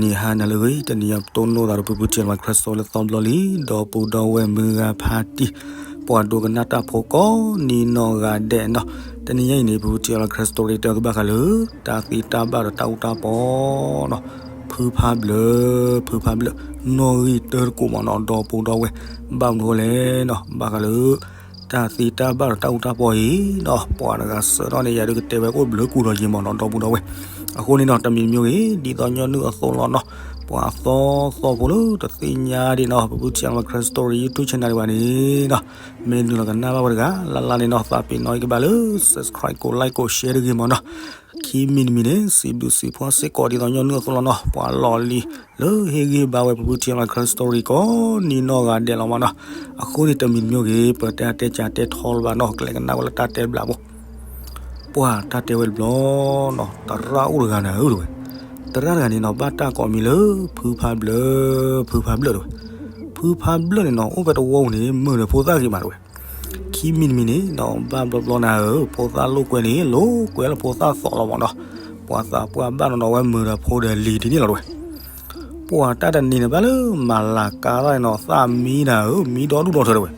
နံၤဟါနၤလၢအဂ့ၤ တနံၤအံၤပတိၢ်နီၣ်သးဒီး ဖုဖုထံၣ်လီၤ Christ လၢသီဘျီလံ ဒီပုၢ်ဒီဝဲၢ်မုၢ်ဂၤဖါတံၢ် ပှၤဒိကနၣ်တၢ်ဖိကိးနံၤနီၢ်ဂၤဒဲးနီၤ, တနံၤအံၤန့ၣ် ဖုဖုထံၣ်လီၤ Christ တဲသုဘၣ်ဃးလၢ တၢ်သ့တၢ်ဘၣ်ဒီးတၢ်အူတၢ်ပီနီၤ, ဖုဖးဘျၢၣ် ဖုဖးဘျၢၣ် နီၣ်ဂံၢ်တၢတကိးမးနီၤ ဒီပုၢ်ဒီဝဲၢ် ဘၣ်မနုၤလဲၣ်နီၤ ဘၣ်ဃးလၢ တၢ်သ့တၢ်ဘၣ်ဒီးတၢ်အူတၢ်ပီအံၤနီၤ ပှၤတဂၤစၢၤထီၣ်န့ၣ် ယၤဒုးကတဲဝဲအိၣ်ဘျုးကူၢ်ဒီးယံာ်မးနီၤ ဒီပုၢ်ဒီဝဲၢ်, အဃိန့ၣ်နီၤ တမံၤတမံၤဂ့ၤ ဒ်သိးညီနုၢ်အသိးလီၤနီၤ, ပှၤအသီသီဖိလၢတသ့ၣ်ညါဒံးနီၤ ဖုဖုထံၣ်လီၤ Christ Story YouTube channel ဒံးဘၣ်န့ၣ်နီၤ, မ့ၢ်နုာ်လီၤကနၣ်ဘၣ်ဝဲတဂၤ လၢ်လၢ်န့ၣ်နီၤ သးပ့ၤနီၣ်အံၤကဘၣ်လၢ subscribe ကိး like ကိး share တဂ့ၤမးနီၤ, ခံမံၤတမံၤန့ၣ် စံးဘျုးစံးဖှိၣ်စ့ၢ်ကီးဒ်သိးညီနုၢ်အသိးလီၤနီၤ ပှၤလီၢ်လံၤ လၢဟ့ၣ်ဂံၢ်ဘါဝဲဖုဖုထံၣ်လီၤ Christ Story ကိးနံၤနီၢ်ဂၤဒဲးလီၤမးနီၤ, အဃိန့ၣ်တမံၤတမံၤဂ့ၤ ပတဲအတဲကတဲထီလၢၤဘၣ်နီၤ ကလဲၤကနၣ်ဝဲလၢတၢ်တဲတဘျီဖိ ပှၤတၢ်တဲဝဲတဘျီနီၤ သရၣ်အိၣ်တဂၤနၤဧၢတဲဝဲ, သရၣ်တဂၤန့ၣ်နီၤ ဘၣ်တၢ်ကိးမံၤလၢ ဖုဖးဘျၢၣ် ဖုဖးဘျၢၣ်တဲဝဲ, ဖုဖးဘျၢၣ်န့ၣ်နီၤ အိၣ်ဖဲတဝီပူၤန့ၣ် မုာ်ဒီးဖိသၣ်ဂ့ၤမးတဲဝဲ, ခံမံၤတမံၤန့ၣ်နီၤ ဘၣ်ဘျီဘျီနၤဧၢ ဖိသၣ်လိာ်ကွဲန့ၣ် လိာ်ကွဲလၢဖိသၣ်သီးလီၤမးနီၤ, ပှၤသးပှၢ်ဘၣ်နီၤနီၤဝဲမုာ်ဒီးဖိဒီးလံၤဒ်န့ၣ်လီၤတဲဝဲ ပှၤတၢ်တနံၤန့ၣ်ဘၣ်လၢမၤလၤကါသၣ်န့ၣ်နီၤ သၣ်မံနၤဧၢ မံဒီဒူၣ်ဒီထၢတဲဝဲ,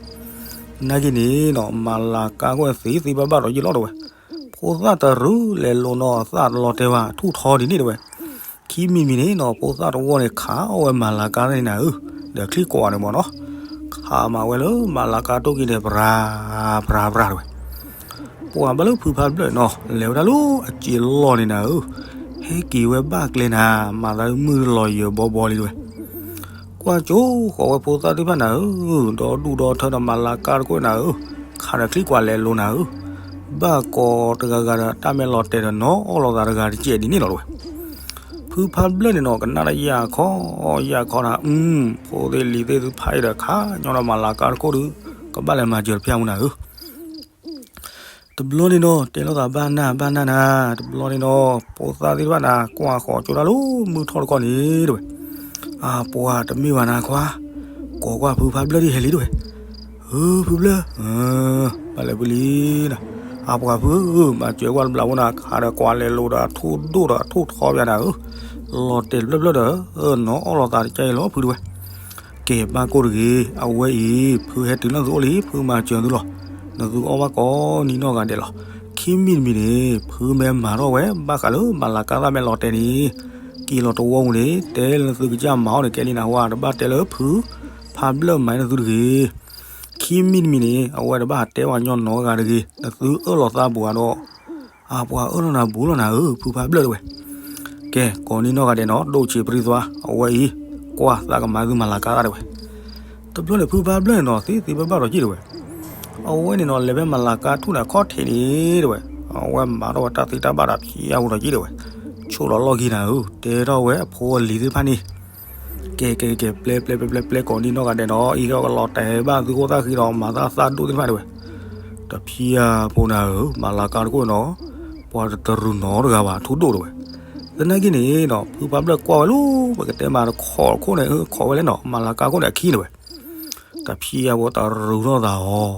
နာ်က့န့ၣ်နီၤ မၤလၤကါခိၣ်သ့သ့ဘၣ်ဘၣ်ဒီးယံာ်လီၤတဲဝဲ, ဖိသၣ်တရူးလဲၤလိၤနီၤ သၣ်တလီၤတဲာ်ဘၣ် ထူၣ်ထီဒ်န့ၣ်တဲဝဲ, ခံမံၤမံၤန့ၣ်နီၤ ဖိသၣ်တဝီန့ၣ် ခးအီၣ်ဝဲမၤလၤကါသၣ်န့ၣ်နၤဧၢ, ဒီးချံကွီၤန့ၣ်မးနီၤ, ခးမၤဝဲလၢမၤလၤကါတိၢ်က့ၤန့ၣ် ပြၤ ပြၤ ပြၤတဲဝဲ ပှၤဘၣ်လၢဖုဖးဘျၢၣ်နီၤ လဲၤဝဲဒၣ်လၢအစ့လီၢ်န့ၣ်နၤဧၢ, ဟဲက့ၤဝဲဘၣ်ကျဲနၤ, မၤသးမုၢ်လီၤယၢၤဘီဘီလံတဲဝဲ, ကွၢ်ကၠိဃီၤဝဲဖိသၣ်သ့ၣ်တဖၣ်နၤဧၢ, ဒီဒူၣ်ဒီထၢဒီးမၤလၤကါတခိၣ်နၤဧၢ, ခးဒီးချံကွီၤလဲၤလိၤနၤဧၢ, ဘၣ်ကိးတဂၤဂၤဒီးတၢ်မဲာ်လီၤတဲာ်ဒီးနီၤအီၣ်လီၤသးတဂၤတကဲးဒ်န့ၣ်လီၤတဲဝဲ ဖုဖးဘျၢၣ်န့ၣ်နီၤ ကနၣ်ဒီးယၢ်ခီ ယၢ်ခီနၤ, ဖိသ့ၣ်လံၤသ့ၣ်သုဖးအံၤဒီးခးညီဒီးမၤလၤကါတခိၣ်ဒီး ကဘၣ်လဲၤမၤစၢၤတဖၣ်မူနၤဧၢ, တဘျီန့ၣ်နီၤ တဲလိာ်သးဘၣ်နၢ်ဘၣ်နၢ်နၤ, တဘျီန့ၣ်နီၤ ဖိသၣ်သ့ၣ်တဖၣ်နၤ ကွၢ်ဃီၤကၠိတၢ်လၢမုၢ်ထီၣ်တကီၢ်န့ၣ်တဲဝဲ, အပှၤတမ့ၢ်ဘၣ်နၤခွါ, ကိးကွၢ်ဖုဖးဘျၢၣ်ဒ်ဟဲလံတဲဝဲ, ဧၢ ဖုဘျၢၣ် ဘၣ်လဲၤဖုလံနၤ, အပှၤဖုဧၢ မၤစၢၤကွၢ်တဘျီဖိနၤ ခးဒီးကွီၤလဲၤလိၤဒီးအထူၣ်ဒိၣ်ဒီးအထူၣ်ထီဘၣ်နၤဧၢ, လီၤတဲာ်တဘျၢၣ်ဘျၢၣ်ဒီး နီၤအီၣ်လီၤသးတကဲအံၤလီၤဖုတဲဝဲ ကဲဘၣ်ကိၢ်တဂ့ၤ, အဝဲအံၤ ဖုဟဲတုၤလၢသုအိၣ်လံ ဖုမၤစၢၤသုလီၤ, နသုကအီၣ်ဘၣ်ကိးနံၤနီၢ်ဂၤဒဲးလီၤ, ခံမံၤတမံၤန့ၣ် ဖုမ့ၢ်မၤထီၣ်ဝဲ ဘၣ်ဃးလၢမၤလၤကါသၣ်မ့ၢ်လီၤတဲာ်န့ၣ်, က့ၤလီၤတဝီပူၤန့ၣ် တဲလၢသုကစၢ်မၤအီၣ်န့ၣ် ကဲလံနၤဝဲ တဘၣ်တဲလၢဖုဖးဘျၢၣ်မၤနသုတဂ့ၤ, ခံမံၤတမံၤန့ၣ် အဝဲတဘၣ်ဟးတဲဘၣ်ညီနီတဂၤတဂ့ၤ, နသုအၢၣ်လီၤသးဘူးဧါဒီး, အပှၤအၢၣ်လီၤနၤဘူးလီၤနၤဧၢ ဖုဖးဘျၢၣ်တဲဝဲ, ကဲ ကိးနံၤနီၢ်ဂၤဒဲးနီၤ ဒိၣ်ဆံးပြံသွါ အဝဲအံၤ, ကွၢ်သးကမၤသုမၤလၤကါသၣ်တဲဝဲ, တဘျီန့ၣ် ဖုဖးဘျၢၣ်န့ၣ်နီၤ သ့သ့ဘၣ်ဘၣ်ဒီးက့ၤတဲဝဲ, အဝဲန့ၣ်နီၤ လဲၤဖဲမၤလၤကါထူၣ်န့ၣ်အခီၣ်ထံးန့ၣ်တဲဝဲ, အဝဲမၤထီၣ်ဝဲတၢ်သ့တၢ်ဘၣ်ဒီးဖံးယါပူၤဒီးက့ၤတဲဝဲ, ဆိးလီၤလီၢ်ခံနၤဧၢ, တဲထီၣ်ဝဲအဖိအလံၤသ့ၣ်တဖၣ်န့ၣ် ကဲ ကဲ ကဲ ပျဲ ပျဲ ပျဲ ပျဲ ပျဲ ကိးနံၤနီၢ်ဂၤဒဲးနီၤ အံၤကလီၤတဲာ်ဘၣ်သုဃိၣ်သၣ်ဃံဒီး မၤသၣ်သၣ်ဒိၣ်သ့ၣ်တဖၣ်တဲဝဲ, တဖံးဧါဖိနၤဧၢ, မၤလၤကါတခိၣ်နီၤ, ပှၤတတရူးနီတဂၤဘၣ် ထူဒိၣ်တဲဝဲ, သနာ်က့န့ၣ်နီၤ ဖုဖးဘျၢၣ်ကွၢ်ဝဲလၢ ပကတဲမးတခိးတခိၣ်န့ၣ် ခိးဝဲလဲၣ်နီၤ မၤလၤကါခိၣ်န့ၣ်အခံတဲဝဲ တဖံးဧါဖိတရူးထီၣ်သးအီၤ,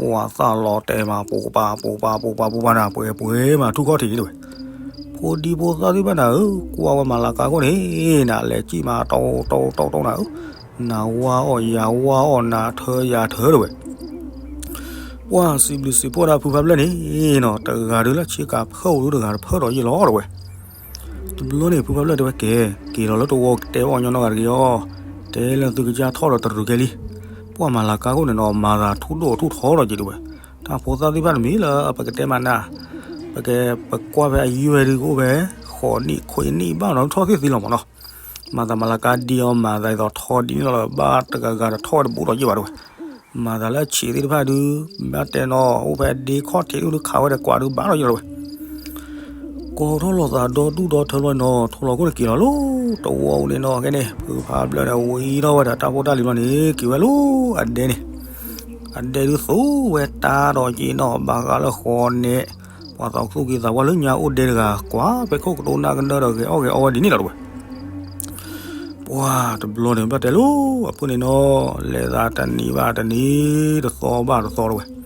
ပှၤသၣ်လီၤတဲာ်မး ပူၤပာ် ပူၤပာ် ပူၤပာ် ပူၤပာ်နၤ ပှဲၤပှဲၤမး ထူခီၣ်ထံးတဲဝဲ, ဖိဒံဖိသၣ်သ့ၣ်တဖၣ်နၤဧၢ, ကွၢ်ဝဲမၤလၤကါခိၣ်န့ၣ် နလဲၤစံၣ်မး တီတီတီတီနၤဧၢ, နဝါအီၣ်ယၤဝါအီၣ် နထၢယၤထၢတဲဝဲ, ပှၤစံးဘျုးစံးဖှိၣ်ဒၣ်ဖုဖးဘျၢၣ်န့ၣ်နီၤ တဂၤဒုးလၢဆ့ကၤဖၢၣ်အိၣ်ဒုးတဂၤတဖၢၣ်ဒီးယံာ်လီၤတဲဝဲ တဘျီန့ၣ် ဖုဖးဘျၢၣ်တဲဝဲကဲ, က့ၤလီၤလၢတဝီကတဲအီၣ်ညီနီၢ်ဂၤတဂ့ၤအီၤ, တဲလၢသုကစၢ်ထီၣ်ဒီးတရူးကဲလံ, ပှၤမၤလၤကါခိၣ်န့ၣ်နီၤ မၤသးထူဒိၣ်ထူထီဒီးက့ၤတဲဝဲ, တၢ်ဖိသၣ်သ့ၣ်တဖၣ်တမံၤလၢပကတဲမးနၤ, ပက ပကွၢ်ဖဲအယွဲၢ်ဒုးကအိၣ်ဖဲ ဃိးနံၣ်ခွံနံၣ်ဘၣ်နီၤ ထီၣ်သ့ၣ်သ့လီၤမးနီၤ, မၤသးမၤလၤကါဒ်အီၤ မၤသးဒ်သိးထီဒ်န့ၣ်လီၤ ဘၣ်တဂၤဂၤဒီးထီၣ်ဝဲတဘူးဒီးယံာ်ဘၣ်တဲဝဲ မၤသးလၢအဆံးသ့ၣ်တဖၣ်ဒုး ဘၣ်တဲနီၤ အိၣ်ဖဲအဒ့ခီၣ်ထံးဒုးခးဝဲဒီးကွၢ်ဒုးဘၣ်ဒီးယံာ်လီၤဝဲ, ကိးထီၣ်လိာ်သးဒီဒူၣ်ဒီထၢဘျီနီၤ ထိၣ်လီၤခိၣ်န့ၣ်က့ၤလီၤလၢတဝီပူၤန့ၣ်နီၤ ကဲန့ၣ် ဖုဖးဘျၢၣ်န့ၣ် ဝံထီၣ်ဝဲဒီးတၢ်ဖိတၢ်လံၤဘျီန့ၣ် က့ၤဝဲလၢအဒဲန့ၣ်, အဒဲဒုးသူဝဲတၢ်ဒီးက့ၤနီၤ ဘၣ်ဃးလၢဃီန့ၣ်, ပှၤသးသူၣ်က့ၤသးပှၢ်လၢညါအိၣ်ဒဲတဂၤ ကွၢ်ဖဲခိၣ်ကတိၤနၢ်ကနၢဒီးဂဲၤအီၣ်ဂဲၤအီဝဲဒ်န့ၣ်လီၤတဲဝဲ ပှၤတဘျီန့ၣ် ဘၣ်တဲလၢအဖုၣ်န့ၣ်နီၤ လဲၤသးတနံၤဘၣ်တနံၤ တသီဘၣ်တသီတဲဝဲ, ပှၤတဝီ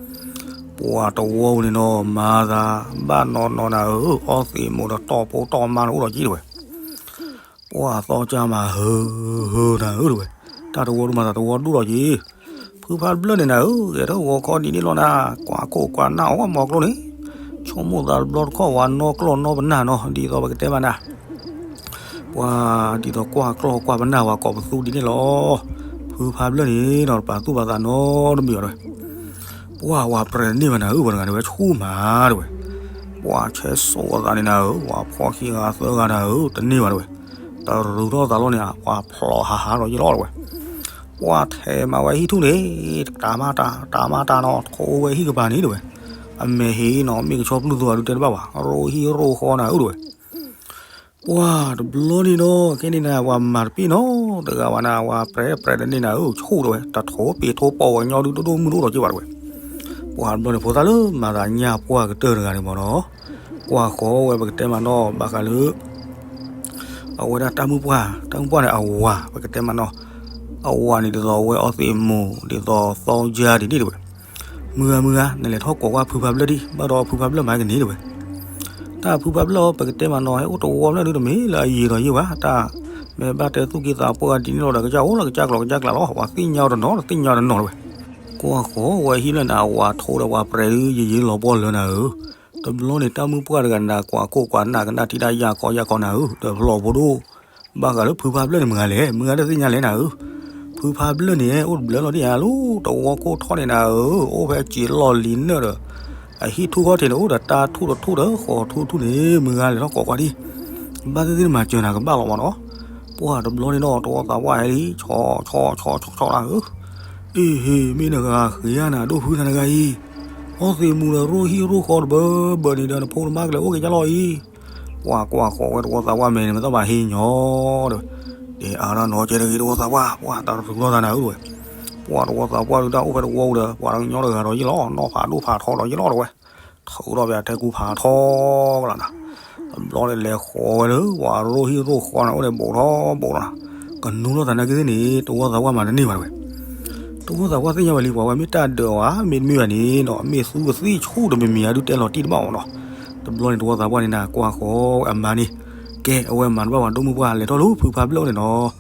ပူၤန့ၣ်နီၤ မၤသးဘၣ်နီၢ်နီၢ်နၤဧၢ, အီသံးမူးဒီးတီၢ်ဖိတီၢ်မါန့ၣ်အိၣ်ဒီးက့ၤတဲဝဲ, ပှၢ်သီကၢ်မး ဟၢ ဟၢနၤဧၢတဝဲ, တၢ်တဝီဒူၣ်မၤသးတဝီဒူၣ်လီၤက့ၤ, ဖုဖးဘျၢၣ်န့ၣ်နၤဧၢ, ဂဲၤထီၣ်ဂီၤခီဒ်န့ၣ်လီၤနၤ, ကွၢ်ခိၣ်ကွၢ်နၢ်အီၣ်မီၤကျိန့ၣ်, ဆိကမိၣ်သးတဘျီတခီၣ်ဝဲနီၢ်ကျီၢ်နီၢ်ပနၢ်နီၤ ဒ်သိးပကတဲမးနၤ ပှၤဒ်သိးကွၢ်ကျီၢ်ကွၢ်ပနၢ်ဝဲကိးပသူဒ်န့ၣ်လီၤ. ဖုဖးဘျၢၣ်န့ၣ်နီၤ တပာ်သူၣ်ပာ်သးနီတမံၤဘၣ်တဝဲ, ပှၢ်ဝဲပြဲးတန့ၢ်ဘၣ်နၤဧၢ ပှၤတဂၤန့ၣ်ဝဲဆူၣ်မးတဝဲ, ပှၢ်ဆဲးစိးအသးန့ၣ်နၤဧၢ ပှၤဖီၣ်ခံဂၤသၢဂၤနၤဧၢ တန့ၢ်ဘၣ်တဝဲ, တရူးထီၣ်သးလီၤန့ၣ် ပှၤဖျိးဟးဟးလီၤယ့ၣ်လီၤတဝဲ, ပှၢ်ထဲးမၤဝဲဟံၣ်ထူၣ်န့ၣ် တၢ်မၤတၢ် တၢ်မၤတၢ်နီၤ ထိးဝဲဟံၣ်ကပၤန့ၣ်တဝဲ, အမဲာ်ဟ့ၣ်နီၤ မ့ၢ်ကဆီပျုၢ်သူအဒုတဲတဘၣ်ဘၣ် ရိဟံၣ်ရိဃီနၤဧၢတဝဲ ပှၢ်တဘျီန့ၣ်ဒီး ခဲန့ၣ်နၤ ပှၤမၤတပ့ၣ်နီတဂၤဘၣ်နၤ ပှၤပြဲးပြဲးတန့ၢ်နၤဧၢ ဆူၣ်တဝဲ တထိးပ့ၤထိးပိာ်ဝဲညီဒုးဒိၣ်ဒိၣ်မုၢ်ဒိၣ်ဒီးက့ၤဘၣ်တဝဲ, ပှၢ်တဘျီန့ၣ် ဖိသၣ်လၢမၤသးညၣ်ပှၢ်ကတၢၢ်တဂၤန့ၣ်မ့ၢ်နီၤ, ကွၢ်ဃီဝဲပကတဲမးနီၤ ဘၣ်ဃးလၢ အဝဲဒၣ်တၢ်မုၣ်ပှၢ် တၢ်မုၣ်ပှၢ်န့ၣ် အဝၤ ပကတဲမးနီၤ, အဝၤန့ၣ်ဒ်သိးအဝဲအီသံးမူး ဒ်သိးသီကၢ်ဒ်န့ၣ်တဝဲ, မုၢ်ဂၤမုၢ်ဂၤ နလဲၤထီၣ်ကိးကွၢ်ဖုဖးဘျၢၣ်ဒံး ဘၣ်ဒီးဖုဖးဘျၢၣ်မၤကန့ၢ်တဝဲ, တၢ်ဖုဖးဘျၢၣ်အီၤ ပကတဲမးနီၤ ဟဲအိၣ်တဝီဖျၢၣ်ဒုးတမ့ၢ်လၢအယံာ်ဒီးယံာ်ဘၣ် တၢ်မ့ၢ်ဘၣ်တဲသူၣ်က့သးပှၢ်ဒ်န့ၣ်လီၤဒီး ကစၢ်အိၣ်လၢကစၢ်ကျိၤကစၢ်ကျးလီၤ ပှၤသ့ၣ်ညါတနီၤတသ့ၣ်ညါတနီၤတဝဲ, ကွၢ်ဃီဝဲဟံၣ်လၢနၤ အဝၤထိးဒီးပှၤပြဲးဒုးယံာ်ယံာ်လီၤပှီၢ်လၢနၤဧၢ တဘျီန့ၣ် တၢ်မုၣ်ပှၢ်တဂၤနၤ ကွၢ်ခိၣ်ကွၢ်နၢ်ကနၣ်ထံတၢ်ယၢ်ခီယၢ်ခီနၤဧၢ တဖျီၣ်ဖိဒိၣ်, ဘၣ်ဃးလၢဖုဖးဘျၢၣ်န့ၣ်မုၢ်ဂၤလဲၣ် မုၢ်ဂၤတသ့ၣ်ညါလဲၣ်နၤဧၢ, ဖုဖးဘျၢၣ်န့ၣ် အိၣ်တဘျၢလီၤဒ်ယၤလီၤ တဝီခိၣ်ထီၣ်န့ၣ်နၤဧၢ အိၣ်ဖဲစံာ်လီၢ်လံၤနၢၣ်ဒီး အဟံၣ်ထူၣ်ခီၣ်ထံးန့ၣ် အိၣ်ဒီးတၢ်ထူၣ်တထူၣ်ဒီးဃီၤထူၣ်ထူၣ်န့ၣ် မုၢ်ဂၤလဲၤထီၣ်ကိးကွၢ်ဒံး, ဘၣ်သ့ၣ်သ့ၣ်နမၤစၢၤနၤကဘၣ်လီၤမ့ၢ်နီၤ, ပှၢ်တဘျီန့ၣ်ဒီး တဝီသးပှၢ်ဟဲလံ ဆီဆီဆီဆီဆီနၤဧၢ အ့ဟ့ မ့ၢ်နဂၤဃ့ဧါနၤ ဒိၣ်ဖုနၤတဂၤအံၤ, အီသံးမူးဒီးရိၣ်ဟံၣ်ရိၣ်ဃီတဘၢဘၢန့ၣ်ဒီး နဖိနမါကလဲၤအိၣ်က့ၤကၢ်လီၤအံၤ, ပှၤကွၢ်ဃီၤဝဲတဝီသးပှၢ်မဲာ်န့ၣ် မ့ၢ်သီၣ်ဘၣ်ဟ့ၣ်ညီဒီး, ဒ်အါထီၣ်နီၤကဲတဂ့ၤတဝီသးပှၢ် ပှၤတၢ်တရူးထီၣ်သးနၤဧၢတဝဲ, ပှၤတဝီသးပှၢ်ဒုးတၢ်အိၣ်ဖဲတဝီအိၣ်ဒီး ပှၤတကညီတဂၤဒီးယ့ၣ်လီၤ နီၢ်ဖးဒိၣ်ဖးထီဒီးယ့ၣ်လီၤတဝဲ, ထုးထီၣ်ပှၤထဲကူဖးထီကလီၤနၤ, တဘျီန့ၣ်လဲၤဃီၤဝဲလၢ ပှၤရိၣ်ဟံၣ်ရိၣ်ဃီနၤအိၣ်န့ၣ် ဘူးထီၣ်ဘူးထီၣ်နၤ, ကနူထီၣ်သးနာ်က့သ့ၣ်န့ၣ် တဝီသးပှၢ်မၤတန့ၢ်ဘၣ်တဝဲ တဝီသးပှၢ်သ့ၣ်ညါဝဲလံ ပှၤဝဲမ့ၢ်တၢ်ဒၢးဝဲ မ့တမ့ၢ်ဘၣ်န့ၣ်နီၤ မ့ၢ်သူကသံၣ်ဆူၣ်တမံၤမံၤ အဒုးတဲလီၤတံၢ်တဘၣ်အီၤနီၤ, တဘျီန့ၣ်တဝီသးပှၢ်န့ၣ်နၤ ကွၢ်ဃီၤဝဲအမါန့ၣ်, ကဲ အဝဲမၤတဘၣ်ပှၤ ဒိၣ်မုၢ်ပှၢ်လဲၤထီၣ်လၢဖုဖးဘျၢၣ်န့ၣ်နီၤ,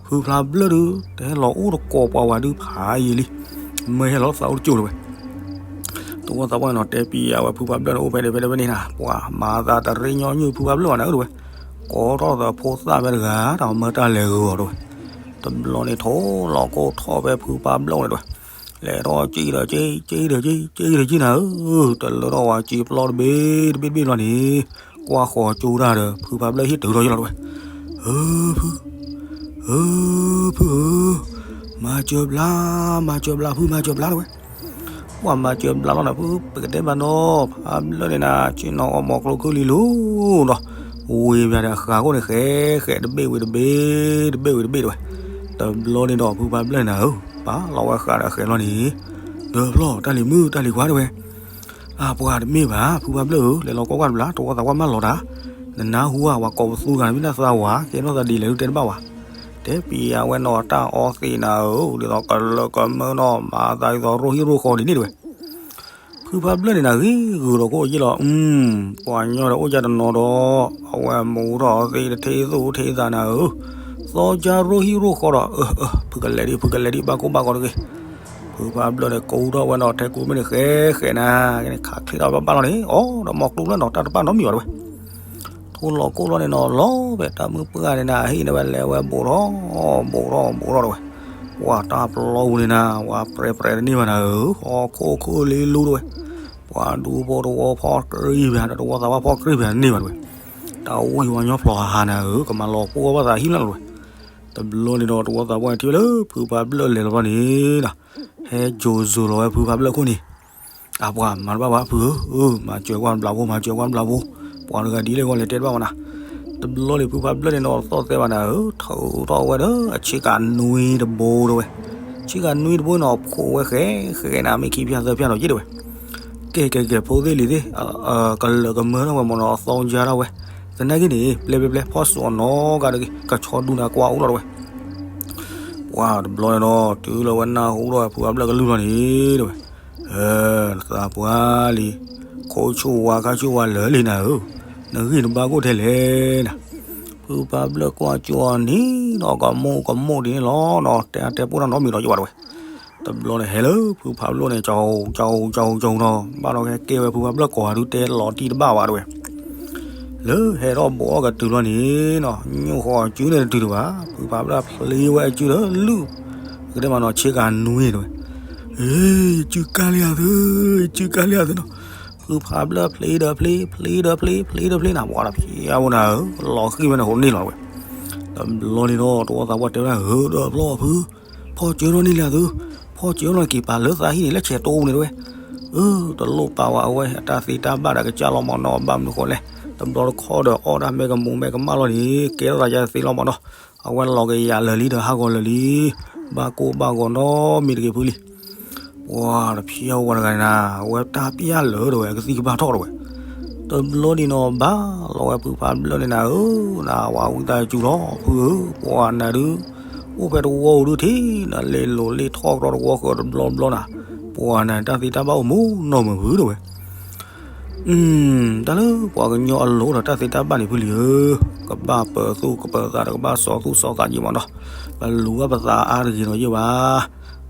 ဖုဖးဘျၢၣ်ဒုး တဟဲလီၤအိၣ်တကိးပှၤဝၤဒုးဖးယံာ်လံ, မ့ၢ်ဟဲလီၤသးအိၣ်တကၠိၢ်တဝဲ တဝီသးပှၢ်န့ၣ်နီၤ တဲပံယၤဝဲဖုဖးဘျၢၣ်န့ၣ် အိၣ်ဖဲန့ၣ်ဖဲန့ၣ်ဖဲန့ၣ်နၤ ပှၤမၤသးတရ့ညီနုၢ်ဖုဖးဘျၢၣ်ဘၣ်နၤဧၢတဝဲ, ကိးထီၣ်သးဖိသၣ်ဖဲတဂၤ တၢ်မၢတၢ်လဲၤဂုၤအီၤတဝဲ, တဘျီန့ၣ်ထိၣ်လီၤကိၢ်ထီၣ်ဖဲဖုဖးဘျၢၣ်န့ၣ်တဝဲ, လဲၤထီၣ်ကံဒီးကံ ကံဒီးကံ ကံဒီးကံနၤဧၢ, တလၢထီၣ်ဝဲကံပျီတဘ့ၣ်တဘ့ၣ်တဘ့ၣ်ဘျီန့ၣ်, ကွၢ်ဃီၤကၠိတၢ်ဒီး ဖုဖးဘျၢၣ်ဟ့ၣ်တုၤထီၣ်ယလီၤတဝဲ, ဧၢ ဖု ဧၢ ဖုဧၢ, မၤစၢၤဘျါ မၤစၢၤဘျါ ဖုမၤစၢၤဘျါတဝဲ, ပှၤမၤစၢၤဘျါလီၤနၤဖု ပကတဲမးနီၤ ဖးဘျၢၣ်န့ၣ်နၤ ဆ့ၣ်နီၤအီၣ်မီၤကျိချံလံလီၤဒီး, ဝံၤဘၣ်ဒီးဃးခိၣ်န့ၣ်ဃဲဃဲတဘ့ၣ်ဝံၤတဘ့ၣ် တဘ့ၣ်ဝံၤတဘ့ၣ်တဝဲ, တဘျီန့ၣ်ဒီးဖုဖးဘျၢၣ်န့ၣ်နၤဧၢ, ပာ်လီၤဝဲဃးဒီးဃဲလီၤန့ၣ်, ဒီးဖျီၣ်တၢ်လံၤမုၣ်တၢ်လံၤခွါတဝဲ အပှၤတမ့ၢ်ဘၣ် ဖုဖးဘျၢၣ်ဧၢ, လဲၤလီၤကွၢ်ကွၢ်တဘျါ တဝီသးပှၢ်မၢလီၤတၢ်, နနၢ်ဟူဧါ ပှၤကိးပသူတဂၤန့ၣ် မ့ၢ်တၢ်သးဝး ကဲထီၣ်သးဒ်လဲၣ်ဒုးတဲတဘၣ်ဝဲ, တဲပံယၤဝဲနီၤ တၢ်အီသံးနၤဧၢ, ဒ်သိးကလၢကမၢနီၤ မၤသးဒ်သိးရိၣ်ဟံၣ်ရိၣ်ဃီဒ်န့ၣ်တဝဲ ဖုဖးဘျၢၣ်န့ၣ်နၤ ဂ့ၤဂုာ်ဒီးကိၣ်ယ့ၣ်လီၤ, ပှၤကညီဒီးအိၣ်ကၢ်တနီၤဒီး, အဝဲမူထီၣ်သ့တထံၣ်သူၣ်ထံၣ်သးနၤဧၢ, သီကၢ်ရိၣ်ဟံၣ်ရိၣ်ဃီဒီး, ဖုကလဲၤဒံး ဖုကလဲၤဒံး ဘၣ်ကိၢ်ဘၣ်ဂီၤတဂ့ၤ, ဖုဖးဘျၢၣ်န့ၣ် ကိးထီၣ်ဝဲနီၤ ထဲကူမ့ၢ်န့ၣ်ဃဲဃဲနၤ, ခးချ့ထီၣ်ဘၣ်ဘၣ်လီၤန့ၣ် အိၣ်ဒီးမီၤကျိလၢနီၤ တၢ်တပာ်နီတမံၤဘၣ်တဝဲ ထိၣ်လီၤကိၣ်လီၤန့ၣ်နီၤ လီၤဖဲတၢ်မုၢ်ပှၢ်န့ၣ်နၤ ဟ့ၣ်န့ၢ်ဝဲလဲၤဝဲဘူးထီၣ်, ဘူးထီၣ် ဘူးထီၣ်တဝဲ, ပှၤတၢ်ပျီပူၤန့ၣ်နၤ ပှၤပြဲးပြဲးတန့ၢ်ဘၣ်နၤဧၢ, ဟီၣ်ခိၣ်ခိၣ်လ့လူတဝဲ, ပှၤဒူဖိတဝီဖီၣ်ကြံၢ်ဖဲ တဝီသးပှၢ်ဖီၣ်ကြံၢ်ဖဲန့ၢ်ဘၣ်တဝဲ, တၢ်ဝံၣ်ဝဲညီဖျိးဟးဟးနၤဧၢ, ကမၤလီၤပှီၢ်ဘၣ်သးဟံၣ်လီၤတဝဲ, တဘျီန့ၣ်ဒီးတဝီသးပှၢ်ထံၣ်ဝဲလၢဖုဖးဘျၢၣ်လဲၤလီၤဘျီန့ၣ်, ဟဲစိၤစိၤလီၤဝဲဖုဖးဘျၢၣ်ခိၣ်န့ၣ် အပှၤမၤတဘၣ်ဘၣ်ဖုဧၢ, မၤစၢၤကွၢ်ဘျးဖိ မၤစၢၤကွၢ်ဘျးဖိ, ပှၤတဂၤဒ်လဲၣ်ဂီၢ်လဲၤတဲတဘၣ်ဝဲနၤ, တဘျီန့ၣ်ဖုဖးဘျၢၣ်န့ၣ်နီၤ တသီၣ်သဲဘၣ်နၤဧၢ, ထုးထီၣ်ဝဲဒီးအဆ့ကၤနွံတဘိတဝဲ, ဆ့ကၤနွံတဘိနီၤ ဖိးဝဲဃဲဃဲနၤ မ့ၢ်ခံဖျၢၣ်သၢဖျၢၣ်နီၤယ့ၣ်တဝဲ, ကဲကဲကဲ ဖိသ့ၣ်လံၤသ့ၣ်, ကလၢာ်ကမၢထီၣ်ဝဲမ့ၢ်နီၤ အသီယါထီၣ်ဝဲ, သနာ်က့န့ၣ် ပျဲပျဲပျဲ ဖီၣ်စိးနီၢ်ကါတဂ့ၤ ကဆီဒူနၤကွၢ်အိၣ်လီၤတဝဲ ပှၤတဘျီန့ၣ်ဒီး တုၤလီၤဝဲနၢ်ဟူဒီးဖုဖးဘျၢၣ်ကလုၢ်လီၤန့ၣ်တဝဲ, သးပှၢ်လံ, ခိၣ်ဆူၣ်ဝါခါဆူၣ်ဝါလၢာ်လံနၤဧၢ, နဂံၢ်နဘါကိၣ်ထဲလဲၣ်နၤ, ဖု ဖုဖးဘျၢၣ်ကွၢ်ကၠိအီၤန့ၣ်ဒီး ကမိၢ်ကမိၢ်ဒ်န့ၣ်လီၤနီၤ, တဲအတဲပိၢ်တၢ်နီတမံၤဒီးယဘၣ်တဲဝဲ, တဘျီန့ၣ်ဟဲလၢဖုဖးဘျၢၣ်န့ၣ် ကၠီကၠီကၠီကၠီနီၤ, ဘၣ်ဒီးဟဲကဲဝဲဖုဖးဘျၢၣ်ကိးဂၤဒုး တဲလီၤတံၢ်တဘၣ်ဘၣ်တဲဝဲ, လၢဟဲထီၣ်ဘိးအီၣ်ကတုၤလီၤန့ၣ်နီၤ, ညိၣ်ဃီအစုန့ၣ်တတုၤဒံးဘၣ်, ဖုဖးဘျၢၣ်ဖျ့ဝဲအစုဒီးလုၢ်, ကတဲမးနီၤ ဆ့ကၤနွံတဲဝဲ, အ့ ယစုကၢ်လံအသု, ယစုကၢ်လံအသုနီၤ, ဖုဖးဘျၢၣ်ဖျ့ဒီးဖျ့ ဖျ့ဒီးဖျ့ ဖျ့ဒီးဖျ့နၤ, ပှၤတဖျဲးဝဲနၤဧၢ, လီၤဃံၢ်ဝဲန့ၣ်ဟိးန့ၢ်လီၤဝဲ, တဘျီန့ၣ်ဒီး တဝီသးပှၢ်တဲဝဲဒၣ် ဧၢ ဒီးဖျီၣ်ဖု, ဖီၣ်ကၢထီၣ်န့ၢ်လံအသု, ဖီၣ်ကၢထီၣ်န့ၢ်က့ၤပာ်လၢသးဟံၣ်န့ၣ် လၢဆဲးတိၢ်န့ၣ်တဲဝဲ, အၢ တလိၣ်ပာ်ဝဲအဝဲ အတၢ်သ့တၢ်ဘၣ်ဒီးကစၢ်လီၤမၢ်နီၤ, ဘၣ်မနုၤဃိလဲၣ်, တဘျီတခီၣ်ဒီးအီၣ်တၢ်မဲကမူၤမဲကမၣ်လီၤန့ၣ် ကဲထီၣ်သးယါသ့လီၤမၢ်နီၤ, အဝဲလီၤကယၤလၢာ်လံဒီးဟးဂီၤလၢာ်လံ, ဘၣ်ကိၢ်ဘၣ်ဂီၤနီတမံၤတဂ့ၤဖုလံ. ပှၤတဖျဲးဝဲတဂၤန့ၣ်နၤ, အဝဲတၢ်ပျၢ်လၢာ်တဲဝဲ ကသံၣ်ကဘၣ်ထီၣ်တဲဝဲ, တဘျီန့ၣ်နီၤ ဘၣ်လီၤဝဲဖုဖးဘျၢၣ်န့ၣ်နၤဧၢ, နဝၤဝံသးစူၤလီၤဖုဧၢ, ပှၤနၤဒုး အိၣ်ဖဲတဝီဧိၤဒုးထံၣ်နၤ လ့လိၤလ့ထီၣ်ကဒီးတဝီဃၢၤတဘျီဘျီနၤ, ပှၤနၤတၢ်သ့တၢ်ဘၣ်အိၣ်မူနီၢ်မုာ်ဖုတဲဝဲ တၢ်လၢပှၤကညီအလိၤဒီးတၢ်သ့တၢ်ဘၣ်န့ၣ်ဖုလံဧၢ, ကဘၣ်ပၢၤသူၣ်ကပၢၤသးဒီးကဘၣ်စီၤသူၣ်စီၤသးက့မၢ်နီၤ, ပလူၤဝဲပသးအါတဂ့ၤနီၤယဲၢ်ဘၣ်,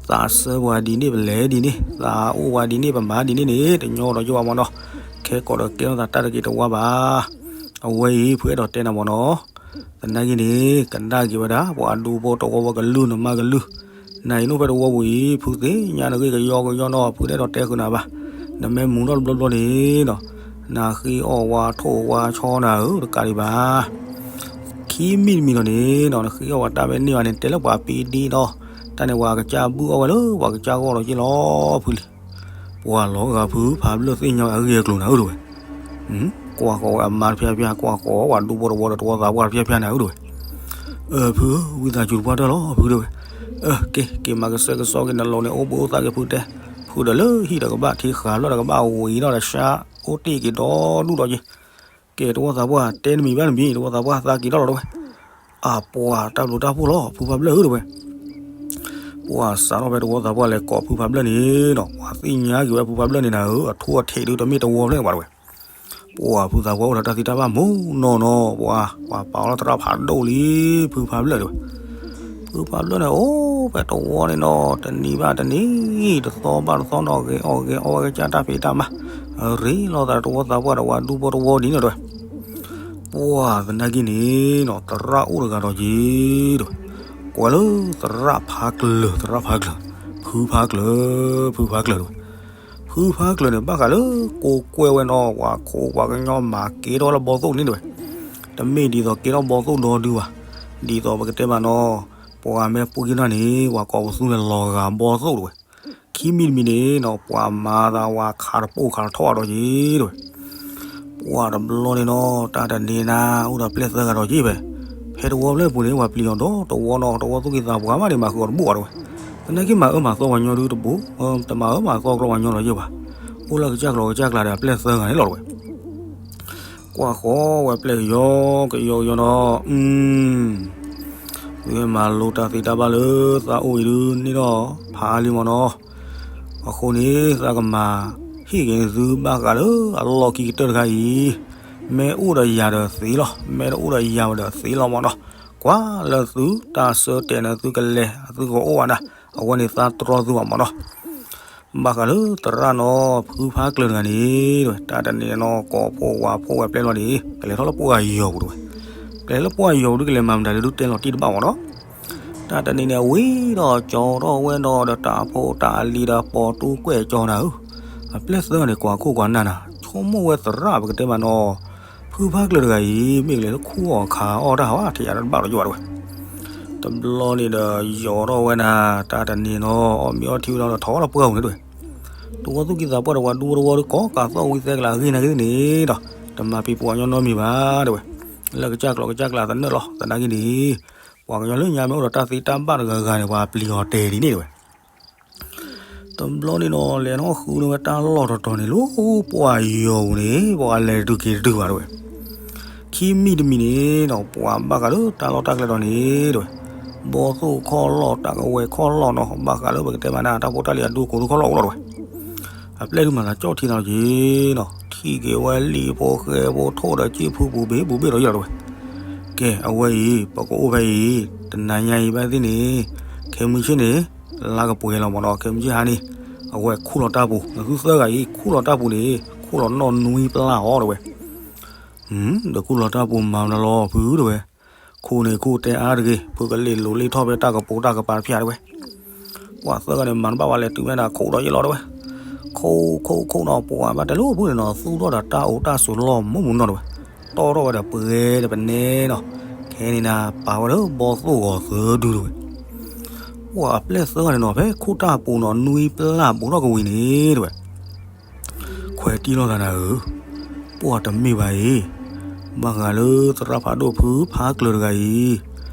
သးစၢ်ပှၤဒ်န့ၣ်ပလဲၤဒ်န့ၣ်, သးအိၣ်ပှၤဒ်န့ၣ်ပမၤဒ်န့ၣ်န့ၣ် တညီဒီးယဲၢ်ဘၣ်မၢ်နီၤ, ခဲကိးဒီးကဲထီၣ်သးတၢ်တဂ့ၤတဝါဘၣ်. အဝဲအံၤ ဖုအဲၣ်ဒိးတဲနၤမၢ်နီၤ, သနာ်က့န့ၣ် ကဒါက့ၤဝဲဒၣ် ပှၤဒူဖိတဝီဝဲကလုၢ်နမါကလုၢ်, နၤအံၤနအိၣ်ဖဲတဝီပူၤအံၤ ဖုသ့ၣ်ညါနဂ့ၢ်ကယီကယီနီၤ ဖုတအဲၣ်ဒိးတဲဃုာ်နၤဘၣ်, နမ့ၢ်မူထီၣ်တဘျီဘျီန့ၣ်ဒီး နဃ့အီၣ်ဝါထိၣ်ဝါဆီနၤဧၢ တကးဒံးဘၣ် ခံမံၤတမံၤဒီးန့ၣ်နီၤ နဃ့အီၣ်ဝဲတၢ်မ့ၢ်န့ၢ်ဘၣ်န့ၣ် တဲလၢပှၤပံဒံနီၤ, တၢ်န့ၣ်ပှၤကစၢ်ဘုၣ်အီၣ်ဝဲလၢပှၤကစၢ်ဂီၢ်လီၤက့လီၤဖုလံ. ပှၤလီၤဂာ်ဖုဖးဘျၢၣ်သ့ၣ်ညါအဂ့ၢ်အကျိၤနၤဧၢတဲဝဲ, ကွၢ်ဃီၤဝဲအမါတဖျါဖျါ ကွၢ်ဃီၤဝဲဒူဖိတဝီဒီးတဝီသးပှၢ်တဖျါဖျါနၤဧၢတဲဝဲ, အၢ ဖုဧၢ ဝံသးစူၤတပှၢ်တၢၢ်လီၤဖုတဲဝဲ, အၢ က့ၤ က့ၤမၤကစၢၢ်ကစီက့ၤနလိၤန့ၣ် အိၣ်ဘှံးအိၣ်သါက့ၤဖုတဲ, ဖုဒီးလၢဟံၣ်ဒီးကဘၣ်ထံဃာ်ဖျၢၣ်ဒီးကဘၣ်ဝံၤ ဒီးတၢ်ဆါအိၣ်တ့ၢ်က့ၤဒီဒူၣ်ဒီးက့ၤ, ကဲတဝီသးပှၢ်တဲတမံၤဘၣ်တမံၤ တဝီသးပှၢ်သးက့ၤထီၣ်လီၤတဲဝဲ, အပှၤတၢ်ဘျုးတၢ်ဖှိၣ်လီၤ ဖုဖးဘျၢၣ်ဧၢတဲဝဲ, ပှၤစးထီၣ်ဖဲတဝီသးပှၢ်လဲၤကိးဖုဖးဘျၢၣ်န့ၣ်ဒီး ပှၤသ့ၣ်ညါက့ၤဝဲဖုဖးဘျၢၣ်န့ၣ်နၤဧၢ အထူအထံးဒုးတမ့ၢ်တဝီဖျၢၣ်န့ၣ်ဘၣ်တဲဝဲ, ပှၤဖုသးပှၢ်အိၣ်ဒီးတၢ်သ့တၢ်ဘၣ်မူနီၢ်နီၢ် ပှၤ ပှၤပာ်အီၤလၢသရၣ်ဖးဒိၣ်လံ ဖုဖးဘျၢၣ်တဲဝဲ, ဖုဖးဘျၢၣ်န့ၣ် အိၣ်ဖဲတဝီန့ၣ်နီၤ တနံၤဘၣ်တနံၤ တသီဘၣ်တသီနီၤ ဂဲၤအီၣ်ဂဲၤအီဝဲကစၢ်တၢ်ဖံးတၢ်မၤ, ရ့လိာ်သးတဝီသးပှၢ်ဒီးဝဲဒူဖိတဝီဒ်န့ၣ်တဲဝဲ, ပှၤသနာ်က့န့ၣ်နီၤ သရၣ်အိၣ်တဂၤဒီးက့ၤတဲဝဲ, ကွၢ်လၢသရၣ်ဖးကျၢၤ သရၣ်ဖးကျၢၤ, ဖုဖးကျၢၤ ဖုဖးကျၢၤတဲဝဲ, ဖုဖးကျၢၤန့ၣ် ဘၣ်ဃးလၢကိးကွဲဝဲနီၤ ပှၤခိးပှၤကညီမၤကဲထီၣ်လၢဘီသိၣ်န့ၣ်တဲဝဲ, တမ့ၢ်ဒ်သိးကဲထီၣ်ဘီသိၣ်ဒီဒုဘၣ်, ဒ်သိးပကတဲမးနီၤ, ပှၤမ့ၢ်ပှ့ၤက့ၤနီၤန့ၣ် ပှၤကိးပသူလဲၤလီၤဂာ်ဘီသိၣ်တဲဝဲ, ခံမံၤတမံၤန့ၣ်နီၤ ပှၤမၤသးဝဲခးတပိၢ်ခးတထီၣ်ဒီးက့ၤတဲဝဲ ပှၤတဘျီန့ၣ်နီၤ တၢ်တနံၤန့ၣ် အိၣ်ဒီးပျဲၢ်သၢဂၤဒီးက့ၤဖဲ, ဖဲတဝီဖျၢၣ်ပူၤန့ၣ် ပှၤပျံၤအီၤဒီးတဝီနီၤ တဝီသူၣ်က့သးပှၢ်မးန့ၣ် မၤဃုာ်အီၤတဘူၣ်ဘၣ်တဲဝဲ, သနာ်က့မၤအၢမၤသီပှၤညီဒုတဘူၣ်, တမၤအၢမၤသီကျီပှၤညီဒီးယဲၢ်ဘၣ်, အိၣ်လၢကစၢ်ကျီၤကစၢ်ကျါဒီးအပျဲၢ်သၢဂၤန့ၣ်လီၤတဲဝဲ ကွၢ်ဃီၤဝဲပျဲၢ်ကယီကယီကယီနီၤ, သုမၤလိတၢ်သ့တၢ်ဘၣ်လၢသးအိၣ်အံၤဒုးန့ၣ်ဒီး ဖးအါလံမၢ်နီၤ, အဃိန့ၣ် သးကမၤဟ့ၣ်က့ၤန့ၢ်သုဘၣ်ဃးလၢအလီၢ်ခံကတၢၢ်တခါအံၤ, မ့ၢ်အိၣ်ဒီးယၤဒီးသ့လီၤ, မ့ၢ်တအိၣ်ဒီးယၤဒီးသ့လီၤမၢ်နီၤ, ကွၢ်လၢသုတၢ်ဆၢတဲာ်န့ၣ် သုကလဲၤသုကအိၣ်ဘၣ်နၤ, အဝဲန့ၣ်သးတြီသုဘၣ်မၢ်နီၤ ဘၣ်ဃးလၢသရၣ်နီၤ ဖုဖးကျၢၤတဂၤန့ၣ်တဲဝဲ တၢ်တနံၤန့ၣ်နီၤ ကိးဖှိၣ်ဝးဖှိၣ်ဝဲပျဲၢ်လီၤန့ၣ် ကလဲၤထီၣ်လၢပှၢ်ယီၤပူၤတဲဝဲ, ကလဲၤလၢပှၢ်ယီၤပူၤဒုးကလဲၤမၤမတၤဒုးတဲလီၤတံၢ်တဘၣ်မၢ်နီၤ, တၢ်တနံၤန့ၣ် အဝံၤဒီးကၠီထီၣ်ဝဲဒီးဒီးတၢ်ဖိတၢ်အလံၤဒီးပိာ်တူၢ်ကွဲၢ်ကၠီနၤဧၢ, အပျဲၢ်သၢဂၤန့ၣ် ကွၢ်ခိၣ်ကွၢ်နၢ်နၤ, ဆိကမိၣ်ဝဲသရၣ်ပကတဲမးနီၤ, ဖုဖးကျၢၤတဂၤအံၤ မ့ၢ်ကလဲၤလၢခူအီၣ်ခးအီၣ်တၢ်ဟးထံးယၤတဘၣ်ဒီးယဲၢ်ဘၣ်တဲဝဲ တဘျီန့ၣ်ဒီး ယီၤထီၣ်ဝဲနၤ တၢ်တနံၤနီၤ အီၣ်မ့ၤအီထံဝဲဒီးထီၣ်လၢပှၢ်ပူၤန့ၣ်တဲဝဲ, တဝီသူၣ်ကံၢ်သးပှၢ်ဒီးပှၤဒူဖိတဝီဒီးကိးကးသီၣ်ဝံၤသဲကလးအဂ့ၢ်နာ်က့န့ၣ်ဒီး တမၤပံၤပှၤညီနီတမံၤဘၣ်တဲဝဲ, လၢကစၢ်ကျီၤကစၢ်ကျါသနၢၣ်လီၤ သနာ်က့န့ၣ်, ပှၤကညီလၢညါမ့ၢ်အိၣ်ဒီးတၢ်သ့တၢ်ဘၣ်တဂၤဂၤန့ၣ် ပှၤပျံၤအီၤတဲာ်ဒ်န့ၣ်တဲဝဲ တဘျီန့ၣ်နီၤ လဲၤထီၣ်ဃုန့ၢ်ဝဲတၢ်လီၢ်တတီၤန့ၣ် လၢပှၢ်ယီၤပူၤန့ၣ် ပှၤလဲၤတတုၤက့ၤတတုၤဘၣ်တဲဝဲ, ခံမံၤတမံၤန့ၣ်နီၤ ပှၤဘၣ်ဃးလၢတၢ်လီၢ်တၢ်ကျဲဒီးန့ၣ်တဲဝဲ, ဘီသိၣ်ခီၣ်လီၢ် တၢ်ကဝဲၤခီၣ်လီၢ်နီၤ ဘၣ်ဃးလၢပကတဲမးန့ၣ် တၢ်ဖိတၢ်လံၤအဒူကိးဒူခီၣ်လီၢ်အိၣ်လီၤတဲဝဲ အပျဲၢ်ဒုးမၤသးကၠီၣ်ထံနီၤက့ၤနီၤ ထံၣ်က့ၤဝဲလံာ်ဖိဃဲဖိထိၣ်ဒီးက့ၢ်ဖုပူၤဘ့ၣ်ပူၤဘ့ၣ်ဒီးယဲၢ်လီၤတဲဝဲ, က ကဲ အဝဲအံၤ ပကအိၣ်ဖဲအံၤ တနၤညါအံၤဘၣ်သ့ၣ်န့ၣ် ခဲမုၢ်ဆ့ၣ်န့ၣ် လါကပှဲၤလီၤမၢ်နီၤ ခဲမုၢ်ဆ့ၣ်ဟါန့ၣ် အဝဲခူၣ်လီၤတၢ်ပူၤ နသုသၢဂၤအံၤ ခူၣ်လီၤတၢ်ပူၤန့ၣ် ခူၣ်လီၤနီၢ်နွံပျၢ်အီၤတဲဝဲ, ဒီးခူၣ်လီၤတၢ်ပူၤမၤမနုၤလီၤဖုတဲဝဲ, ခူၣ်န့ၣ်ခူၣ်တဲအါတဂ့ၤ ဖုကလ့ၣ်လိၤလ့ၣ်ထီၣ်ဖဲတၢ်ကပိာ်တၢ်ကပၤတဖၣ်တဲဝဲ ပှၤသၢဂၤန့ၣ် မၤတဘၣ်ဝဲလဲၤတုၤမ့ၢ်ဒၣ်ခိၣ်ဒီးယ့ၢ်လီၤတဲဝဲ, ခိၣ်ခိၣ်ခိၣ်နီၤ ပှၤဘၣ်တဲလၢဖုန့ၣ်နီၤ သူၣ်ထီၣ်ဒီးတၢ်အိၣ်တၢ်ဆိးလီၢ်မူမူနီၤတဲဝဲ, တီၢ်ထီၣ်ဝဲဒီးပှဲၤဒီးပနဲနီၤ, ခဲန့ၣ်နၤ ပာ်ဝဲလၢဘီသိၣ်ဂီၤသၢဒုတဲဝဲ, ပှၤအပျဲၢ်သၢဂၤန့ၣ်နီၤ ဖဲခိၣ်တၢ်ပူၤနီၤ နွံပျၢ်ဘူးထီၣ်ကဝံၤန့ၣ်တဲဝဲ ခွဲးတံၢ်လိာ်သးနၤဧၢ, ပှၤတမ့ၢ်ဘၣ်အံၤ, ဘၣ်ဃးလၢသရၣ်ဖးဒိၣ်ဖုဖးကျၢၤတဂၤအံၤ,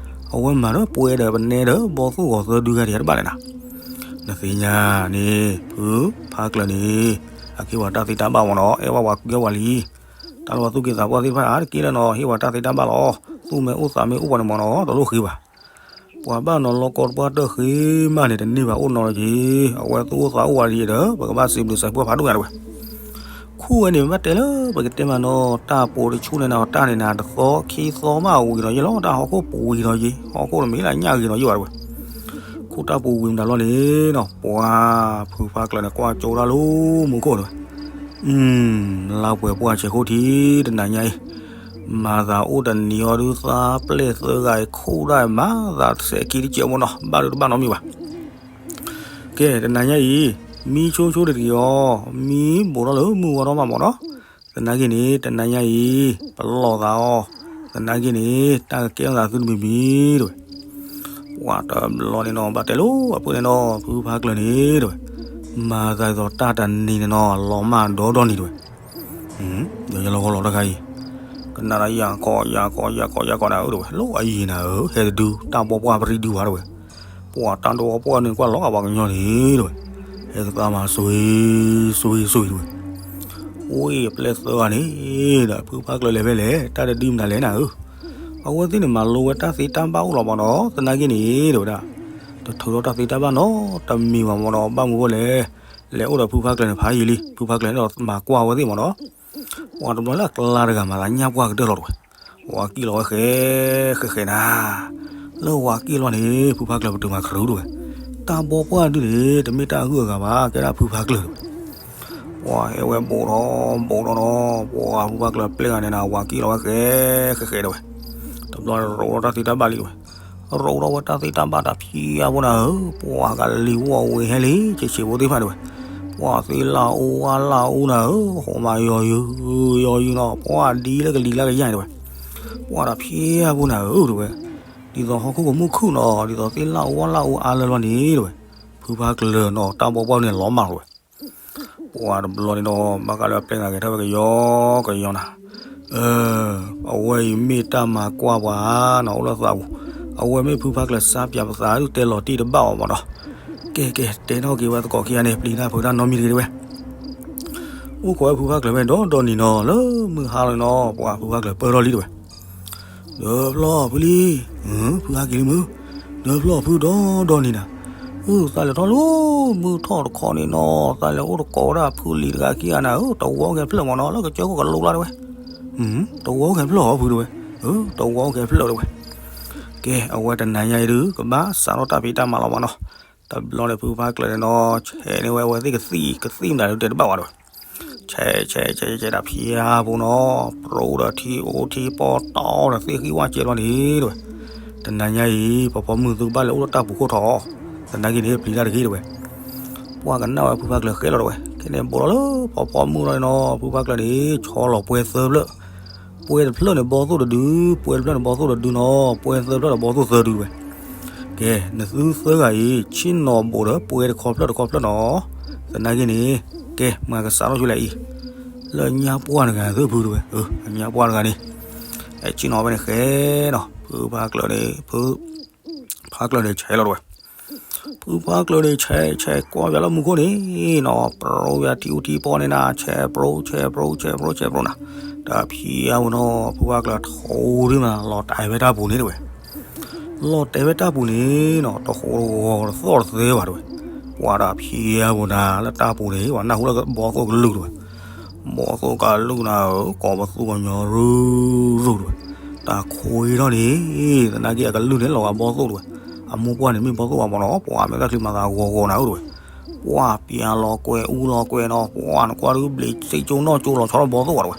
အဝဲမၤဒီးပှဲၤဒီးပနဲဒီးဘီသိၣ်ဂီၤသၢဒုဂၤဒံးတဘၣ်လဲၣ်နၤ, နသ့ၣ်ညါန့ၣ် ဖုဖးကျၢၤန့ၣ် အကဲဝဲတၢ်သ့တၢ်ဘၣ်မၢ်နီၤ အဲၣ်ဝဲဝၤကဲဝၤလံ, တၢ်လၢပှၤသူၣ်က့သးပှၢ်သ့ၣ်တဖၣ်အါတက့ၢ်လၢနီၤ ဟ့ၣ်ဝဲတၢ်သ့တၢ်ဘၣ်လီၤ, သူၣ်မ့ၢ်အိၣ်သးမ့ၢ်အိၣ်ပှၤန့ၣ်မၢ်နီၤ တလိၣ်ဃ့ဘၣ် ပှၤဘၣ်နီၤလီၤကီတပှၢ်တၢၢ်ဃ့မးန့ၣ် တန့ၢ်ဘၣ်အိၣ်နီတက့ၢ်, အဝဲသူၣ်အိၣ်သးအိၣ်ဝဲဒ်ဒီး ပကဘၣ်စံးဘျုးစံးဖှိၣ်ဖးဒိၣ်ညါတဲဝဲ, ခူၣ်ဝဲန့ၣ် မ့ၢ်ဘၣ်တဲလၢ ပကတဲမးနီၤ တၢ်ပိာ်တဆူၣ်န့ၣ်နၤ တၢ်န့ၣ်နၤ တသီခံသီမးဝံၤနီၤယ့ၢ်လီၤ, တၢ်ဟီၣ်ခိၣ်ပူၤဝံၤနီၤယ့ၢ်, ဟီၣ်ခိၣ်တမ့ၢ်လၢညၣ်ဂ့ၤနီၤယ့ၢ်ဘၣ်တဲဝဲ, ခိၣ်တၢ်ပူၤဝံၤမတၤလီၢ်န့ၣ်နီၤ ပှၤဖုဖးကျၢၤန့ၣ် ကွၢ်ကၠိဒၣ်လၢမူခိၣ်တဲဝဲ လါပှဲၤပှၢ်ဆဲးခိၣ်ထံးတနၤညါအံၤ, မၤသးအိၣ်တနံၤအံၤဒုး သးပျဲၢ်သၢဂၤအံၤ ခိၣ်ဒၣ်မၤသးစဲးခံတစဲးမၢ်နီၤ ဘၣ်ဒုးတဘၣ်နီတမံၤဘၣ်. ကဲ တနၤညါအံၤ, မံဆိဆိတက့ၢ်အီၤ, မံဘူးထီၣ်လၢမုၢ်ဝါထီၣ်မးမၢ်နီၤ, သနာ်က့န့ၣ် တနၤညါအံၤ ပလီၢ်သးအီၤ, သနာ်က့န့ၣ် တၢ်ကကဲထီၣ်သးသုတမံၤမံၤတဲဝဲ ပှၤတဘျီန့ၣ်နီၤ ဘၣ်တဲလိာ်အပူၤန့ၣ်နီၤ ဖုဖးကျၢၤန့ၣ်တဲဝဲ, မၤသးဒ်သိးတၢ်တနံၤန့ၣ်နီၤ လီၤမၢ်ဒီဒီနံၤတဲဝဲ, ဒီးယလီၤဂီၢ်လီၤတခါအံၤ, ကနၣ်ဒီးယၤခီ ယၤခီ ယၤခီ ယၤခီနၤဧၢတဲဝဲ, လီၤအယံၤနၤဧၢ ဟဲတဒု တၢ်ဘီပှၢ်ပရံဒုဘၣ်တဲဝဲ, ပှၤတၢ်ဒိပှၢ်န့ၣ်ကွၢ်လီၤအပှၤကညီန့ၣ်တဲဝဲ, ဟဲကသါမၤဆိ ဆိ ဆိတဲဝဲ အိၣ်အံၤအပျဲၢ်သၢဂၤန့ၣ်ဒီး ဖုဖးကျၢၤလဲၤဖဲလဲၣ် တၢ်တဒုမနုၤလဲၣ်နၤဧၢ, အဝဲသ့ၣ်န့ၣ်မၤလိဝဲတၢ်သ့တၢ်ဘၣ်အိၣ်လီၤမၢ်နီၤ သနာ်က့န့ၣ်တဲဝဲဒၣ်, တထုးထီၣ်တၢ်သ့တၢ်ဘၣ်နီတမံၤဘၣ်မၢ်နီၤ ဘၣ်မနုၤဃိလဲၣ်, လဲၤအိၣ်ဒီးဖုဖးကျၢၤန့ၣ်ဖးယံာ်လံ ဖုဖးကျၢၤန့ၣ်ဒီးမၤကွၢ်ဝဲသ့ၣ်မၢ်နီၤ ပှၤတဘျီလၢအကျါတဂၤမးသးညၣ်ပှၢ်ကတၢၢ်လီၤတဲဝဲ, ဝၤကံၣ်လီၤဝဲဃဲ ဃဲဃဲနၤ, လၢဝၤကံၣ်လီၤန့ၣ် ဖုဖးကျၢၤပတုာ်မၤခရူးတဲဝဲ, တၢ်ဘီပှၢ်ဒုန့ၣ် တမ့ၢ်တၢ်အဂုၤအဂၤဘၣ် ကဲဒၣ်ဖုဖးကျၢၤတဲဝဲ, ပှၤဟဲဝဲဘူးထီၣ်ဘူးထီၣ်နီၤ ပှၤဖုဖးကျၢၤပျဲၢ်ဂၤန့ၣ်နၤ ဝၤကံၣ်လီၤဝဲဃဲ ဃဲဃဲတဲဝဲ, တဘျီရိးထီၣ်တၢ်သ့တၢ်ဘၣ်လံတဲဝဲ, ရိးထီၣ်ဝဲတၢ်သ့တၢ်ဘၣ်တၢ်ဖံးအါဖိနၤဧၢ, ပှၤကလံၤဝီၢ်ဝ့ၤဟဲလံ ဆံးဆံးဖိသ့ၣ်တဖၣ်တဲဝဲ, ပှၤသ့လၢအူဝါလၢအူနၤဧၢ, ဟိးမးယီၤယုာ် ယီၤယုာ်နီၤ ပှၤဒ်လၢကလံၤလၢကယါတဲဝဲ, ပှၤတၢ်ဖံးအါဖိနၤဧၢတဲဝဲ, ဒ်သိးဟီၣ်ခိၣ်ကမူၣ်ခုၣ်နီၤ ဒ်သိးသ့လၢအူဝါလၢအူအါလၢလီၤန့ၣ်တဲဝဲ, ဖုဖးကျၢၤနီၤ တၢ်ဘီပှၢ်န့ၣ်လီၤမၢ်လီၤဝဲ ပှၤတဘျီန့ၣ်ဒီး ဘၣ်ဃးလၢအပျဲၢ်ဂၤဂဲၤထီၣ်ဝဲကယီကယီနၤ, အဝဲအံၤမ့ၢ်တၢ်မၤကွၢ်ပှၤနီၤ အိၣ်လၢသးပူၤ, အဝဲမ့ၢ်ဖုဖးကျၢၤစါပၠးပသးဒုးတဲလီၤတံၢ်တဘၣ်အီၤမၢ်နီၤ, ကဲကဲ တဲနီၣ်က့ၤဝဲသကိးခံဂၤန့ၣ် ပျံၤတၢ်ဖုးတၢ်နီတမံၤတဂ့ၤတဲဝဲ, အိၣ်ခိးဝဲဖုဖးကျၢၤဖဲဒီဒီနံၤနီၤ လၢမုၢ်ဟါလီၤနီၤ ပှၤဖုဖးကျၢၤပၢၢ်ထီၣ်လံတဲဝဲ ဒီဖျီၣ်ဖုလံ, ဖုဟးက့ၤလံမုၢ်, ဒီဖျီၣ်ဖုဒီဒီနံၤနၤ, အၢ သးလဲၤထီၣ်လၢမုၢ်ထီၣ်တခီန့ၣ်နီၤ သးလဲၤအိၣ်တကိးဝဲဒၣ်ဖုလံၤတဂၤခံဂၤနၤဧၢ တဝီကဲဖျၢၣ်မၢ်နီၤ လၢကစၢၢ်ခိၣ်ကလိလါတဲဝဲ, တဝီကဲဖျၢၣ်အီၤဖုတဲဝဲ, တဝီကဲဖျၢၣ်တဲဝဲ, ကဲ အဝဲတနၤညါအံၤဒုး ကဘၣ်စးထီၣ်တၢ်ဖံးတၢ်မၤလီၤမၢ်နီၤ, တဘျီန့ၣ်ဖုဖးကျၢၤန့ၣ်နီၤ ဆဲးန့ၢ်ဝဲအဝဲသ့ၣ်ကသံၣ် ကသံၣ်မတၤဒုးတဲတဘၣ်ဝဲတဲဝဲ ဆဲးဆဲးဆဲးဆဲးတၢ်ဖံးအါဖိနီၤ ပြိဒီးထံအိၣ်ထံပီတီဒီး သ့ၣ်ဃံဝၣ်စဲးဘျီန့ၣ်တဲဝဲ, တနၤညါအံၤ ဖီဖီမုၢ်သုကဘၣ်လဲၤအိၣ်လၢတၢ်ပူၤခိၣ်ထီၣ်, သနာ်က့န့ၣ် ပျံၤတၢ်တဂ့ၤတဲဝဲ, ပှၤကနၣ်ဝဲဖုဖးကျၢၤဃဲလီၤတဲဝဲ, ခဲန့ၣ်ဘူးထီၣ်လၢဖီဖီမုၢ်လီၤန့ၣ်နီၤ ဖုဖးကျၢၤန့ၣ် ဆီလီၤပှဲၤသၢဖျၢၣ်, ပှဲၤတဖျၢၣ်န့ၣ်ဘီသိၣ်တဒု, ပှဲၤတဖျၢၣ်န့ၣ်ဘီသိၣ်တဒုနီၤ, ပှဲၤသၢဖျၢၣ်ဒီးဘီသိၣ်သၢဒုတဲဝဲ ကဲ နသုသၢဂၤအံၤ ဆ့ၣ်နီၤဘူးဒီးပှဲၤတခီဖျၢၣ်တခီဖျၢၣ်နီၤ, သနာ်က့န့ၣ် ကဲ မၤကစးထီၣ်ဆူလဲၣ်အံၤ, လၢညါပှၢ်တဂၤသုဖုတဲဝဲ, အညါပှၢ်တဂၤန့ၣ်, အဲၣ်ဆ့ၣ်နီၤဖဲန့ၣ်ဃဲနီၤ ဖုဖးကျၢၤန့ၣ် ဖုဖးကျၢၤန့ၣ်ဆဲးလီၤတဲဝဲ ဖုဖးကျၢၤန့ၣ် ဆဲးဆဲးကွၢ်ပၠးလၢမူခိၣ်န့ၣ်နီၤ ပြိပၠးထံအိၣ်ထံပီန့ၣ်နၤ ဆဲးပြိ ဆဲးပြိ ဆဲးပြိ ဆဲးပြိနၤ, တၢ်ဖံးအါဖိနီၤ ဖုဖးကျၢၤထိဒ်မး လီၤတဲာ်ဖဲတၢ်ပူၤန့ၣ်တဲဝဲ, လီၤတဲာ်ဖဲတၢ်ပူၤန့ၣ်နီၤ တဃိးတဂီၤတသီၣ်တသဲဘၣ်တဲဝဲ, ပှၤတၢ်ဖံးအါဖိနၤ လၢတၢ်ပူၤန့ၣ် ပှၤနၢ်ဟူလၢဘီသိၣ်ကလုၢ်တဲဝဲ, ဘီသိၣ်ကလုၢ်နၤဧၢ ကိးပသူကညီရူၢ်ရူၢ်တဲဝဲ, တၢ်ခွံထီၣ်န့ၣ်, သနာ်က့အကလုၢ်န့ၣ်လီၤဂာ်ဘီသိၣ်တဝဲ, အမိၢ်ပှၢ်န့ၣ်မ့ၢ်ဘီသိၣ်ဘၣ်မ့ၢ်နီၤ, ပှၤမဲာ်သၣ်ချံမၤသးဂီၤဂီၤနၤဧၢတဝဲ, ပှၤပျၢ်လီၤကွဲးအူလီၤကွဲးနီၤ, ပှၤနကွၢ်ဒုးဘျံးစ့ကၠိနီၢ်ကၠိလီၤဆီထီၣ်ဘီသိၣ်ဝဲတဝဲ,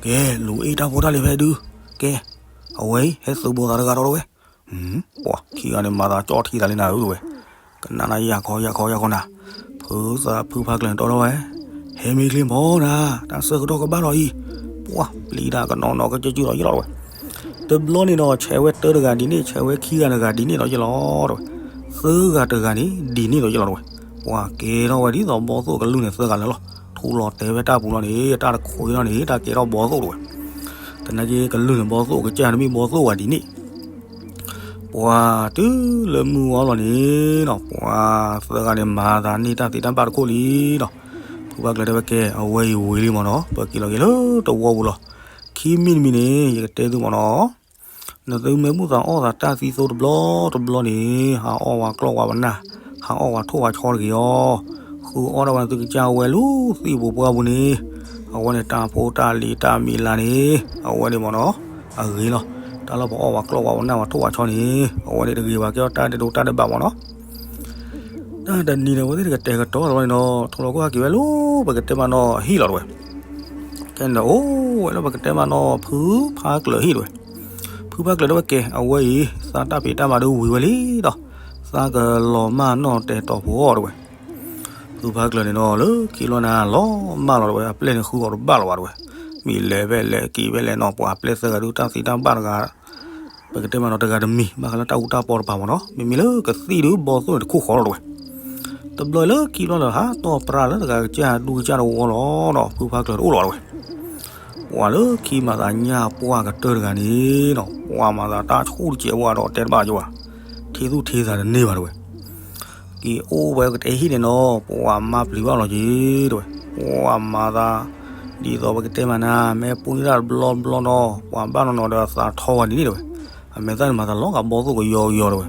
ကဲ လူၤအ့ၣ်တၢ်ဖိတၢ်လံၤဖဲဒုး, ကဲ အဝဲအံၤ ဟဲသုးဘိသးတဂၤဒီးတဝဲ ပှၤခံဂၤန့ၣ်မၤသးကၠီၣ်ထံသးလံနၤဧၢတဝဲ, ကနၣ်နၤယၢ်ခီယၢ်ခီယၢ်ခီနၤ, ဖုသးဖုဖါကျၢၤန့ၣ်တီထီၣ်ဝဲ, ဟဲမ့ၢ်ချ့မီၤနၤ, တၢ်ဆၢကတီၢ်ကဘၣ်လီၤအံၤ, ပှၤပျံၤတၢ်ကနီၤနီၤကကၠူၣ်ကၠူၣ်ဒီးယလီၤတဝဲ, တဘျီန့ၣ်ဒီး ဆဲးဝဲတၢတဂၤဒ်န့ၣ်, ဆဲးဝဲခံဂၤတဂၤဒ်န့ၣ်ဒီးယလီၤတဝဲ, သၢဂၤတဂၤန့ၣ်ဒ်န့ၣ်ဒီးယလီၤတဝဲ, ပှၤကဲထီၣ်ဝဲဒ်သိးဘီသိၣ်ကလုၢ်န့ၣ်သၢဂၤလၢာ်လီၤ, ထူလီၤတဲာ်ဝဲတၢ်ပူၤလီၤန့ၣ်, တၢ်တခွံထီၣ်န့ၣ် တၢ်ကဲထီၣ်ဘီသိၣ်တဝဲ, သနာ်က့ကလုၢ်န့ၣ်ဘီသိၣ်ကစၢ်န့ၣ်မ့ၢ်ဘီသိၣ်ဝဲဒ်န့ၣ် ပှၤတုၤလၢမုၢ်ဝါလီၤန့ၣ်နီၤ, ပှၤသၢဂၤန့ၣ်မၤသးန့ၢ်တၢ်သ့တၢ်ဘၣ်တခိၣ်လံနီၤ, ဖုဘၣ်ကျၢၤတဲဝဲကဲ အဝဲအံၤဝံၤလံမ့ၢ်နီၤ, ပက့ၤလီၤက့ၤလၢတဝီပူၤလီၤ, ခံမံၤတမံၤန့ၣ် ယကတဲသုမ့ၢ်နီၤ, နသုမ့ၢ်ဘူၣ်သးအီၣ်သးတၢ်သံသိတဘျီတဘျီန့ၣ်, ဟးအီၣ်ဝဲကျီၢ်ဝဲပနၢ်, ဟးအီၣ်ဝဲထိၣ်ဝဲဆီတဂ့ၤအီၤ, ဃုအီၣ်ဒၣ်ဝဲနသုကစၢ်ဝဲလၢသံၣ်ပူၤပှၢ်ပူၤန့ၣ်, အဝဲန့ၣ်တၢ်ဖိတၢ်လံၤတၢ်မံၤလၢ်န့ၣ်, အဝဲန့ၣ်မ့ၢ်နီၤ အဂ့ၤလီၤ, တၢ်လၢပအီၣ်ဝဲကျီၢ်ဝဲပနၢ်ဝဲထိၣ်ဝဲဆီန့ၣ်, အဝဲန့ၣ်တဂ့ၤဘၣ် ကဲထီၣ်တၢ်ဒဲးတၢ်ဘးမ့ၢ်နီၤ, တၢ်တနံၤန့ၣ် အဝဲသ့ၣ်တကတဲာ်ကတီၤလီၤန့ၣ်နီၤ, ထူလီၤကီၢ်ဟဲက့ၤဝဲလၢပကတဲမးနီၤဟံၣ်လီၤတဝဲ, ကဲန့ၣ်အိၣ်ဝဲလၢပကတဲမးနီၤ ဖုဖါကျၢၤဟံၣ်တဝဲ, ဖုဖါကျၢၤတဲဝဲကဲ အဝဲအံၤ သးတၢ်ဖံးတၢ်မၤဒုးဝံၤဝဲလံဒီး, သးကလီၤမၢ်နီၣ်တဲာ်တီၢ်ဖိအီၤတဝဲ ဖုဖါကျၢၤန့ၣ်နီၤ လၢခံလီၤနၤ လီၤမၢ်လီၤတဝဲ အပျဲၢ်န့ၣ်ဃုအီၤတဘၣ်လီၤဘၣ်တဝဲ, မ့ၢ်လဲၤဖဲလဲၣ်က့ၤဖဲလဲၣ်နီၤ ပှၤအပျဲၢ်သၢဂၤဒုးတၢ်သံတၢ်ဘၣ်တဂၤ, ပကတဲမးနီၤတဂၤတမံၤ ဘၣ်ဃးလၢတၢ်အူတၢ်ပီတပၤမ့ၢ်နီၤ မ့မ့ၢ်လၢကသံၣ်ဒုးဘီသိၣ်န့ၣ်တခိၣ်ဃီလီၤတဝဲ, တဘျီလၢခံဘျီလၢဟးတီၢ်ပြၢ်လၢတဂၤကစၢ်ဒူကစၢ်တဝီလီၤဒီး ဖုဖါကျၢၤတအိၣ်လီၤတဝဲ ပှၤလၢခံမၤသးညၣ်ပှၢ်ကတၢၢ်တဂၤန့ၣ်နီၤ ပှၤမၤသးတၢ်ဆူၣ်တစဲးဝဲဒီးတဲတဘၣ်ကၠိဘၣ်, ထံသူၣ်ထံသးတန့ၢ်ဘၣ်တဝဲ, က့ၤအိၣ်ဝဲကတဲဟံၣ်န့ၣ်နီၤ ပှၤမၤပျံၤဘၣ်လီၤက့ၤတဝဲ, ပှၤမၤသး ဒ်သိးပကတဲမးနၤ မ့ၢ်ပူၤန့ၢ်တၢ်တဘျီဘျီနီၤ ပှၤဘၣ်နီၤနီၤဒီးသးထီဝဲဒ်န့ၣ်တဝဲ, အမဲာ်သၣ်န့ၣ်မၤသးလီၤဂာ်ဘီသိၣ်ကယီကယီတဝဲ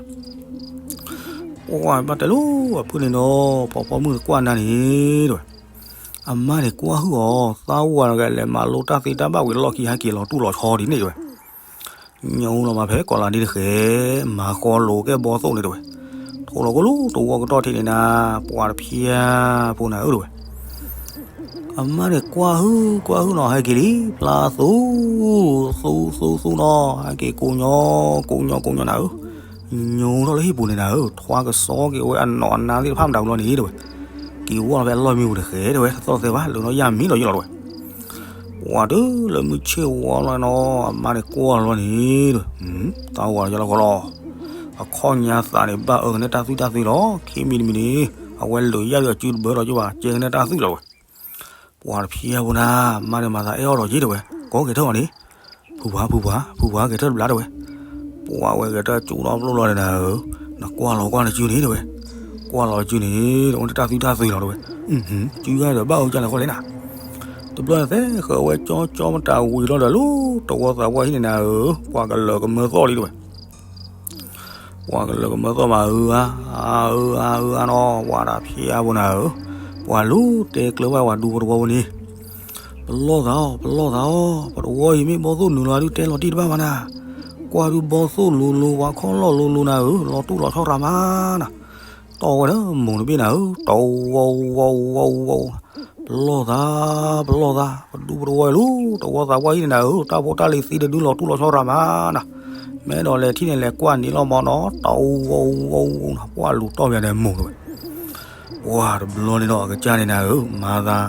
ပှၤဘၣ်တဲလၢအဖုန့ၣ်နီၤ ဖီဖီမုၣ်တကွၢ်နၤန့ၣ်တဝဲ, အမါန့ၣ်ကွၢ်ဟုၣ်အီၤ သးဝၤတဂၤလဲၤမၤလိတၢ်သ့တၢ်ဘၣ်ဝံၤလီၢ်ခံဟဲက့ၤလီၤတူၢ်လီၤဆီဒ်န့ၣ်တဝဲ, ညိလီၤမးဖဲကီးလးဒ်တဃဲ, မၤဃီလိာ်ကဲဘီသိၣ်န့ၣ်တဝဲ, ထိၣ်လီၤကလိတဝီကတီၢ်ထံးန့ၣ်နၤ, ပှၤတဖျၢၣ်ဖိနၤဧၢတဝဲ အမါန့ၣ်ကွၢ်ဟုၣ်ကွၢ်ဟုၣ်နီၤ ဟဲက့ၤလံ ဖျါသူ သူသူသူနီၤ ဟဲက့ၤကိးညီ ကိးညီကိးညီနၤဧၢ, ညိထီၣ်လၢဟံၣ်ပူၤန့ၣ်နၤဧၢ, ထွါကစီက့ၤဝဲအနီၢ်အနါသ့ၣ်တဖၣ်မတၤဝံၤလီၤန့ၣ်တဝဲ, က့ၤဝီလီၤဖဲအလီၢ်မံပူၤတဃဲတဝဲ တသီၣ်သဲဘၣ် လၢနီၢ်ယၢ်မံဒီးယလီၤတဝဲ ပှၤတုၤလၢမုၢ်ဆ့ၣ်ဝါလီၤနီၤ အမါန့ၣ်ကွၢ်လီၤန့ၣ်တဝဲ, သးဝၤလီၤယလီၤဃီလီၤ, အခီၣ်ညါသးန့ၣ် ဘၣ်အၢကနဲၣ်တၢ်သွံၣ်တၢ်သွံၣ်လီၤ, ခံမံၤတမံၤန့ၣ် အဝဲလၢာ်ယၢ်ဒီးအစုတဘၢဒီးကၠိဘၣ် ကဲကနဲၣ်တၢ်သွံၣ်လီၤတဝဲ, ပှၤတဖျၢၣ်ဖိနၤ မါန့ၣ်မၤသးအဲၣ်အီၣ်ဒီးက့ၤတဝဲ, ကိးဂဲၤထၢၣ်အီၤန့ၣ်, ဖုပှၤ ဖုပှၤ ဖုပှၤဂဲၤထၢၣ်တဘျါတဝဲ, ပှၤဝဲဂဲၤထၢၣ်ကၠူထီၣ်ပျိလီၤန့ၣ်နၤဧၢ, နကွၢ်လီၤကွၢ်နစုန့ၣ်တဝဲ, ကွၢ်လီၤစုန့ၣ် တအိၣ်န့ၣ်တၢ်သွံၣ်တၢ်သွံၣ်လီၤတဝဲ, စုဂၤဒီးဘၣ်အၢကလဲၣ်ဃီလဲၣ်နၤ တဘျီန့ၣ်သဲဃၢၤဝဲကၠီကၠီမတၤဝံၤလီၤဒီးလၢ တဝီသးပှၢ်ဟံၣ်န့ၣ်နၤဧၢ, ပှၤကလၢၤကမၢသီၣ်လံတဝဲ, ပှၤကလၢၤကမၢသီၣ်မးဧၢဧါ, အၢဧါ အၢဧါနီၤ ပှၤတဖျၢၣ်ဖိနၤဧၢ, ပှၤလူၤတဲကျၢၤဘၣ်ဝဲဒူဖိတဝီဖိန့ၣ်, ပလီၢ်သးအီၤ ပလီၢ်သးအီၤ ပတဝီအံၤမ့ၢ်ဘီသိၣ်နုာ်လီၤဒုးတဲလီၤတံၢ်တဘၣ်မးနၤ, ကွၢ်ဒုးဘီသိၣ်လိၤလိၤ ပှၤခီၣ်လီၢ်လိၤလိၤနၤဧၢ, လီၤတူၢ်လီၤဆီရၤမးနၤ, တီၢ်ဝဲဒီးမိၢ်တဘ့ၣ်နၤဧၢ, တဝီဝီဝီဝီဝီ ပလီၢ်သး ပလီၢ်သး ပဒူပတဝီအံၤလီၤ တဝီသးပှၢ်ဟံၣ်န့ၣ်နၤဧၢ, တၢ်ဖိတၢ်လံၤသံတဒုလီၤတူၢ်လီၤဆီရၤမးနၤ, မ့ၢ်ဒီးလဲၤထံၣ်န့ၣ်လဲၤကွၢ်န့ၣ်လီၤမးနီၤ, တဝီဝီဝီနၤ ပှၤလူၤတီၢ်ပယၤဒီးမိၢ်တဝဲ, ပှၤတဘျီန့ၣ်ဒီးအကစၢ်န့ၣ်နၤဧၢ, မၤသး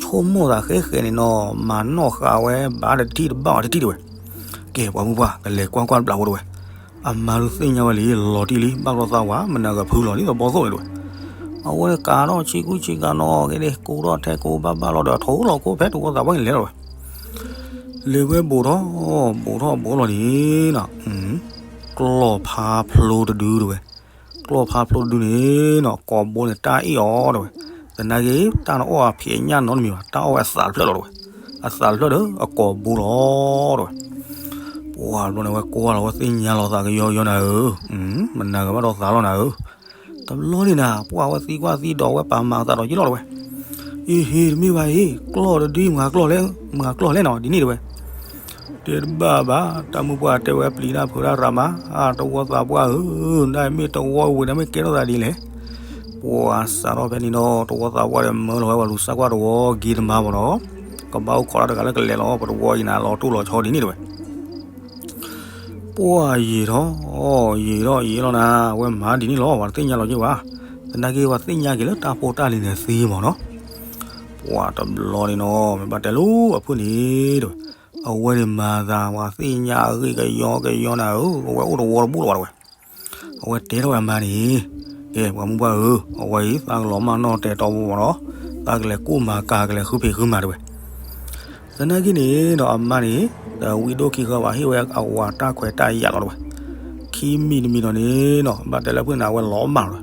ဆိကမိၣ်သးဃဲဃဲန့ၣ်နီၤ မၤနီၣ်ဃာ်ဝဲ ဘၣ်တထံၣ်တဘၣ်အီၤတထံၣ်တဝဲ, ကဲပှၤမုၣ်ပှၢ် ကလဲၤကွၢ်ကွၢ်တဘျီဖိတဝဲ အမါဒုးသ့ၣ်ညါဝဲလံ လီၤတံၢ်လံ ဘၣ်ဘျီသးဝၤ မနၤဂၤဖုလီၤဒ်သိးဘီသိၣ်န့ၣ်တဝဲ, အဝဲကးထီၣ်ဆံကူဆံကၤနီၤ ကဲဒ်ကိးထီၣ်ထဲကိးဘၣ်ဘၣ်လီၤဒီး ထိၣ်လီၤကိးဖဲတဝီသးပှၢ်န့ၣ်လဲၤလီၤတဝဲ, လဲၤဝဲဘူးထီၣ် ဘူးထီၣ်ဘူးလီၤန့ၣ်နီၤ, ကျီၢ်ဖးဖျိတဒုတဝဲ, ကျီၢ်ဖးဖျိတဒုန့ၣ်နီၤ ကိာ်ဘိန့ၣ်တၢ်အ့ၣ်အီၤတဝဲ, သနာ်က့ တၢ်နအီၣ်အဖံးအညၣ်နီတမံၤဘၣ် တၢ်အီၣ်ဝဲအသးတဖျၢၣ်လီၤတဝဲ, အသးတဖျၢၣ်ဒီးအကိာ်ဘိလီၤတဝဲ ပှၤဘျီန့ၣ်ဝဲကွၢ်လီၤဝဲသ့ၣ်ညါလီၤသးကယီယီနၤဧၢ, မနၤဂၤဘၣ်ဒီးသးလီၤနၤဧၢ, တဘျီန့ၣ်နၤ ပှၤဝဲသံကွၢ်သံဒိးဝဲပာ်မၤအသးဒီးယလီၤတဝဲ, အ့ဟ့ တမ့ၢ်ဘၣ်အ့ ကျီၢ်တဒုမၤကျီၢ်လဲၣ် မၤကျီၢ်လဲၣ်နီၤ ဒ်န့ၣ်တဝဲ, တ တဲတဘၣ်ဘၣ်, တၢ်မုၢ်ပှၢ်တဲဝဲပျံၤတၢ်ဖုးတၢ်ရၤမး, တဝီသးပှၢ်ဧၢ, နမ့ၢ်တဝီဝံၤန့ၣ်မ့ၢ်ကဲထီၣ်သးဒ်လဲၣ်. ပှၤစးထီၣ်ဖဲန့ၣ်ဒီး တဝီသးပှၢ်ဒီးမၢလီၤဝဲပှၤလူၤစၢ်ကွၢ်တဝီက့ၤတမၤမ့ၢ်နီၤ, ကဘၣ်အိၣ်ခိးတၢ်တဂၤလၢကလဲၤလီၤ ပတဝီအံၤနၤလီၤတိၢ်လီၤဆီဒ်န့ၣ်တဝဲ. ပှၤယံာ်ထီၣ်, ယံာ်ထီၣ်ယံာ်ထီၣ်နၤ, အဝဲမၤဒ်န့ၣ်လီၤ ပှၤတသ့ၣ်ညါလီၤက့ၤဘၣ်, သနာ်က့ပှၤသ့ၣ်ညါက့ၤလၢတၢ်ဖိတၢ်လံၤန့ၣ်သ့မ့ၢ်နီၤ. ပှၤတဘျီန့ၣ်နီၤ မ့ၢ်ဘၣ်တဲလိာ်အဖုၣ်န့ၣ်တဝဲ, အဝဲန့ၣ်မၤသးပှၤသ့ၣ်ညါအဂ့ၢ်ကယီကယီနၤဧၢ, အဝဲအိၣ်တဝီတဘူၣ်လၢၤဘၣ်တဝဲ. အဝဲတဲထီၣ်ဝဲအမါန့ၣ်, ကဲပှၤမုၢ်ပှၢ်ဧၢ, အဝဲအံၤသးကလီၤမၢ်နီၢ်တဲတီမ့ၢ်နီၤ, သးကလဲၤကိၢ်မၤကၤ ကလဲၤဃုဖံးဃုမၤတဝဲ. သနာ်က့န့ၣ်ဒီးအမါန့ၣ် တဝံဒိၣ်ခံဃၢဘၣ် ဟ့ၣ်ဝဲအဝၤတၢ်ခွဲးတၢ်ယာ်လီၤတဝဲ. ခံမံၤတမံၤဒီးန့ၣ်နီၤ ဘၣ်တဲလၢဖုၣ်န့ၣ် အဝဲလီၤမၢ်လီၤ,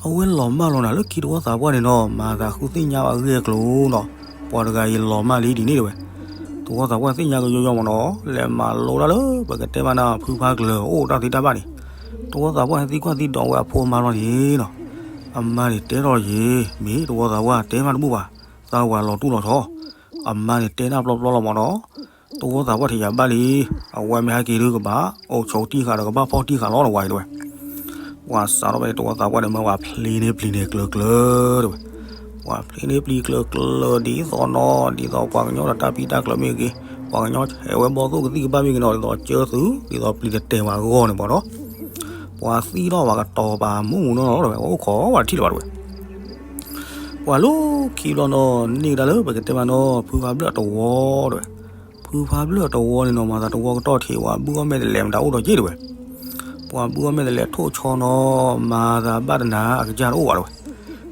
အဝဲလီၤမၢ်လီၤနၤ လၢခံတဝီသးပှၢ်န့ၣ်နီၤ မၤသးဃုသ့ၣ်ညါအဂ့ၢ်အကျိၤနီၤ, ပှၤတဂၤအံၤလီၤမၢ်လံဒ်န့ၣ်တဝဲ. တဝီသးပှၢ်သ့ၣ်ညါကယီယီမ့ၢ်နီၤ လဲၤမၤလိတၢ်လၢပကတဲမးနၤ ဖုဖါကျၢၤအိၣ်တၢ်သံတၢ်ဘၣ်န့ၣ်, တဝီသးပှၢ်ဟဲသံကွၢ်သံဒိးဝဲအဖိအမါလီၤန့ၣ်နီၤ. အမါန့ၣ်တဲထီၣ်ယ့ၤ မ့ၢ်တဝီသးပှၢ်တဲမးတဘူၣ်ဘၣ်, သးဝၤလီၤတူၢ်လီၤဆီ, အမါန့ၣ်တဲနၢ်ပျီပျီလီၤမ့ၢ်နီၤ. တဝီသးပှၢ်ထံၣ်ယၤဘၣ်လံ, အဝဲမ့ၢ်ဟဲက့ၤဒုးကဘၣ်အိၣ်ဆိးတံၢ်ဃာ်ဒီးကဘၣ်ဖီၣ်တံၢ်ဃာ်လီၤတဝဲအံၤတဝဲ. ပှၤစးထီၣ်ဖဲန့ၣ် တဝီသးပှၢ်န့ၣ် မၢပှၤဖျ့န့ၢ်ပျံၤန့ၢ်ကျၢၤကျၢၤတဝဲ. ပှၤဖျ့န့ၢ်ပျံၤကျၢၤကျၢၤဒ်သိးနီၤ ဒ်သိးပှၤကညီဒီးတၢ်ပံတၢ်ကျၢၤမ့ၢ်ဂ့ၤ, ပှၤကညီဟဲဝဲဘီသိၣ်ကသံၣ်ကဘၣ်မ့ၢ်ဂ့ၤနီၤ ဒ်သိးကၢသုး ဒ်သိးပျံၤတတဲာ်ဝဲအဂီၢ်န့ၣ်မ့ၢ်နီၤ. ပှၤသံထီၣ်ဝဲကတီၤပာ်မူးမူးနီၢ်နီၢ်တဝဲ ပှၤအိၣ်ခိးဝဲတထံၣ်လၢၤဘၣ်တဝဲ. ပှၤလၢခံဘျီနီၤ န့ၢ်ကဒါလၢပကတဲမးနီၤ ဖုဖါဘျၢၣ်တဝီတဝဲ. ဖုဖါဘျၢၣ်တဝီန့ၣ်နီၤ မၤသးတဝီကတီၢ်ထံး ပှၤဘုၣ်အီၣ်မဲာ်တလဲးမတၤအိၣ်ဒီးက့တဝဲ. ပှၤဘုၣ်အီၣ်မဲာ်တလဲးထိၣ်ဆီနီၤ မၤသးဘၣ်တနၤ အကစၢ်တအိၣ်ဘၣ်တဝဲ.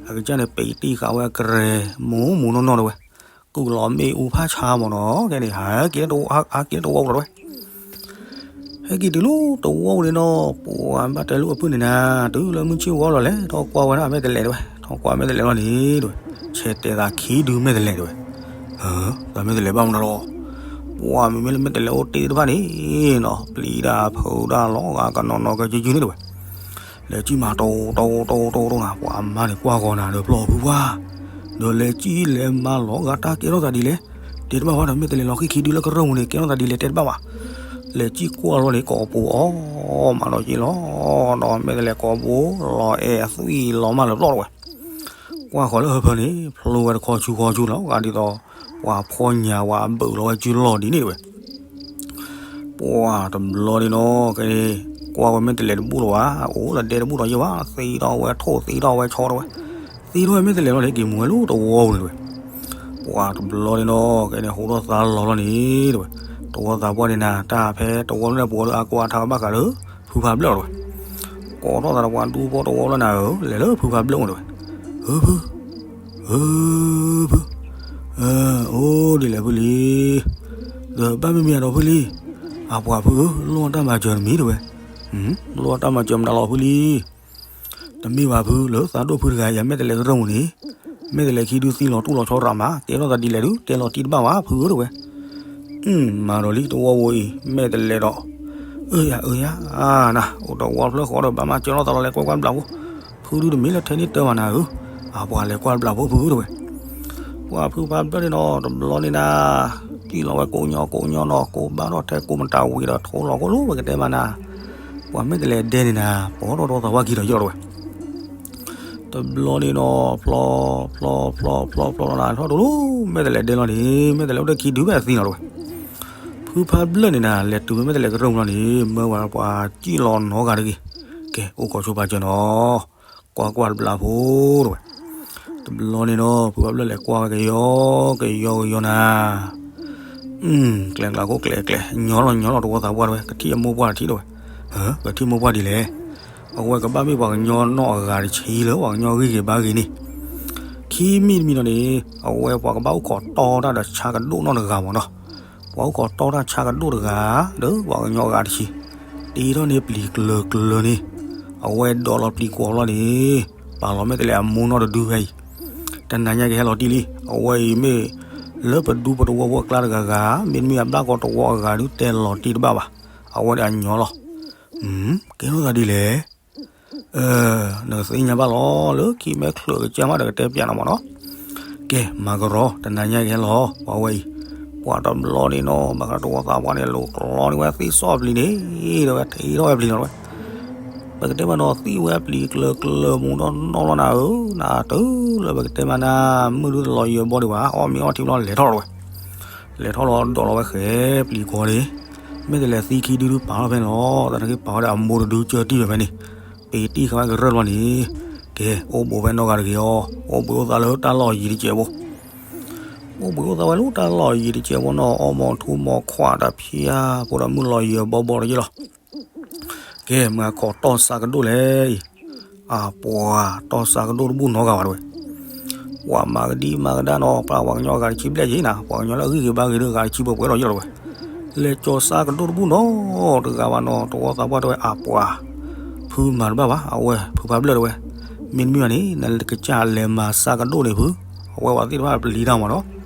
အကစၢ်န့ၣ် ပံးတံၢ်ဃာ်ဝဲအကရဲၤ မူးမူးနီၢ်နီၢ်တဝဲ. ကုၢ်လီၤမ့ၣ်အူဖးဆါမ့ၢ်နီၤ ကဲန့ၣ် ဟးက့ၤ ဟးက့ၤတဝီပူၤလီၤတဝဲ. ဟဲက့ၤတုၤလၢတဝီပူၤန့ၣ်နီၤ ပှၤဘၣ်တဲလၢအဖုၣ်န့ၣ်နၤ တုၤလၢမုၢ်ဆ့ၣ်ဂီၤလီၤလဲၣ် ထီၣ်ကွၢ်ဝဲဒၣ်မဲာ်တဲးလဲးတဝဲ ထီၣ်ကွၢ်မဲာ်တဲးလဲးလီၤန့ၣ်တဝဲ ဆဲးတဲသးခံဒုမဲာ်တဲးလဲးတဝဲ. သးမဲာ်တဲးလဲးဘၣ်မနုၤလီၤ. ပှၤမ့မ့ၢ်လၢမဲာ်တဲးလဲးအိၣ်တ့ၢ်တဖၣ်န့ၣ်နီၤ ပျံၤတၢ်ဖုးတၢ်လီၤဂာ်ကနီၤနီၤကယုယုန့ၣ်တဝဲ လဲၤစံၣ်မၤတီတီတီတီတီနၤ ပှၤအမါန့ၣ်ကွၢ်ဂီၤနၤဒီးပျီဖုပှၢ်, ဒီးလဲၤစံၣ်လဲၤမၤလီၤဂာ်တၢ်ကဲထီၣ်သးဒ်လဲၣ်, တဲတဘၣ်ဘၣ်ဒီးမဲာ်တဲးလဲးလီၤဃံခံဒုလၢကရၢၢ်ပူၤန့ၣ် ကဲထီၣ်သးဒ်လဲၣ်တဲတဘၣ်ဘၣ်. လဲၤစံၣ်ကွၢ်လီၤန့ၣ် ကိးပူၤအီၣ်မးဒီးက့လီၤ, ဒီးမဲာ်တဲးလဲးကိးပူၤ လီၤအဲၣ်အသွံၣ်လီၤမၢ်လၢပျီတဝဲ. ကွၢ်ဃီၤလၢဟၢဖၢန့ၣ် ဖျိဝဲတခီဆူဃီဆူလီၤ ဂာ်ဒ်သိး ပှၤဖီညါဝဲအဘုးလီၤဝဲစုလီၢ်ဒ်န့ၣ်တဝဲ. ပှၤတဘျီန့ၣ်နီၤ ကဲန့ၣ် ကွၢ်ဝဲမဲာ်တဲးလဲးတဘူၣ်လီၤဘၣ်, အိၣ်လၢဒဲတဘူၣ်ဒီးယဲဘၣ်, သ့ထီၣ်ဝဲထိၣ်သ့ထီၣ်ဝဲဆီတဝဲ, သ့ထီၣ်ဝဲမဲာ်တဲးလဲးလီၤန့ၣ် က့ၤမူၤဝဲလၢတဝီပူၤန့ၣ်တဝဲ. ပှၤတဘျီန့ၣ်နီၤ ကဲန့ၣ် ဟူထီၣ်သါလီၤလီၤန့ၣ်တဝဲ, တဝီသးပှၢ်န့ၣ်နၤ တၢ်ဖဲတဝီလၢန့ၣ်ပှၤလၢအကွၢ်ထါကဘၣ်ဃးလၢ ဖုဖါဘျၢၣ်လီၤတဝဲ. ကိးထီၣ်သးဒီးပှၤဒူဖိတဝီလၢနၤဧၢ, လဲၤလၢဖုဖါဘျၢၣ်အိၣ်တဝဲ, ဧၢဖု ဧၢဖု, အိၣ်ဒ်လဲၣ်ဖုလံ, ဒီးဘၣ်မ့မ့ၢ်အဒီးဖုလံ, အပှၤဖုဧၢ, လိၣ်တၢ်မၤစၢၤတမံၤတဝဲ, လိၣ်တၢ်မၤစၢၤမတၤလီၤဖုလံ. တမ့ၢ်ဘၣ်ဖု, လၢသးဒိၣ်ဖုတဂၤအံၤ အမဲာ်တဲးလဲးကရၢၢ်မူၤန့ၣ်, မဲာ်တဲးလဲးခံဒုသံလီၤတူၢ်လီၤဆီရးမး, ကဲထီၣ်သးဒ်လဲၣ်ဒုး တဲလီၤတံၢ်တဘၣ်ဘၣ်ဖုဧၢတဝဲ. မၤဒီးလံတဝီဝဲအံၤ မဲာ်တဲးလဲးဒီး, အၢယၤအၢယၤ, နအိၣ်တဝီဖျၢၣ်ဃီဒီး ဘၣ်မၤစၢၤလိာ်သးလီၤ လဲၤကွၢ်ကွၢ်တဘျီဖိ, ဖုဒုတမ့ၢ်လၢထဲန့ၣ်တၢ်မၤနၤဧၢ, အပှၤလဲၤကွၢ်တဘျီဖိဖုတဝဲ. ပှၤဖုဖါဘျၢၣ်န့ၣ်နီၤ တဘျီန့ၣ်နၤ, စံၣ်လီၤဝဲကိးညီကိးညီနီၤ ကိးဘၣ်ထီၣ်ထဲကိးမတၤဝံၤဒီး ထိလီၤကိးလိာ်ဝဲကတဲမးနၤ, ပှၤမဲာ်တဲးလဲးဒဲန့ၣ်နၤ ပိာ်ထီၣ်တဝီသးပှၢ်ခံဒီးယီၢ်တဝဲ. တဘျီန့ၣ်နီၤ ဖျီ ဖျီ ဖျီ ဖျီ ဖျီလီၤနၤ ထီၣ်တလိၣ် မဲာ်တဲးလဲးဒဲလီၤန့ၣ် မဲာ်တဲးလဲးအိၣ်တ့ၢ်ခံဒုဘၣ်သံနီၤတဝဲ. ဖုဖါဘျၢၣ်န့ၣ်နၤ လဲၤတုၤဝဲမဲာ်တဲးလဲးကရၢၢ်မူၤလီၤန့ၣ် မၢဝဲပှၤစံၣ်လီၤနီၤဂၤတဂ့ၤ, ကဲ အိၣ်ခိးဆိပာ်စၢၤနီၤ, ကွၢ်ကွၢ်တဘျီဖိတဝဲ. တဘျီန့ၣ်နီၤ ဖုဖါဘျၢၣ်လဲၤကွၢ်ဝဲကယီကယီကယီနၤ ကျဲကျးခိၣ်ကျဲကျဲ ညီလီၤညီလီၤတဝီသးပှၢ်တဝဲ ကထံၣ်အမိၢ်ပှၢ်တထံၣ်တဝဲ. ကထံၣ်မိၢ်ပှၢ်ဒ်လဲၣ်. အဝဲကဘၣ်မ့ၢ်ပှၤကညီနီၢ်အဂၤတဆံလၢပှၤကညီဂ့ၢ်ဂ့ၤဘါဂ့ၤန့ၣ်, ခံမံၤတမံၤနီၤန့ၣ် အဝဲပှၤကဘၣ်အိၣ်ခိးတီတၢ်ဒီးဆါကဒိၣ်နီၢ်တဂၤမ့ၢ်နီၤ. ပှၤအိၣ်ခိးတီတၢ်ဆါကဒိၣ်တဂၤ ဒီးပှၤကညီအဂၤတဆံ တ့ထီၣ်န့ၢ်ပျံၤကျၢၤကျၢၤန့ၣ်, အဝဲဒိးလီၤပျံၤကွီၤလီၤန့ၣ်, ပာ်လီၤမဲာ်တဲးလဲးအမိၢ်နီၢ်တဒုဖဲအံၤ, တနၤညါကဟဲလီၤတံၢ်လံ. အဝဲအံၤမ့ၢ်လၢပဒူပတဝီဖိအကျါတဂၤဂၤ, မ့တမ့ၢ်အဘၣ်ကီးတဝီအဂၤဒုးတဲလီၤတံၢ်တဘၣ်ဘၣ်. အဝဲဒၣ်အညီလီၤ. ကဲထီၣ်သးဒ်လဲၣ်. နကသ့ၣ်ညါဘၣ်လီၤ လၢခံမဲာ်ချၢးကစၢ်မးဒီးကတဲပျးနၤမ့ၢ်နီၤ. ကဲ မၤကရီ တနၤညါကဟဲလီၤ ပှၤဝဲအံၤ ပှၤတဘျီန့ၣ်နီၤ ဘၣ်ဃးတဝီသးပှၢ်န့ၣ် လိၤကျီန့ၢ်ဝဲသ့ၣ်စီၣ်အပျံၤန့ၣ် တဲဝဲ ထံထီၣ်ဝဲပျံၤနီၤဝဲ, ပကတဲမးနီၤ သံဝဲပျံၤကျၢၤကျၢၤမူဒီနီၢ်လီၤနၤဧၢ နၤတုၤလၢပကတဲမးနၤ မုၢ်ဒုတလီၤယံၤအဘီဒံးဘၣ် အီၣ်မ့ၤအီထံဘျီလဲၤထီၣ်လီၤဝဲ, လဲၤထီၣ်လီၤဒိးလီၤဝဲဃဲပျံၤကီန့ၣ်, မ့ၢ်တလဲၤသံခံဒုဒုပာ်ထီၣ်ဖဲန့ၣ်လီၤ သနာ်က့ပာ်ဝဲဒၣ်အမိၢ်တဒုကၢတံၢ်ဝဲဖဲန့ၣ်, ပ့ၤတံၢ်ဃာ်ဝဲကရၢၢ်လီၤန့ၣ်, ကဲ အိၣ်ဘူးဖဲနီၢ်ဂၤတဂ့ၤအီၤ အိၣ်ဘှံးအိၣ်သါလၢတၢ်လီၢ်ယံၤတစဲးဖိ အိၣ်ဘှံးအိၣ်သါဝဲလၢတၢ်လီၢ်ယံၤတစဲးဖိနီၤ အီၣ်မီၤထူမီၤခွးတဖျါဖိဒီးမုၢ်လီၤယံၤအဘီဘီတယ့ၢ်လီၤ. ကဲ မၤခိးတီၢ်ဆါကဒိၣ်လဲၣ်အံၤ, အပှၤ တီၢ်ဆါကဒိၣ်တဘူၣ်နီတဂၤဘၣ်တဝဲ, ပှၤမၤကဒံမၤကဒါနီၤ ပှၤပှၤကညီအဂၤတဆံဘျဲၣ်ယ့ၣ်နၤ ပှၤကညီလၢအဂံၢ်ဂ့ၤဘါဂ့ၤဒီးအဂၤတဆံပှဲၤပှဲၤလီၤယ့ၢ်လီၤတဝဲ, လဲၤကၠီၤဆါကဒိၣ်တဘူၣ်နီတဂၤဘၣ်နီၤ တဝီသးပှၢ်တဲဝဲအပှၤ ဖုမၤတဘၣ်ဘၣ် အဝဲဖုဖးဘျၢၣ်တဝဲ, မ့တမ့ၢ်ဘၣ်န့ၣ် နကစၢ်လဲၤမၤဆါကဒိၣ်န့ၣ်ဖု, အဝဲပှၤသ့ၣ်တဖၣ်ပျံၤတၢ်မးနီၤ.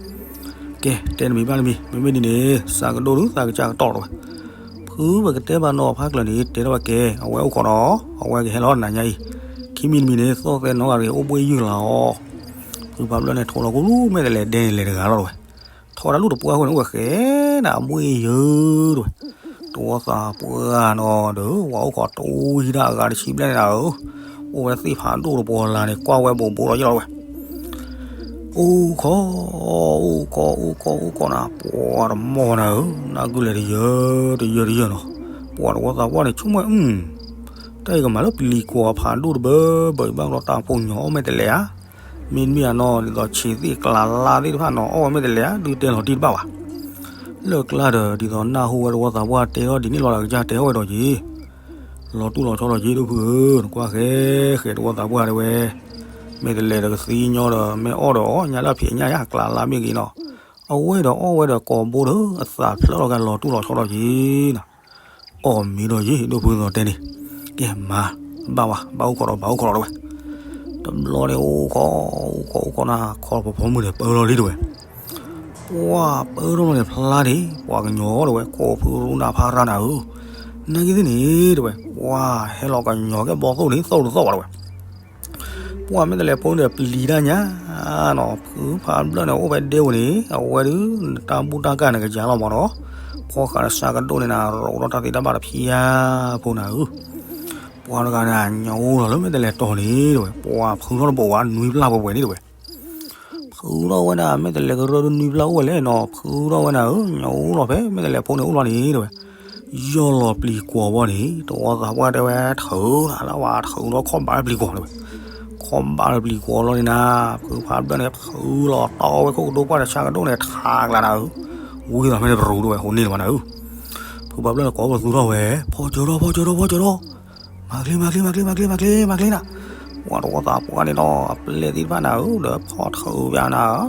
ကဲ တဲတမံၤဘၣ်တမံၤ မ့မ့ၢ်ဒ်န့ၣ် ဆါကဒိၣ်ဒုးသးကစၢ်ကတီၢ်တဝဲ, ဖုပကတဲဘၣ်နီၤဖးကျၢၤန့ၣ် တဲထီၣ်ဝဲကဲ အဝဲအိၣ်ခိးဒီး အဝဲကဟဲလီၤနၤညါအံၤ, ခံမံၤတမံၤန့ၣ် သီၣ်သဲနီၢ်ဂၤတဂ့ၤ အိၣ်ဘှံးယုၢ်လီၤအီၤ, ဖုဖးဘျၢၣ်န့ၣ် ထိးလီၤကလူးမဲာ်တလဲၤဒဲန့ၣ်လဲၤတဂၤလီၤတဝဲ ထီဒါလူၢ်တပှၢ်ဃိန့ၣ် အိၣ်ဝဲဃဲဒၣ်အဘှ့ၣ်ယုၢ်တဝဲ, တဝီသးပှၢ်နီၤဒီး ပှၤအိၣ်ခိးတဝံၤဒၣ်အဂၤတဆံဘျဲၣ်န့ၣ်နၤဧၢ, အိၣ်ဝဲသ့ၣ်ဖးဒိၣ်တပှီၤလၢ်န့ၣ် ကွၢ်ဝဲဘူးဘူးလီၤယ့ၢ်လီၤတဝဲ, အိၣ်ခိး အိၣ်ခိး အိၣ်ခိး အိၣ်ခိးနၤ ပှၤတမီၢ်နၤဧၢ, နၢ်ကုလဲၤတယၢတယၢတယၢနီၤ, ပှၤတဝီသးပှၢ်န့ၣ် ဆိကမိၣ် အု တၢ်အံၤကမၤလၢပျံၤကွီၤဖးဒိၣ်တဘၢဘၢအံၤ ဘၣ်ကလီတၢ်ဖိညီအီၣ်မဲာ်တလဲၤဧါ, မ့တမ့ၢ်အနီၤ ဒ်သိးဆံးသ့ၣ်ကျးလါသ့ၣ်တဖၣ်နီၤ အီၣ်ဝဲမဲာ်တလဲၤဧါ ဒုးတဲလီၤတံၢ်တဘၣ်ဘၣ်. လၢကျါဒီး ဒ်သိးနၢ်ဟူဝဲတဝီသးပှၢ်တဲထီၣ်ဒ်န့ၣ်လီၤဒီး ကစၢ်တဲထီၣ်ဝဲဒီးက့ၤ လီၤတူၢ်လီၤဆီဒီးက့ၤ ဒိၣ်ဖုဧၢ, နကွၢ်ဃဲဃဲတဝီသးပှၢ်တဲဝဲ, မဲာ်တလဲၤဒီးကသံညီဒီး မ့ၢ်အီၣ်ဒီးအီၣ်ညါလၢအဖံးအညၣ်ယါ ကျးလါမ့ၢ်ဂ့ၤနီၤ, အဝဲဒီးအီၣ်ဝဲဒီးကိာ်ဘိဒီး အသးဖျၢၣ်လီၤကလီၤတူၢ်လီၤဆီဒီးက့ၤနီၤ. အီၣ်မ့ၤဒီးယ့ၣ် ဒိၣ်ဖုသီတဲန့ၣ်, ကဲမၤ ဘၣ်ဝဲ ဘၣ်အိၣ်ခိးဒီး ဘၣ်အိၣ်ခိးဒီးတဝဲ, တဘျီန့ၣ် အိၣ်ခိး အိၣ်ခိး အိၣ်ခိးနၤ ခီဖီဖီမုၢ်န့ၣ် ပၢလီၤလံတဝဲ ပှၤပၢထီၣ်လီၤန့ၣ်ဖျါဒံး ပှၤကညီတဝဲ ကိးဖုရူနၤဖးရၤနၤဧၢ, နာ်က့သ့ၣ်န့ၣ်တဝဲ ပှၤဟဲလီၤကညီကဲဘီသိၣ်န့ၣ် သိၣ်တသိၣ်ဘၣ်တဝဲ, ပှၤမ့ၢ်တလဲၤဖိန့ၣ်ဒီးပျံၤတၢ်ညါနီၤ, ဖုဖးဘျၢၣ်န့ၣ် အိၣ်ဖဲဒဲဝဲန့ၣ် အဝဲဒုး တၢ်ဘူၣ်တၢ်ကၢ်န့ၣ်ကယၤလီၤမးနီၤ, ဖီၣ်ဃာ်ဒီးဆါကဒိၣ်န့ၣ်နၤ ရိးထီၣ်တၢ်သ့တၢ်ဘၣ်တဖျါဖိနၤဧၢ ပှၤတဂၤန့ၣ် ညၣ်အူလီၤလၢမ့ၢ်တလဲၤတီၤန့ၣ်တဝဲ ပှၤဖုထီၣ်တဘိးဝဲနွံပျၢ်ပှဲၤပှဲၤန့ၣ်တဝဲ, ဖုထီၣ်ဝဲဒၣ် မ့ၢ်တလဲၤကရၢဒုနွံပျၢ်အိၣ်ဝဲလဲၣ်နီၤ, ဖုထီၣ်ဝဲနၤဧၢ, ညၣ်အူလီၤဖဲ မ့ၢ်တလဲၤဖိန့ၣ်အိၣ်လီၤန့ၣ်တဝဲ, ယီၢ်လီၤပျံၤကွီၤဘီန့ၣ် တဝီသးပှၢ်တဲဝဲ ထုးနၤလၢဝဲ ထုးဒီးခီၣ်ဘးပျံၤကွီၤတဝဲ, ခီၣ်ဘးလၢပျံၤကွီၤလီၤန့ၣ်နၤ, ဖုဖးဘျၢၣ်န့ၣ် ဖုလီၤတီဝဲခိၣ်ကဒိကွၢ်ဒီးဆါကဒိၣ်န့ၣ် ထးကျါနၤဧၢ, ဝံသးဖဲန့ၣ်ပရူၤတဝဲ ဟိးန့ၢ်လၢၤဘၣ်နၤဧၢ ဖုဖးဘျၢၣ်န့ၣ် ကိးပသူထီၣ်ဝဲ, ဖီၣ်စၢၤထီၣ် ဖီၣ်စၢၤထီၣ် ဖီၣ်စၢၤထီၣ်, မၤချ့ မၤချ့ မၤချ့ မၤချ့ မၤချ့ မၤချ့နၤ, ပှၤတဝီသးပှၢ်န့ၣ်ဒီး အပျဲၢ်သ့ၣ်တဖၣ်နၤဧၢ ဒီးဖီၣ်ထုးဘၣ်နၤ,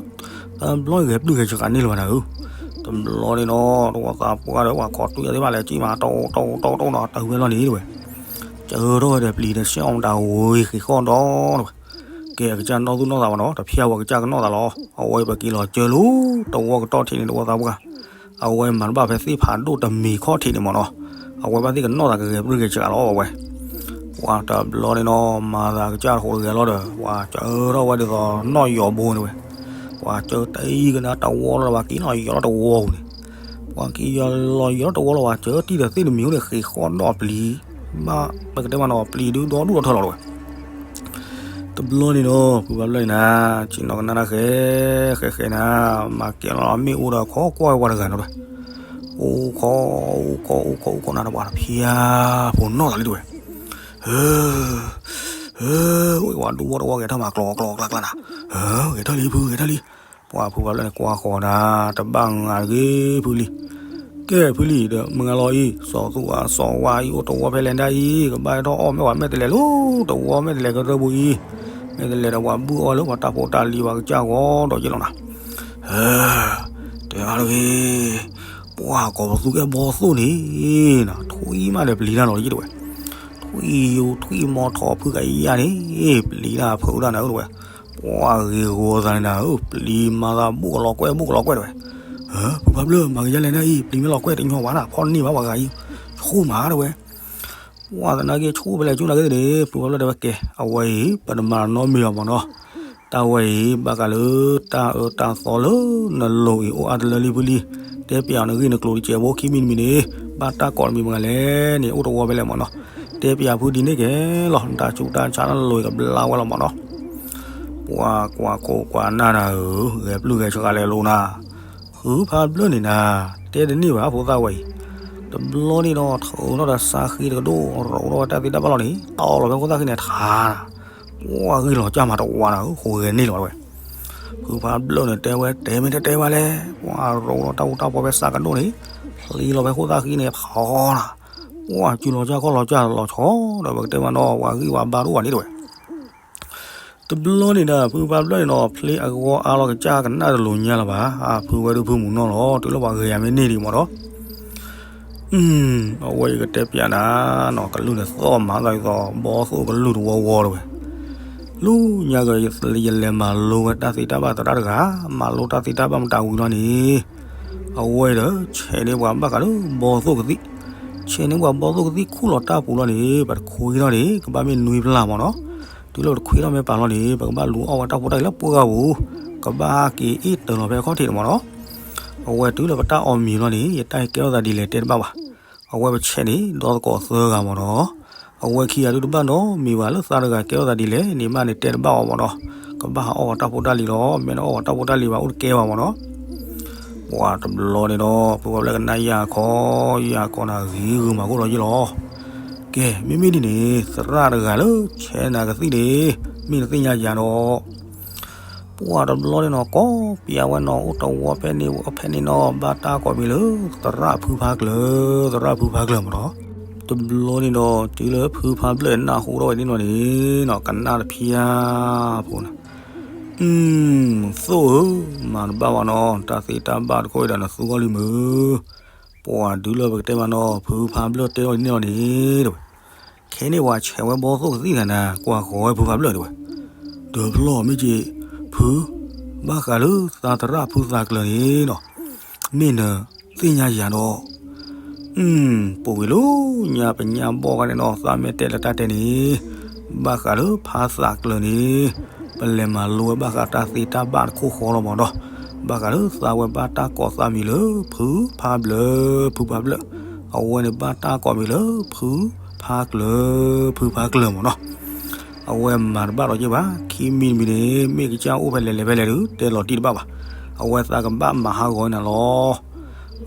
တဘျီဂဲၤပျုၢ်ဂဲၤစှၤန့ၢ်လၢၤဘၣ်နၤဧၢ, တဘျီန့ၣ်ဒီး တဝီသးပှၢ်ဒီး ပှၤခိးတွံၢ်သ့ၣ်တဖၣ်လဲၤကံၣ်မး တိၢ်တိၢ်တိၢ်တိၢ်နီၤ တၢ်ဝဲလီၤန့ၣ်တဝဲ စၢၤထီၣ်ဝဲဒီးပျံၤဒီး စဲအီၣ်မတၤဝံၤဃ့ၢ်ဃီၣ်ဒီးတဝဲ, ကဲအကစၢ်နီၢ်သူၣ်နီၢ်သးဘၣ်နီၤ တဖျါဝဲကစၢ်ကနီၣ်သးလီၤ, အဝဲပက့ၤလီၤစၢၤလၢ တဝီကတီၢ်ထံးန့ၣ် တဝီသးပှၢ်, အဝဲမၤတဘၣ်ဖဲသ့ၣ်ဖးဒိၣ်တမံၤခီၣ်ထံးန့ၣ်မးနီၤ, အဝဲဘၣ်သ့ၣ်ကနီၣ်သးကဂဲၤပျုၢ်ဂဲၤစှၤလီၤအဝဲ, ပှၤတဘျီန့ၣ်နီၤ မၤသးကစၢ်တဃိးတဂဲၤလီၤဒီး ပှၤစၢၤထီၣ်ဝဲဒ်သိးနီၣ်ယီၤဘိန့ၣ်ဝဲ, ပှၤစၢၤတအံၤကနၤတဝီလီၤဒီး ပှၤက့ၤနီၣ်ယီၤလီၤတဝီပူၤန့ၣ် ပှၤက့ၤယီၤလီၤယီၤလီၤတဝီလီၤ ပှၤစၢၤတံၢ်ဒီးသ့ၣ်တမံၤန့ၣ် ဃ့ၢ်ဃီၣ်ဒီးပျံၤ, ဘၣ်ပကတဲမးနီၤ ပျံၤဒုဒီဒူၣ်ဒီထၢလီၤတဝဲ, တဘျီန့ၣ်ဒီး ဖုဖးဘျၢၣ်န့ၣ်နၤ ဆ့ၣ်နီၤကနၣ်တၢ်ဃဲ ဃဲဃဲနၤ, မၤကဲၤလီၤမ့ၣ်အူဒီးခီကွၢ်ဝဲပှၤတဂၤန့ၣ်တဝဲ, အိၣ်ခိး အိၣ်ခိး အိၣ်ခိး အိၣ်ခိးနၤ တပှၤတဖျါဖိနီၣ်သးလံတဝဲ, ဟၢ ဟၢ ဝဲဝဲဒူဝီတဝီကဲၤထီၣ်မး ကျီကျီကျါကျါနၤ, ဟၢ ဂဲၤထီၣ်လံဖု ဂဲၤထီၣ်လံ, ပှၤဖုဖးဘျၢၣ်န့ၣ် ကွၢ်ဃီၤနၤ တဘၣ်ငါတဂ့ၤဖုလံ, ကဲဖုလံ ဒီးမုၢ်ဂၤလီၤအံၤ စီၤသူအၤစီၤဝါအံၤ အိၣ်တဝီဖဲလဲၣ်ဒၣ်အံၤ ကဘၣ်ဟဲထီၣ်အီၣ်မ့ၢ်ပှၤမဲာ်တလဲၤလၢ တဝီမဲာ်တလဲၤကရၢပူၤအံၤ, မဲာ်တလဲၤဒီးပှၤဘုၣ်အီၣ်လၢပှၤတၢ်ဖိတၢ်လံၤပှၤကစၢ်ဂီၤဒီးယ့ၢ်လီၤနၤ, ဟဲ တဲအါတဂ့ၤ, ပှၤကိးပသူကဲဘီသိၣ်န့ၣ် ထွံၣ်မးဒီးပျံၤတၢ်နီၤလံတဝဲ, ထွံၣ်ယိာ်ထွံၣ်မီၤထီၣ်ဖုကယၢ်န့ၣ် ပျံၤတၢ်ဖုးတၢ်နၤဧၢတဝဲ, ပှၤဂ့ၤဂီၤသးန့ၣ်နၤဧၢ ပျံၤမၤသးဘူးကလီၤကွဲဘူးကလီၤကွဲတဝဲ, ဖုဖးဘျၢၣ် မၤကယၢ်လဲၣ်ဒၣ်အံၤ ပျံၤမ့ၢ်လီၤကွဲတညီဘၣ်နၤ ဖီၣ်န့ၢ်ဘၣ်ပှၤဂၤအံၤ, ဆူၣ်မးတဝဲ, ပှၤသနာ်က့ဆူၣ်ဖဲလဲၣ်ဆူၣ်နာ်က့သ့ၣ်န့ၣ် ဖုဖးဘျၢၣ်တဲဝဲကဲ အဝဲအံၤ ပတမၤနီတမံၤအီၤမးနီၤ, တၢ်ဝဲအံၤ ဘၣ်ဃးလၢတၢ်အၢတၢ်သီလၢနလိၤအံၤ အိၣ်အါတလၢလံဖုလံ တဲပျးနဂ့ၢ်နကျိၤတစဲးဖိခံမံၤတမံၤန့ၣ်, ဘၣ်တၢ်ကိးတမံၤမဂၤလဲၣ်န့ၣ် အိၣ်တဝီဖဲလဲၣ်မၢ်နီၤ. တဲပျးဖုဒ်န့ၣ်ကဲလီၤ, နတၢ်ဆူးတၢ်ဆါနလိၤကဘျါဝဲလီၤမၢ်နီၤ. ပှၤကွၢ်ခိၣ်ကွၢ်နၢ်နၤဧၢ, ဂဲၤပျုၢ်ဂဲၤဆှးလဲၤလိၤနၤ, ဖုဖးဘျၢၣ်န့ၣ်နၤ, တဲတန့ၢ်ဘၣ်ဖိသၣ်ဝဲအံၤ. တဘျီန့ၣ်ဒီး ထုးထီၣ်ဒီးစါဃံတကဒိၣ်, ရိးထီၣ်ဝဲတၢ်သ့တၢ်ဘၣ်လီၤန့ၣ်, တီၢ်လီၤဖဲခိၣ်သၣ်ဃံန့ၣ်ထါနၤ, ပှၤဂံၢ်လီၤကၢ်မၤတဝါနၤဧၢ, ဃိဂဲၤန့ၢ်လီၤဝဲ. ဖုဖးဘျၢၣ်န့ၣ်တဲဝဲ, တဲမ့ၢ်တတဲဘၣ်လဲၣ်, ပှၤရိးထီၣ်တၢ်အူတၢ်ပီဖဲစးကဒိၣ်န့ၣ်, ချံလီၤဖဲခိၣ်သၣ်ဃံန့ၣ်ဖီနၤ, ပှၤစုလီၤကၢ်ခီၣ်လီၤကၢ်လီၤဆီဒီး ပကတဲမ့ၢ်နီၤ ပှၤဂံၢ်ပှၤဘါတအိၣ်ဘၣ်န့ၣ်တဝဲ. တဘျီန့ၣ်ဒီး ဖုဖးဘျၢၣ်န့ၣ်ဒီး ဖျ့အဂီၢ်အါလီၤကစၢ်ကနၣ်တလိၤညါလၢၤဘၣ်, အဖုဝဲဒုးဖုမုၢ်နီၢ်လီၤ, တုၤလၢပှၤဂဲၤယၤမ့ၢ်န့ၢ်ဒံးမၢ်ဒီး အဝဲယကတဲပျးနၤနီၤ, ကလုၢ်န့ၣ်သီၣ်မၤသးဒ်သိး ဘီသိၣ်ကလုၢ်တဝီဝီတဝဲ. လၢညါက့ၤ ယလဲၤမၤလိဝဲတၢ်သ့တၢ်ဘၣ်သရၣ်တဂၤ, မၤလိတၢ်သ့တၢ်ဘၣ်မတၤဝံၤလီၤန့ၣ်, အဝဲဒီး ဆဲးန့ၢ်ပှၤဘၣ်ဃးလၢဘီသိၣ်ကသံၣ်, ဆဲးန့ၢ်ပှၤဘီသိၣ်ကသံၣ်ခူၣ်လီၤတၢ်ပူၤလီၤန့ၣ်, ပတခွ့ထီၣ်န့ၣ် ကဘၣ်မ့ၢ်နွံဖျၢၣ်မၢ်နီၤ. တုၤလၢပတခွ့ထီၣ်မ့ၢ်ပာ်လီၤန့ၣ် ပကဘၣ်လူၤအီၣ်ဝဲတၢ်ဖိတၢ်လံၤလၢပှၢ်ဂၤပူၤ, ကဘၣ်က့ၤအ့ၣ်တၢၤလီၤဖဲအခီၣ်ထံးန့ၣ်မၢ်နီၤ. အဝဲတုၤလၢပတၢ်အီၣ်မံၤလီၤန့ၣ် ယတၢ်ကဲထီၣ်သးဒ်လဲၣ်တဲတဘၣ်ဘၣ်. အဝဲပဆဲးန့ၣ် ဒီသကိးသၢဂၤမၢ်နီၤ. အဝဲခံဂၤဒုးတဘၣ်နီတမံၤဘၣ်, လၢသးတဂၤကဲထီၣ်သးဒ်လဲၣ်န့ၣ် မ့ၢ်န့ၣ်တဲတဘၣ်အီၤမၢ်နီၤ. ကဘၣ်ဟးအီၣ်ဝဲတၢ်ဖိတၢ်လံၤလီၤ, မ့ၢ်နအီၣ်ဝဲတၢ်ဖိတၢ်လံၤဘၣ်အိၣ်တကဲဘၣ်မၢ်နီၤ. ပှၤတဘျီန့ၣ်ဒီး ဖုဖးဘျၢၣ်ကနၣ်ယၢ်ခီ, ယၢ်ခီနၤဂ့ၤဂ့ၤမၤကိၣ်လီၤယ့ၢ်လီၤ. ကဲ မ့မ့ၢ်ဒ်န့ၣ် သရၣ်တဂၤလၢဆဲးနၤကသံၣ်န့ၣ် မ့ၢ်နသ့ၣ်ညါယၤဒီး ပှၤတဘျီန့ၣ်နီၤ ကိးပျးဝဲနီၤ အိၣ်တဝီဖဲန့ၣ်ဖဲန့ၣ်နီၤ ဘၣ်တၢ်ကိးမံၤလၢ သရၣ်ဖုဖးကျၢၤ, သရၣ်ဖုဖးကျၢၤမၢ်နီၤ. တဘျီန့ၣ်ဒီး တုၤလၢဖုဖးဘျၢၣ်နၢ်ဟူထီၣ်ဝဲန့ၣ်နီၤန့ၣ်နီၤ ကနၣ်တဖျါဖိနၤ, သိၣ်ဧၢ, မၤတဘၣ်ဘၣ်နီၤ တၢ်သ့တၢ်ဘၣ်တခိၣ်ဒီးနသူဂီၢ်လံမုၢ်. ပှၤတုၤလၢပကတဲမ့ၢ်နီၤ ဖုဖးဘျၢၣ်တဲထီၣ်န့ၣ်လီၤန့ၣ်တဝဲ ခဲန့ၣ်ပှၤဆဲးဝဲဘီသိၣ်ကသံၣ်တဂၤန့ၣ် ကွၢ်ဃီၤဝဲဖုဖးဘျၢၣ်တဝဲ, ဒီးဖျီၣ်မ့ၢ်က့ၤ ဖု, ဘၣ်ဃးလၢသးသရၣ်ဖုဖးကျၢၤန့ၣ်နီၤ မ့ၢ်နသ့ၣ်ညါယၤဒီး ပူၤကွံာ်လၢညါပညါဘီၣ်ခါန့ၣ်နီၤ သးမ့ၢ်တဲလၢတၢ်တဲန့ၣ် ဘၣ်ဃးလၢဖးသးကျၢၤန့ၣ် ပလဲၤမၤလိဝဲဘၣ်ဃးတၢ်သ့တၢ်ဘၣ်တခိၣ်ဃီလီၤမၢ်နီၤ. ဘၣ်ဃးလၢသးဝဲဘၣ်တၢ်ကိးသးမံၤလၢ ဖုဖးဘျၢၣ်, ဖုဖးဘျၢၣ်, အဝဲန့ၣ်ဘၣ်တၢ်ကိးမံၤလၢ ဖုဖးကျၢၤ, ဖုဖးကျၢၤမၢ်နီၤ. အဝဲမၤတဘၣ်ဒီးယ့ၢ်ဘၣ် ခံမံၤတမံၤန့ၣ် မ့ၢ်ကစၢ်အိၣ်ဖဲလဲၣ်လဲၣ်ဖဲလဲၣ်ဒီး တဲလီၤတံၢ်တဘၣ်ဘၣ်. အဝဲသးကဘၣ်မၤဟးဂီၤနၤလီၤ.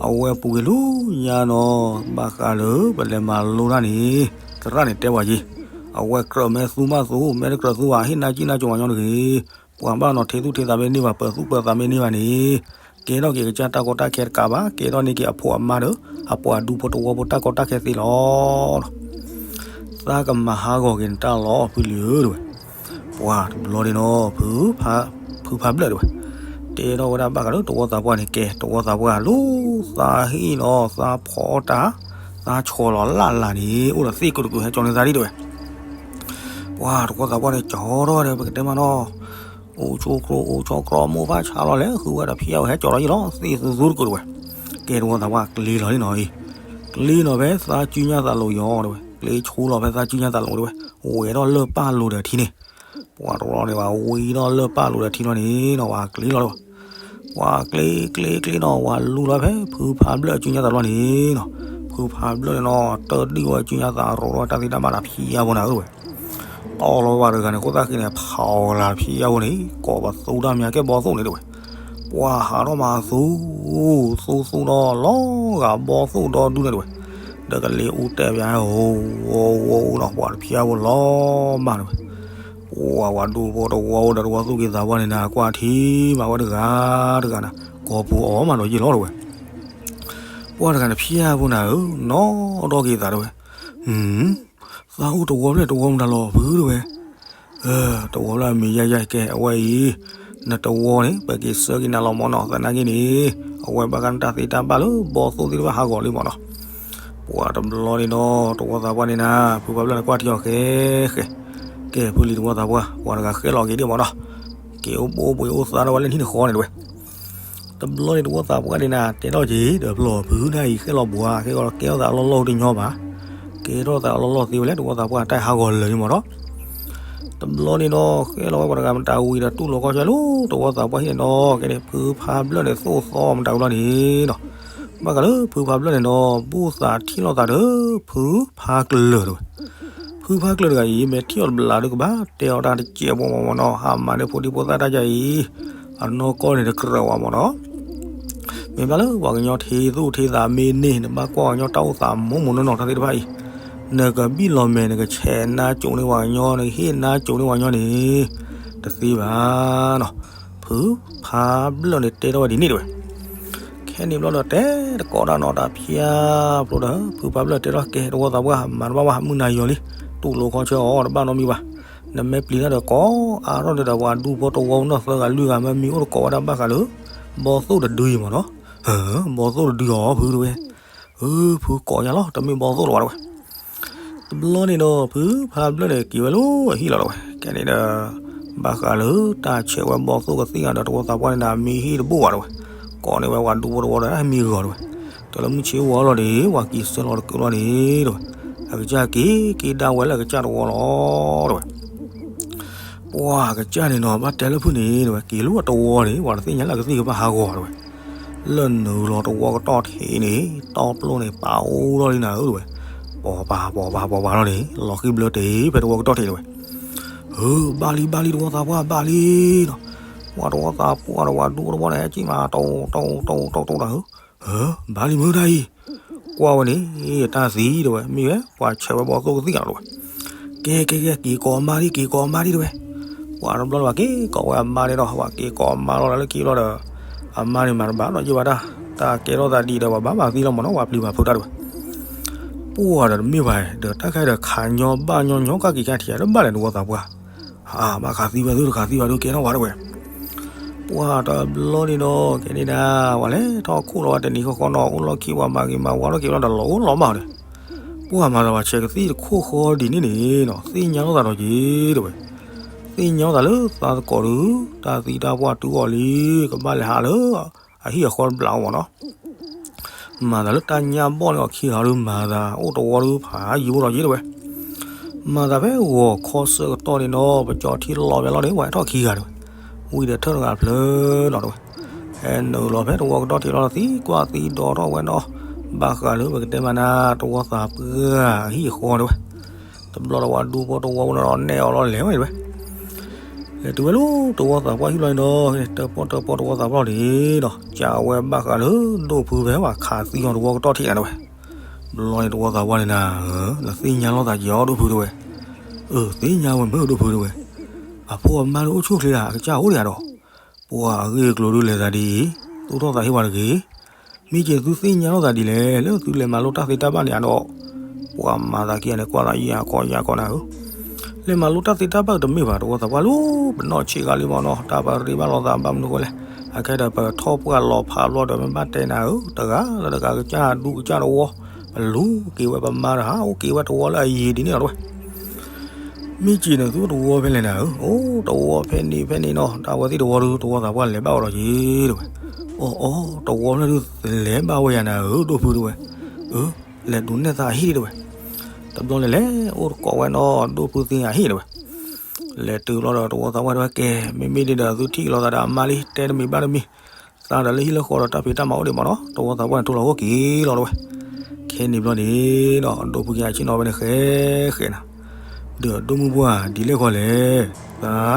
အဝဲပူၤကွံာ်လၢညါနီၤ ဘၣ်ဃးလၢပလဲၤမၤလိတၢ်န့ၣ် သရၣ်န့ၣ်တဲဝဲယ့ၢ်, အဝဲကြၢးမ့ၢ်သူမးသူ မ့ၢ်တကြၢးသူဘၣ် ဟ့ၣ်နၢ်ကံၣ်နၢ်ကၠိဝဲညီတဂ့ၤ. ပှၤဘၣ်နီၤ ထံသူၣ်ထံသးမ့ၢ်န့ၢ်ဘၣ် ပၢၤသူၣ်ပၢၤသးမ့ၢ်န့ၢ်ဘၣ်န့ၣ် ကဲထီၣ်က့ၤကစၢ်တၢ်ကီတၢ်ခဲတကးဘၣ်, ကဲထီၣ်န့ၢ်က့ၤအဖိအမါဒီး အပှၤဒူဖိတဝီဖိတၢ်ကီတၢ်ခဲသ့လီၤ. သးကမၤဟးဂီၤက့ၤနတၢ်လီၤ ဖုလံၤဧၢ တဝဲ. ပှၤတဘျီန့ၣ်နီၤ ဖုဖးဘျၢၣ်တဝဲ တဲထီၣ်ဝဲဒၣ်ဘၣ်ဃးလၢတဝီသးပှၢ်န့ၣ် ကဲ တဝီသးပှၢ်လၢသးဟ့ၣ်လီၤ သးဖီအီၣ်တၢ် သးဆီလီၤလၢ်လၢ်န့ၣ် အိၣ်ဒီးသ့ၣ်ကိးတကုာ်ဟဲကၠီၤန့ၢ်သးဒံးတဝဲ. ပှၤတဝီသးပှၢ်န့ၣ် ကၠီထီၣ်ဝဲဒီး ပကတဲမ့ၢ်နီၤ အိၣ်ဆိးကျိ အိၣ်ဆိးကျိ မိၢ်ဖးဆါလီၤလဲၣ် ဃုဝဲဒီးဖံးအဝဲဟဲကၠီၤလီၤယ့ၢ်လီၤ သ့ၣ်သူသူတကုာ်တဝဲ. ကဲတဝီသးပှၢ်ကျ့လီၤန့ၣ်နီၤအံၤ, ကျ့လီၤဖဲသးစုညါသးလိၤယီၤတဝဲ, ကျ့ဆိလီၤဖဲသးစုညါသးလိၤတဝဲ, ဝဲထီၣ်လၢပၢ်လိၤဒီးထံန့ၣ်, ပှၤတဝီန့ၣ်ဘၣ် ဝံၤဒီးလၢပၢ်လိၤဒီးထံလီၤန့ၣ်နီၤ ပှၤကျ့လီၤလၢ ပှၤကျ့ကျ့ကျ့နီၤ ပှၤလူလီၤဖဲဖုဖးဘျၢၣ်အစုညါသးလီၤန့ၣ်နီၤ, ဖုဖးဘျၢၣ်န့ၣ်နီၤ တၢ်ဒုၣ်ဝဲစုညါသးရိးထီၣ်တၢ်သ့တၢ်ဘၣ်ဒီးဖံးအဝဲန့ၣ်တဝဲ တီၢ်လီၤဝဲတဂၤန့ၣ် ခိၣ်သၣ်ဃံန့ၣ် ဖးအီၤလၢဖံးအဝဲန့ၣ် ကိးပသူတၢ်မၤကဲဘီသိၣ်န့ၣ်တဝဲ, ပှၤဟးထီၣ်မၤသူ သူသူဒီးလီၤဂာ်ဘီသိၣ်ဒီဒူၣ်န့ၣ်တဝဲ, ဒီးကလ့အူတဲဘၣ် အိၣ်အိၣ်အိၣ်နီၤ ပှၤတဖံးအဝဲလီၤမၢ်တဝဲ, ပှၤဝဲဒူဖိတဝီဖိဒီးတဝီသူၣ်က့သးပှၢ်န့ၣ်နၤ ကွၢ်ထံမၤဝဲတဂၤတဂၤနၤ ကိးပူၤအီၤမးဒီးယ့ၢ်လီၤတဝဲ. ပှၤတဂၤန့ၣ်ဖံးအဝဲနၤဧၢ နီၢ်ဒီးက့ၤသးတဝဲ, သးအိၣ်တဝီဖျဲၣ်တဝီမတၤလီၤဖုတဝဲ, တဝီဖျဲၣ်မ့ၢ်ယါယါကဲအဝဲအံၤ, နတဝီန့ၣ် ပက့ၤဆှၢက့ၤနၤလီၤမၢ်နီၤ သနာ်က့န့ၣ်, အဝဲဘၣ်ဃးနတၢ်သ့တၢ်ဘၣ်လၢဘီသိၣ်သ့ၣ်တဖၣ်ဟးဂီၤလံမၢ်နီၤ. ပှၤတဘျီန့ၣ်ဒီး တဝီသးပှၢ်န့ၣ်နၤ ဖုဖးဘျၢၣ်န့ၣ်ကွၢ်ထံအီၤဃဲဃဲ, ကဲဖုလံၤတဝီသးပှၢ် ပှၤတဂၤဃဲလီၤက့ၤဒံးမၢ်နီၤ, က့ၤအိၣ်ဘိအိၣ်ဘှံးအိၣ်သါထီၣ်ဝဲလၢနဟံၣ်နဃီန့ၣ်တဝဲ တဘျီန့ၣ်တဝီသးပှၢ်န့ၣ်နၤ တဲထီၣ်က့ၤ ဒီးဖျီၣ်ဖုနၤအံၤဃဲလီၤဘှါ ကဲကဲထီၣ်သးအလီၢ်လီၢ်တညီဘၣ်, ကဲထီၣ်သးအလီၢ်လီၢ်သ့ဝဲလၢတဝီသးပှၢ်တၢ်ဟးဂီၤလၢာ်န့ၣ်မၢ်နီၤ. တဘျီန့ၣ်ဒီး ဃဲလီၤဝဲပှၤတဂၤမတၤဝံၤဒီးတူၢ်လိာ်ကီၢ်ဆၢလၢတဝီသးပှၢ်ဟံၣ်န့ၣ်ဒီး ကဲန့ၣ် ဖုဖးဘျၢၣ်န့ၣ်သိၣ်သီမတၤဝံၤလီၤန့ၣ်နီၤ ဘၣ်ဃးလၢဖုဖးဘျၢၣ်န့ၣ်ဒီး ဘူၣ်သးထံၣ်လိာ်သးဒီး ဖုဖးကျၢၤတဲဝဲ. ဖုဖးကျၢၤတဂၤအံၤ မ့ၢ်ထံၣ်အီၤတဘျီဒီးကဘၣ်တဲအီၤတၢ်တစဲးဖိမ့ၢ်နီၤ, ဟးမၤန့ၢ်ဖိဒံဖိသၣ်တၢ်ယၤအံၤ အနီၢ်ကီၢ်န့ၣ်တကြၢးဝဲမ့ၢ်နီၤ. မ့ၢ်ဘၣ်လၢပှၤကညီထံသူၣ်ထံသးမ့ၢ်န့ၢ် နဘၣ်ကွၢ်ကညီတၢ်အိၣ်သးမိၢ်မိၢ်နီၢ်နီၢ်တၢ်သ့ၣ်တဖၣ်အံၤ, နကဘံၣ်လီၤမဲာ် နကဆဲးနါကိးန့ၢ်ပှၤကညီ နကဟ့ၣ်နါကိးန့ၢ်ပှၤကညီန့ၣ် တသ့ဘၣ်နီၤ. ဖုဖးဘျၢၣ်န့ၣ်တဲထီၣ်ဝဲဒ်န့ၣ်တဲဝဲ. ခဲန့ၣ်ဘျီဒီးတဲတကိးတၢ်နီၤတၢ်ဖၠါဖျိဒီး ဖုဖးဘျၢၣ်တဲထီၣ်ကဲ တဝီသးပှၢ် မၤတဘၣ်ဘၣ် မုၢ်နၤယီၤလံ, တူၢ်လိာ်ခီဆၢအီၤတဘၣ်နီတမံၤဘၣ်. နမ့ၢ်ပျံၤတၢ်ဒီးကိးအါထီၣ်ဒီး ပှၤဒူဖိတဝီနီၢ်သၢဂၤလွံၢ်ဂၤ မ့ၢ်မံအိၣ်တကိးဝဲဒၣ်ဘၣ်ဃးလၢ ဘီသိၣ်တဒုအံၤမ့ၢ်နီၤ. ဘီသိၣ်တဒုအီၤဖုတဲဝဲ. အၢ ဖုကိးညါလီၤ တမ့ၢ်ဘီသိၣ်လၢၤဘၣ်တဲဝဲ. တဘျီန့ၣ်ဒီး ဖုဖးဘျၢၣ်န့ၣ်က့ၤဝဲလၢအဟံၣ်လီၤတဲဝဲ. ကဲန့ၣ်ဒီး ဘၣ်ဃးလၢတၢ်ဆဲးဝဲဘီသိၣ်ကသံၣ်ဂၤဒီး တဝီသးပှၢ်န့ၣ်ဒီး မံဟံၣ်တဘိၣ်ဘၣ်တဲဝဲ. ကိးန့ၢ်ဝဲပှၤဒူဖိတဝီဒီးမံဂီၤတဲဝဲ. တုၤလၢမုၢ်ဆ့ဝါလီၤဒီး ပှၤက့ၤဆၢလီၤတကုးလီၤန့ၣ်တဲဝဲ. အကစၢ်က့ၤက့ၤဒၣ်ဝဲလၢအကစၢ်တဝီလီၤတဲဝဲ. ပှၤအကစၢ်န့ၣ်နီၤ ဘၣ်တဲလၢဖုန့ၣ်တဲဝဲ က့ၤလၢအတဝီန့ၣ် ပှၤတသ့ၣ်ညါလၢအကသံၣ်ကဘၣ်ဟးဂီၤတဲဝဲ. လၢနုာ်လီၤတဝီကတီၢ်ထံးန့ၣ် တီပျိၢ်န့ၣ် ပာ်အိၣ်ထီၣ်လံနၤဧၢတဲဝဲ. ပိာ်ပၤပိာ်ပၤပိာ်ပၤလီၤန့ၣ် လီၤဃံဘျၢတ့ၢ်ဖဲတဝီကတီၢ်ထံးတဲဝဲ. ဟၢ ဘၣ်လံဘၣ်လံတဝီသးပှၢ်ဘၣ်လံနီၤ. ပှၤတဝီသးပှၢ်ဒီးပှၤဒူဖိတဝီန့ၣ် ဟဲက့ၤမး တိၢ်တိၢ်တိၢ်တိၢ်တိၢ်တၢ်ဧၢ. ဟၢ ဘၣ်လံမုၢ်တၢ်အံၤ ကွၢ်ဝဲန့ၣ် တၢ်သံတဲဝဲ မ့ၢ်ဝဲ ပှၤဆဲးဝဲဘီသိၣ်ကသံၣ်ဂၤလီၤတဲဝဲ. ကဲကဲကဲ က့ၤကိးအမါလံ က့ၤကိးအမါလံတဲဝဲ. ပှၤတဘျီလၢပှၤက့ၤကိးဝဲအမါန့ၣ်ဒီး ပှၤက့ၤကိးအမါလီၤလၢခံဘျီဒီး အမါန့ၣ်မၤတဘၣ်နီတယုၢ်ဘၣ်တၢ်, တၢ်ကဲထီၣ်သးဒ်ဒီးပှၤဘၣ်မၤသံလီၤမ့ၢ်နီၤ ပှၤပျံၤပှၤဖုးတၢ်တဲဝဲ. ပှၤဒီးတမ့ၢ်ဘၣ်ဒီး တၢ်ခဲဒီးခးညီဘၣ်ညီညီကၢ်က့ၤကၢ်ထံးတဘၣ်လဲၣ်တဝီသးပှၢ်. အၢ ဘၣ်ခးသံဝဲသုတခးသံဝဲဒုးကဲထီၣ်ဝဲတဲဝဲ. ပှၤတဘျီန့ၣ်ဒီး ကဲန့ၣ်ဒၣ် ပှၤလဲၤထီၣ်ခိၣ်လီၤဝဲတနံၤဃီဃီနီၤ အိၣ်လီၢ်ခံပှၤမၤဂ့ၤမၤဝါထီၣ်က့ၤဘျီဒီး လီၤအိၣ်လီၤမၢ်ဒီး ပှၤမၤသးပှၤဆဲးကသံၣ်တခိၣ်ဃီဒ်န့ၣ်န့ၣ်နီၤ သ့ၣ်ညါလိာ်သးဒီးက့ၤတဲဝဲ. သ့ၣ်ညါလိာ်သးလၢသးသကိးဒီး တၢ်သံတၢ်ပှၢ်တုၤအီၤလံ ကဘၣ်လဲၤဟးလၢအဟံၣ်အဃီတဘျီမ့ၢ်နီၤ. မၤသးလၢတၢ်ညၣ်ဘီၣ်န့ၣ်အီၤခံဂၤဒီး မၤသးအိၣ်တဝီဒီးဖးယံၤဖိလီၤက့ၤတဲဝဲ. မၤသးဖဲဂီၤခီဆၢကတီၢ်န့ၣ်ဒီး ပကၠီထံလီၤဝဲလီၤန့ၣ် ပှၤဟဲထီၣ်ခံဂၤတဲဝဲ. ဝံၤဒီးထၢၣ်တဂၤဖျၢၣ်နီၤတဲဝဲ. ဟဲနုာ်လီၤဖဲတဝီကတီၢ်ထံးလီၤသံကွၢ်သံဒိးထီၣ်ဝဲနီၤ. ဘၣ်ဃးလၢပကတဲမးနၤ တဝီသးပှၢ်အဟံၣ်အဃီတဲဝဲ. တဘျီဒီးပှၤဒူဖိတဝီဖိန့ၣ်ဒီးနဲၣ်အီၤလီၤလဲၤဝဲတဲဝဲ. လဲၤတုၤဝဲလၢ တဝီသးပှၢ်ဟံၣ်လီၤန့ၣ်ဒီး တၢၣ်ပီၣ်တၢၣ်ပီၣ်တဝီသးပှၢ်လီၤန့ၣ်ဒီး ကးဝဲဘၣ်ဃးလၢဒိၣ်ဖုဖဲပှၤခးသံအီၤတဝီကတီၢ်ထံးနၤတဲဝဲ. ဘျီန့ၣ်တဝီသးပှၢ်န့ၣ်နၤဧၢ, နသ့ၣ်ညါလိာ်သးက့ၤအီၤဒိၣ်ဖုတဲဝဲ. အၢ သ့ၣ်ညါဝဲမ့ၢ်ဒိၣ်ဖုတဲဝဲ. အဖိအမါဒုးအိၣ်ဆူၣ်ချ့ဧါ, အကစၢ်အိၣ်ဒံးဧါဒီး. ပှၤအဂ့ၢ်အကျိၤဒုးလဲၤသးဒ်အံၤ, သူၣ်ထီၣ်သးဟ့ဝဲတဂ့ၤ. မ့ၢ်က့ၤသုသ့ၣ်ညါလိာ်သးဒ်လဲၣ်, လၢသုလဲၤမၤလိတၢ်သ့တၢ်ဘၣ်န့ၣ်ဧါဒီး. ပှၤမၤသးခံဂၤန့ၣ် ကွၢ်သးယၤကီယၤကီနၤဧၢ. လဲၤမၤလိတၢ်သ့တၢ်ဘၣ်တမ့ၢ်ဘၣ်, တဝီသးပှၢ်လၢ ပနီၢ်ဆံးဃာ်လံမ့ၢ်နီၤ, တၢ်ပရ့ဘၣ်လိာ်သးဘၣ်မနုၤဃိလဲၣ်. အခဲဒီးပထီၣ်ပှၢ်လီၤဖးဘျီဒီး မ့ၢ်ဘၣ်တဲနၤဧၢ, တဂၤလၢတဂၤကစၢ်ဒူကစၢ်တဝီ, ပလူၤက့ၤဝဲပမါဒီး ဟးအိၣ်က့ၤဝဲတဝီလၢအယံၤဒ်န့ၣ်လီၤတဲဝဲ. မ့ၢ်က့ၤန့ၣ် သုတဝီဖဲလဲၣ်နၤဧၢ. အိၣ် တဝီဖဲန့ၣ်ဖဲန့ၣ်နီၤ, တၢ်ဝဲသ့ၣ်တဝီဒီး တဝီသးပှၢ်လဲၤဘၣ်ဝဲဒီးက့ၤတဲဝဲ. အိၣ်အိၣ် တဝီဖဲလဲၣ်ဒုးလဲၤဘၣ်ဝဲယၤနၤဧၢ ဒိၣ်ဖုတဲဝဲ. အၢ လဲၤဒုးနဲၣ်သးအဟံၣ်တဲဝဲ. တဘျီန့ၣ်လဲၤအိၣ်တကိးဝဲနီၤ, ဒိၣ်ဖုသ့ၣ်ညါအဟံၣ်တဲဝဲ. လဲၤတုၤဘျီဒီး တဝီသးပှၢ်တဲဝဲကဲ, မ့မ့ၢ်ဒ်ဒီး သုထံၣ်လိာ်သးဒီးအမါလံ, တဲတမံၤဘၣ်တမံၤ, သးဒီးလၢဟံၣ်လၢဃီဒီးတၢ်ဖံးတၢ်မၤအိၣ်ဒံးမ့ၢ်နီၤ, တဝီသးပှၢ်န့ၣ် ထိၣ်လီၤဂီၢ်က့ၤလီၤတဲဝဲ. ခဲန့ၣ်ဘျီန့ၣ်ဒီး ဒိၣ်ဖုက့ၤအဆ့ၣ်နီၤဝဲန့ၣ်ဃဲဃဲနၤ, ဒီးဒိၣ်မုၢ်ပှၢ် ဒ်လဲၣ်ဃီလဲၣ်,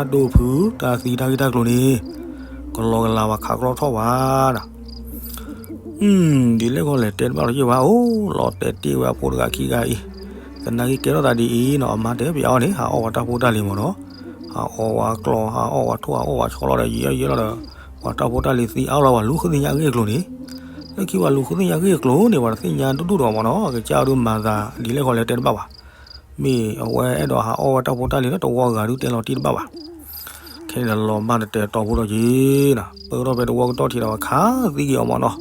သးဒိၣ်ဖုတၢ်သံတၢ်ဂ့ၢ်တၢ်ကျိၤန့ၣ် ကလီကလးဝဲခးကြီထီၣ်ဝဲဒၣ် ဒ်လဲၣ်ဃီလဲၣ် တဲတဘၣ်လီၤယဲၢ်ဝဲအိၣ်, လီၤတဲာ်တ့ၢ်ဝဲအဖိတဂၤခံဂၤအံၤ, သနာ်က့ကဲထီၣ်သးဒ်အံၤနီၤ, အမါတဲပျးအီၤန့ၣ် ဟးအီၣ်ဝဲတၢ်ဖိတၢ်လံၤမ့ၢ်နီၤ, ဟးအီၣ်ဝဲကျီၢ် ဟးအီၣ်ဝဲထိၣ် ဟးအီၣ်ဝဲဆီလီၤဒီး ယံာ်ယံာ်လီၤဒီး ပှၤတၢ်ဖိတၢ်လံၤသံအါလီၤ ပှၤလူၤဃုသ့ၣ်ညါအဂ့ၢ်အကျိၤန့ၣ်, လၢခံပှၤလူၤဃုသ့ၣ်ညါအဂ့ၢ်အကျိၤန့ၣ် ပှၤတသ့ၣ်ညါဒူၣ်ဒူၣ်ဒီးမ့ၢ်နီၤ, အကစၢ်ဒုးမၤသးဒ်လဲၣ်ဃီလဲၣ်တဲတဘၣ်ဘၣ်. မ့ၢ်အဝဲအဲၣ်ဒိးဟးအီၣ်ဝဲတၢ်ဖိတၢ်လံၤလၢတဝီဂၤဒုးတဲလီၤတံၢ်တဘၣ်ဘၣ်. ခဲန့ၣ်ဒီးလီၤမၢ်တတဲာ်တီၤဖိဒီးက့ၤနၤ, ပၢၢ်ထီၣ်ဖဲတဝီကတီၢ်ထံးဒီးပှၤခးသံက့ၤအီၤမ့ၢ်နီၤ,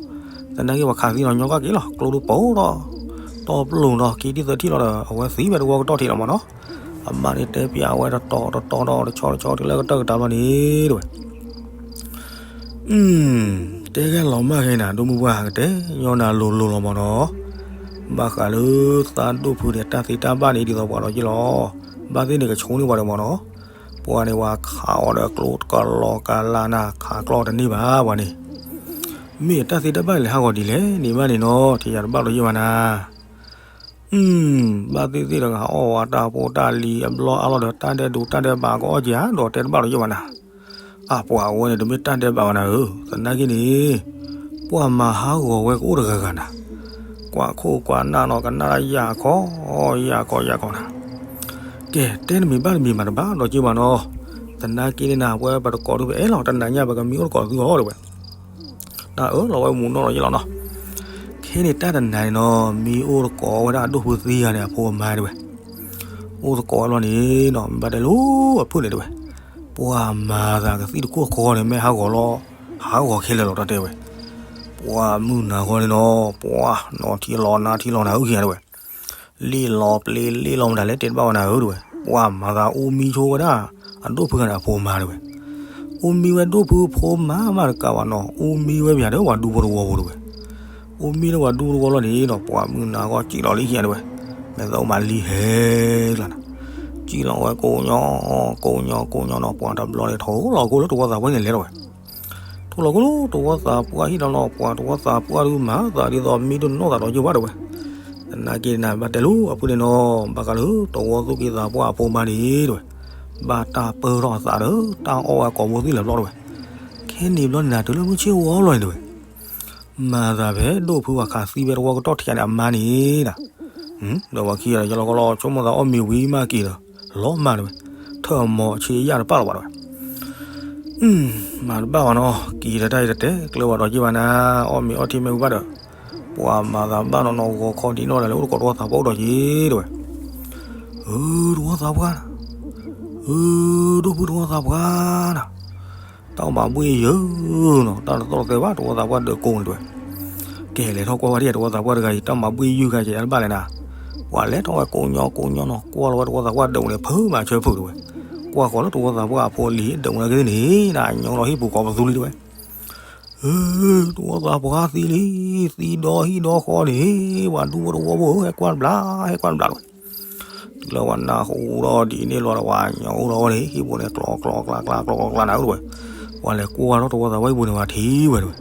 သနာ်က့ပှၤခးသံဒီးညီကၢ်က့ၤလီၤ, ကျိဒုးပိာ်ဒီး တီပျိၢ်ဒီး ခံထံၣ်သၢထံၣ်လီၤဒီး အဝဲသံဖဲတဝီကတီၢ်ထံးလီၤမ့ၢ်နီၤ. အမါန့ၣ်တဲပျးဝဲတတီၤတတီၤဒီးတဆီတဆီတုၤလၢကတၢၢ်ကတၢၢ်ဘျီန့ၣ် တဲဝဲ တဲဂ့ၢ်လီၤမၢ်ခဲနၤ ဒိၣ်မုၢ်ပှၢ်ကတဲညီနၤလိၤလိၤလီၤမ့ၢ်နီၤ, ဘၣ်ဃးလၢသးဒိၣ်ဖုဒီးတၢ်သ့တၢ်ဘၣ်န့ၣ် ဒ်သိးပှၤဒီးက့ၤလီၤ, ဘၣ်သ့ၣ်န့ၣ်ကဆိကမိၣ်န့ၢ်ပှၤဒီးမ့ၢ်နီၤ, ပှၤန့ၣ်ပှၤခးအီၤဒီးကျိကလီကလးနၤ ခးကျီတန့ၢ်ဘၣ်ပှၤန့ၣ် မ့ၢ်တၢ်သ့တၢ်ဘၣ်လဲၤဟးဂီၤဒ်လဲၣ်န့ၣ်ဘၣ်န့ၣ်နီၤ ထံၣ်ယၤတဘၣ်ဒီးယ့ၢ်ဘၣ်နၤ. ဘၣ်သ့ၣ်သ့ၣ်တဂၤအီၣ်ဝဲတၢ်ဖိတၢ်လံၤအဘျီအါလီၤဒီး တၢ်ဒဲးဒိးတၢ်ဒဲးဘးကအီၣ်က့ၤဧါ ဒီးတဲတဘၣ်ဒီးယ့ၢ်ဘၣ်နၤ. အပှၤအဝဲန့ၣ်တမ့ၢ်တၢ်ဒဲးဘးဘၣ်နၤဧၢ, သနာ်က့န့ၣ် ပှၤမၤဟးဂီၤဝဲကအိၣ်တဂၤဂၤနၤ, ကွၢ်ခိၣ်ကွၢ်နၢ်နီၤ ကနၣ်တၢ်ယၢ်ခီ ယၢ်ခီယၢ်ခီနၤ. ကဲ တဲတမံၤဘၣ်တမံၤမၤတဘၣ်ဒီးက့ၤဘၣ်နီၤ. သနာ်က့န့ၣ်နၤ ပဝဲပတကိးဒုးပအဲၣ်လီၤ တနၤညါပကမံအိၣ်တကိးသုအီၤတဲဝဲ. တၢ်အၢၣ်လီၤဝဲမူးနီၢ်လီၤယ့ၢ်လီၤနီၤ. ခဲန့ၣ်တၢ်တနၤန့ၣ်နီၤ မံအိၣ်တကိးဝဲဒၣ်အဒိၣ်ဖုသံဂၤန့ၣ် အဖိအမါတဲဝဲ. အိၣ်တကိးဝဲလီၤန့ၣ်နီၤ မ့ၢ်ဘၣ်တဲလိၣ်အဖုၣ်န့ၣ်တဲဝဲ. ပှၤမၤသးကသံၣ်တခိၣ်ဃီန့ၣ် မ့ၢ်ဟးဂီၤလီၤ ဟးဂီၤခဲလၢာ်လီၤတၢ်တဲဝဲ. ပှၤမုၢ်နၤဃီန့ၣ်နီၤ ပှၤနီၤထံလီၤနါထံလီၤနၤအုၣ်ခံဂၤတဲဝဲ. လ့ၣ်လီၤပျ့ၤလ့ၣ်လီၤမတၤလဲၣ်တဲတဘၣ်ဝဲနၤဧၢတဲဝဲ. ပှၤမၤသးအူမံဆိဝဲဒၣ် အဒိၣ်ဖုဂၤန့ၣ်အဖိမါတဲဝဲ. အူမံဝဲဒိၣ်ဖုဖိမါမးတကးဘၣ်နီၤ အူမံဝဲပယၤဒီးပှၤဒူဖိတဝီဖိတဲဝဲ. အူမံဒီးပှၤဒူဖိတဝီလီၤန့ၣ်ဒီး ပှၤမုၢ်နၤဃီစံၣ်လီၤလံခံဂၤတဲဝဲ. မဲာ်သၣ်အိၣ်မးလံဟဲကျါနၤ, စံၣ်လီၤဝဲကိးညီ ကိးညီကိးညီနီၤ ပှၤတဘျီန့ၣ် ထိၣ်လီၤကိၢ်လၢတဝီသးပှၢ်န့ၣ်လဲၤထီၣ်ဝဲ. ထိၣ်လီၤကိၢ်လၢတဝီသးပှၢ်ဟံၣ်လီၤနီၤ ပှၤတဝီသးပှၢ်ဒုးမၤသးဒ်သိးမံတနီၣ်သးဒီးယ့ၢ်ဘၣ်တဲဝဲ. သနာ်က့နၤဘၣ်တဲလိၣ်အဖုန့ၣ်နီၤ ဘၣ်ဃးလၢတဝီသူၣ်က့သးပှၢ်အဖိမါန့ၣ်တဲဝဲ. ဘၣ်တၢ်ပၢထီၣ်အသးဒီး တၢ်အီၣ်ဝဲကိာ်ဘိသံၣ်လၢာ်ဘျီတဲဝဲ. ခဲန့ၣ်ဘျီန့ၣ်နၤ တုၤလၢမုၢ်ဆ့ၣ်ဝီလီၤန့ၣ်တဲဝဲ. မၤသးဖဲဒိၣ်ဖုပှၤခးသံဖဲတဝီကတီၢ်ထံးန့ၣ် အမါန့ၣ်နၤ, ဒီးပှၤခံဂၤဒီးယလီၤကီလီၤ ဆိကမိၣ်သးအီၣ်မ့ၤဝံၤမးက့ၤဒီး လီၤမၢ်တဲဝဲ, ထၢၣ်မီၤဆ့ယၢ်တပၣ်လီၤဘၣ်တဲဝဲ. မၤတဘၣ်ဘၣ်နီၤ က့ၤတၢ်တၢ်အံၤတတဲကျၢၤဘၣ်ဒီးက့ၤဘၣ်နၤ, အီၣ်မ့ၤအီထံမ့ၢ်ဝံၤဘၣ်ဒီး ပှၤမၤသးဘၣ်နီၤနီၤ ဂီၤခီဒံးနီၣ်ဒၣ်လဲာ်အိၣ်တကိးတဝီသးပှၢ်အိၣ်ဒီးက့ၤတဲဝဲ. ဧၢ တဝီသးပှၢ်နၤ, ဧၢ ဒိၣ်ဖုတဝီသးပှၢ်နၤ, တၢ်အိၣ်မးဘှ့ၣ်ယၢၤနီၤ တၢ်တသီၣ်တသဲဘၣ် တဝီသးပှၢ်ဒၢးကိးန့ၣ်တဲဝဲ. ကဲလဲၤထီၣ်ကွၢ်ဝဲဒၣ်တဝီသးပှၢ်တဂၤအံၤ တၢ်မၤဘှ့ၣ်ယုၢ်ဂၤကဲယတဘၣ်လဲၣ်နၤ. ပှၤလဲၤထီၣ်ဝဲကိးညီကိးညီနီၤ ကွၢ်လီၤဝဲတဝီသးပှၢ်ဒၢးပူၤန့ၣ် ဖုးမးဆၢဖုးတဲဝဲ. ကွၢ်ဃီၤလၢတဝီသးပှၢ်အဖိအလံၤဒၢးပူၤန့ၣ်ကသ့ၣ်န့ၣ် နညိလီၤဟံၣ်ပူၤကိးပသူလံတဲဝဲ. ဧၢ တဝီသးပှၢ်သံလံ, သံဒီဟံၣ်ဒီဃီန့ၣ်, ပှၤဒူဖိတဝီဖိဧၢ ဟဲကွၢ်တဘျီ ဟဲကွၢ်တဘျီတဲဝဲ. တုၤလၢပှၤနၢ်ဟူဒီးဒ်န့ၣ်လီၤဒီး ပှၤညိလီၤဝဲန့ၣ် ဟံၣ်ပူၤန့ၣ် ကျီကျီကျါကျါ ကျီကျီကျါနၤဧၢတဲဝဲ. ပှၤလဲၤကွၢ်ထီၣ်တဝီသးပှၢ်ဟံၣ်ပူၤန့ၣ် ပှၤထံၣ်ဝဲတဲဝဲ.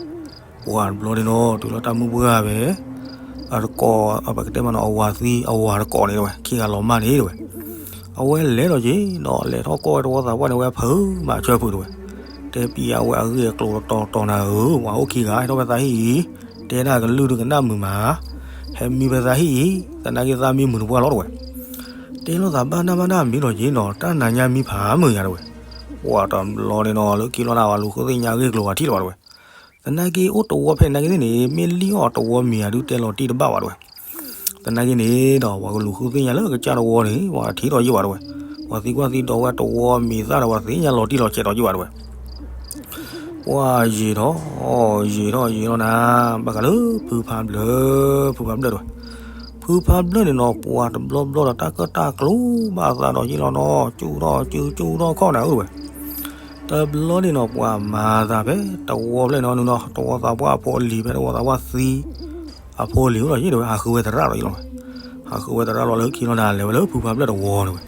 ပှၤတဘျီန့ၣ်နီၤ တုၤလၢတၢ်မုၢ်ပှၢ်ဝဲ အတကိး ပကတဲမးနီၤ အဝၤသံ အဝၤတကိးန့ၣ်တဲဝဲ ခံဂၤလီၤမၢ်န့ၣ်တဲဝဲ. အဝဲလဲၤဒီးက့ၤဒီး လဲၤထီၣ်ကွၢ်ဝဲတဝီသးပှၢ်န့ၣ် ဝဲဖုးမးဆၢဖုးတဲဝဲ. တဲပံအဝဲအဂ့ၢ်အကျိၤတတီၤတီၤနၤဧၢ, ပှၤအိၣ်ခံဂၤ ဟဲထီၣ်ဖဲသးဟံၣ်အံၤ, တဲဒၣ်ကလုၢ်ဒုးကနၣ်မုာ်မး, ဟဲမံဖဲသးဟံၣ်အံၤ, သနာ်က့သးမံမုာ်တပှၢ်လီၤတဲဝဲ. တဲလိာ်သးဘၣ်နၢ်ဘၣ်နၢ်မံဒီးက့ၤနီၤ တၢ်နၤညါမံဖးမုာ်ယၤတဲဝဲ. ပှၤတဘျီန့ၣ်နီၤ လၢခံလီၤနၤ ပှၤလူၤဃုသ့ၣ်ညါအဂ့ၢ်ကျိၤပှၤထံၣ်လီၤဘၣ်တဲဝဲ. သနာ်က့အိၣ်တဝီဖဲန့ၣ်နာ်က့သ့ၣ်န့ၣ် မ့ၢ်လံၣ်အီၣ်တဝီမံၤယၤဒုးတဲလီၤတံၢ်တဘၣ်ဘၣ်တဲဝဲ. သနာ်က့န့ၣ်ဒီး ပှၤကလူၤဃုသ့ၣ်ညါလၢကစၢ်တဝီန့ၣ် ပှၤထံၣ်ထီၣ်ယံာ်ဘၣ်တဲဝဲ. ပှၤသံကွၢ်သံဒိးဝဲတဝီမံၤသၣ်ဒီး ပှၤသ့ၣ်ညါလီၤတံၢ်လီၤဆဲးဒီးယံာ်ဘၣ်တဲဝဲ. ပှၤယံာ်ထီၣ် ယံာ်ထီၣ်ယံာ်ထီၣ်နၤ ဘၣ်ဃးလၢဖုဖးဘျၢၣ် ဖုဖးဘျၢၣ်တဲဝဲ. ဖုဖးဘျၢၣ်န့ၣ်နီၤ ပှၤတဘျီဘျီဒီးတၢ်ကၢၣ်တၢ်ကျူဘၣ်သးဒီးယံာ်လီၤနီၤ ကၠူထီၣ်ကၠူ ကၠူထီၣ်ခီၣ်နၤဧၢတဲဝဲ. တဘျီန့ၣ်နီၤ ပှၤမၤသးဖဲတဝီဖျၢၣ်န့ၣ်နီၤ တဝီသးပှၢ်အဖိအလံၤဖဲတဝီသးပှၢ်သံ အဖိအလံၤအိၣ်ဒီးယံာ်တဲဝဲ ဟးဃုဝဲသရၣ်ဒီးယံာ်လီၤဝဲ. ဟးဃုဝဲသရၣ်လီၤလၢခံလီၤနၤ လဲၤဝဲလၢဖုဖးဘျၢၣ်တဝီတဲဝဲ.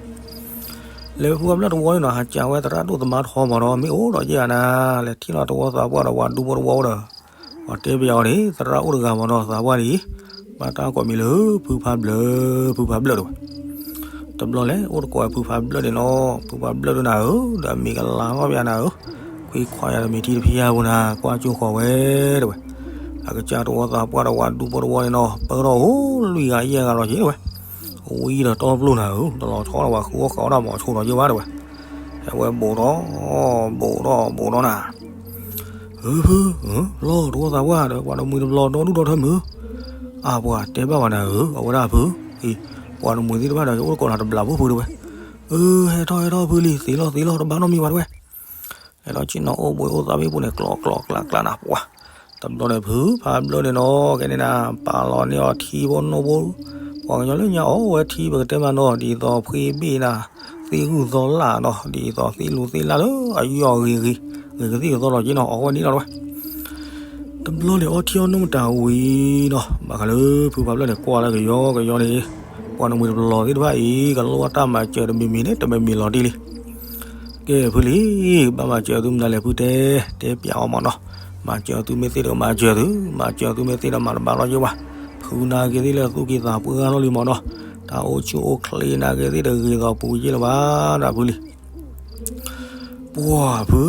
လဲၤဖုဖးဘျၢၣ်တဝီန့ၣ်နီၤ ဟးကးဝဲသရၣ်ဒိၣ်သမါထီမးဒီး မ့ၢ်အိၣ်ဒီးယံာ်ဧါနၤ လဲၤထံၣ်လီၤတဝီသးပှၢ်ဒီးပှၤဒူဖိတဝီအိၣ်ဒီး ပှၤတဲပယီၤန့ၣ် သရၣ်အိၣ်တဂၤမးနီၤ သးပှၢ်န့ၣ် ဘၣ်တၢ်ကိးမံၤလၢ ဖုဖးဘျၢၣ် ဖုဖးဘျၢၣ်တဲဝဲ. တဘျီလဲၣ် အိၣ်တကိးဝဲဖုဖးဘျၢၣ်န့ၣ်နီၤ ဖုဖးဘျၢၣ်ဒုးနၤဧၢ ဒီးအမံၤကလၤထီၣ်ဘၣ်နၤဧၢ, ခွံခွါယၤတမံၤထံတဖံယၤပူၤနၤ ကွၢ်ကၠိဃီၤဝဲတဲဝဲ. အကစၢ်တဝီသးပှၢ်ဒီးပှၤဒူဖိတဝီန့ၣ်နီၤ ပၢထီၣ်အိၣ်လွံၢ်ဂၤယဲၢ်ဂၤလီၤက့ၤတဲဝဲ. ဝံၤဒီးတီပျိၢ်နၤဧၢ တလီၤဆီဒီးပှၤဃုအီၣ်ဃုအီဒီးမၤဆိဒီးယံာ်ဘၣ်တဲဝဲ. ဟဲဝဲဘူးထီၣ် ဘူးထီၣ်ဘူးထီၣ်နၤ ဧၢ ဖု လီၤတဝီသးပှၢ်ဒီး ပှၤတမှံၤတဘျီဒီဒူၣ်ဒီထၢမုၢ်, အပှၤတဲဘၣ်ဝဲနၤဧၢ အဝဲဒၣ်ဖု, အံၤ ပှၤတမှံၤသ့ၣ်တဖ၁ဒီး ယအိၣ်တကိးနၤတဘျီဖိဖုတဲဝဲ, အၢ ဟဲထီၣ်ဟဲထီၣ်ဖုလံ သ့လီၤသ့လီၤ တဘၣ်နီတမံၤဘၣ်တဲဝဲ, ဟဲထီၣ်ဆ့ၣ်နီၤအိၣ်ဘှံးအိၣ်သးဘ့ၣ်ပူၤန့ၣ် ကျီကျီကျါကျါနၤပှၤ, တဘျီန့ၣ်ဖုဖးဘျၢၣ်န့ၣ်နီၤ ကဲန့ၣ်နၤ ပာ်လီၤန့ၢ်အီၤထံဖိနိဖိ, ပှၤကညီလၢညါအီၣ်ဝဲထံပကတဲမးနီၤ ဒ်သိးဖှ့ဘ့ၣ်နၤ သ့ဂုၢ်သီလၢ်နီၤ ဒ်သိးသ့လူၤသ့လၢ်လၢအယီၢ်ဂ့ၤဂ့ၤ, ဂ့ၤကသံၣ်ကသီလီၤက့နီၤ အီၣ်ဝဲန့ၣ်လီၤတဲဝဲ. တဘျီန့ၣ်အီထံအီနိၣ်မတၤဝံၤနီၤ ဘၣ်ဃးလၢဖုဖးဘျၢၣ်န့ၣ် ကွၢ်လၢကယီကယီန့ၣ်, ပှၤတမှံၤတဘျီသ့ၣ်တဖၣ်အံၤ ကလိၣ်ဘၣ်တၢ်မၤစၢၤတမံၤမံၤန့ၣ် တမံၤမံၤလီၤတံၢ်လံ. ကဲဖုလံ, ဘၣ်မၤစၢၤသုမနုၤလဲၣ်ဖုတဲ, တဲပျးအီၤမးနီၤ, မၤစၢၤသုမ့ၢ်သ့ဒီးမၤစၢၤသု, မၤစၢၤသုမ့ၢ်သ့ဒီးမၤတဘၣ်လီၤယ့ၢ်ဘၣ်. ဖုနာ်က့ၤသ့ၣ်လၢသူၣ်က့သးပှၢ်ထီၣ်လံမ့ၢ်နီၤ, တၢ်အိၣ်ဆူၣ်အိၣ်ချ့နာ်က့ၤသ့ၣ်တဂ့ၤသီပူၤယ့ၢ်လၢၤဘၣ်ဒၣ်ဖုလံ. ပှၢ်ဖု,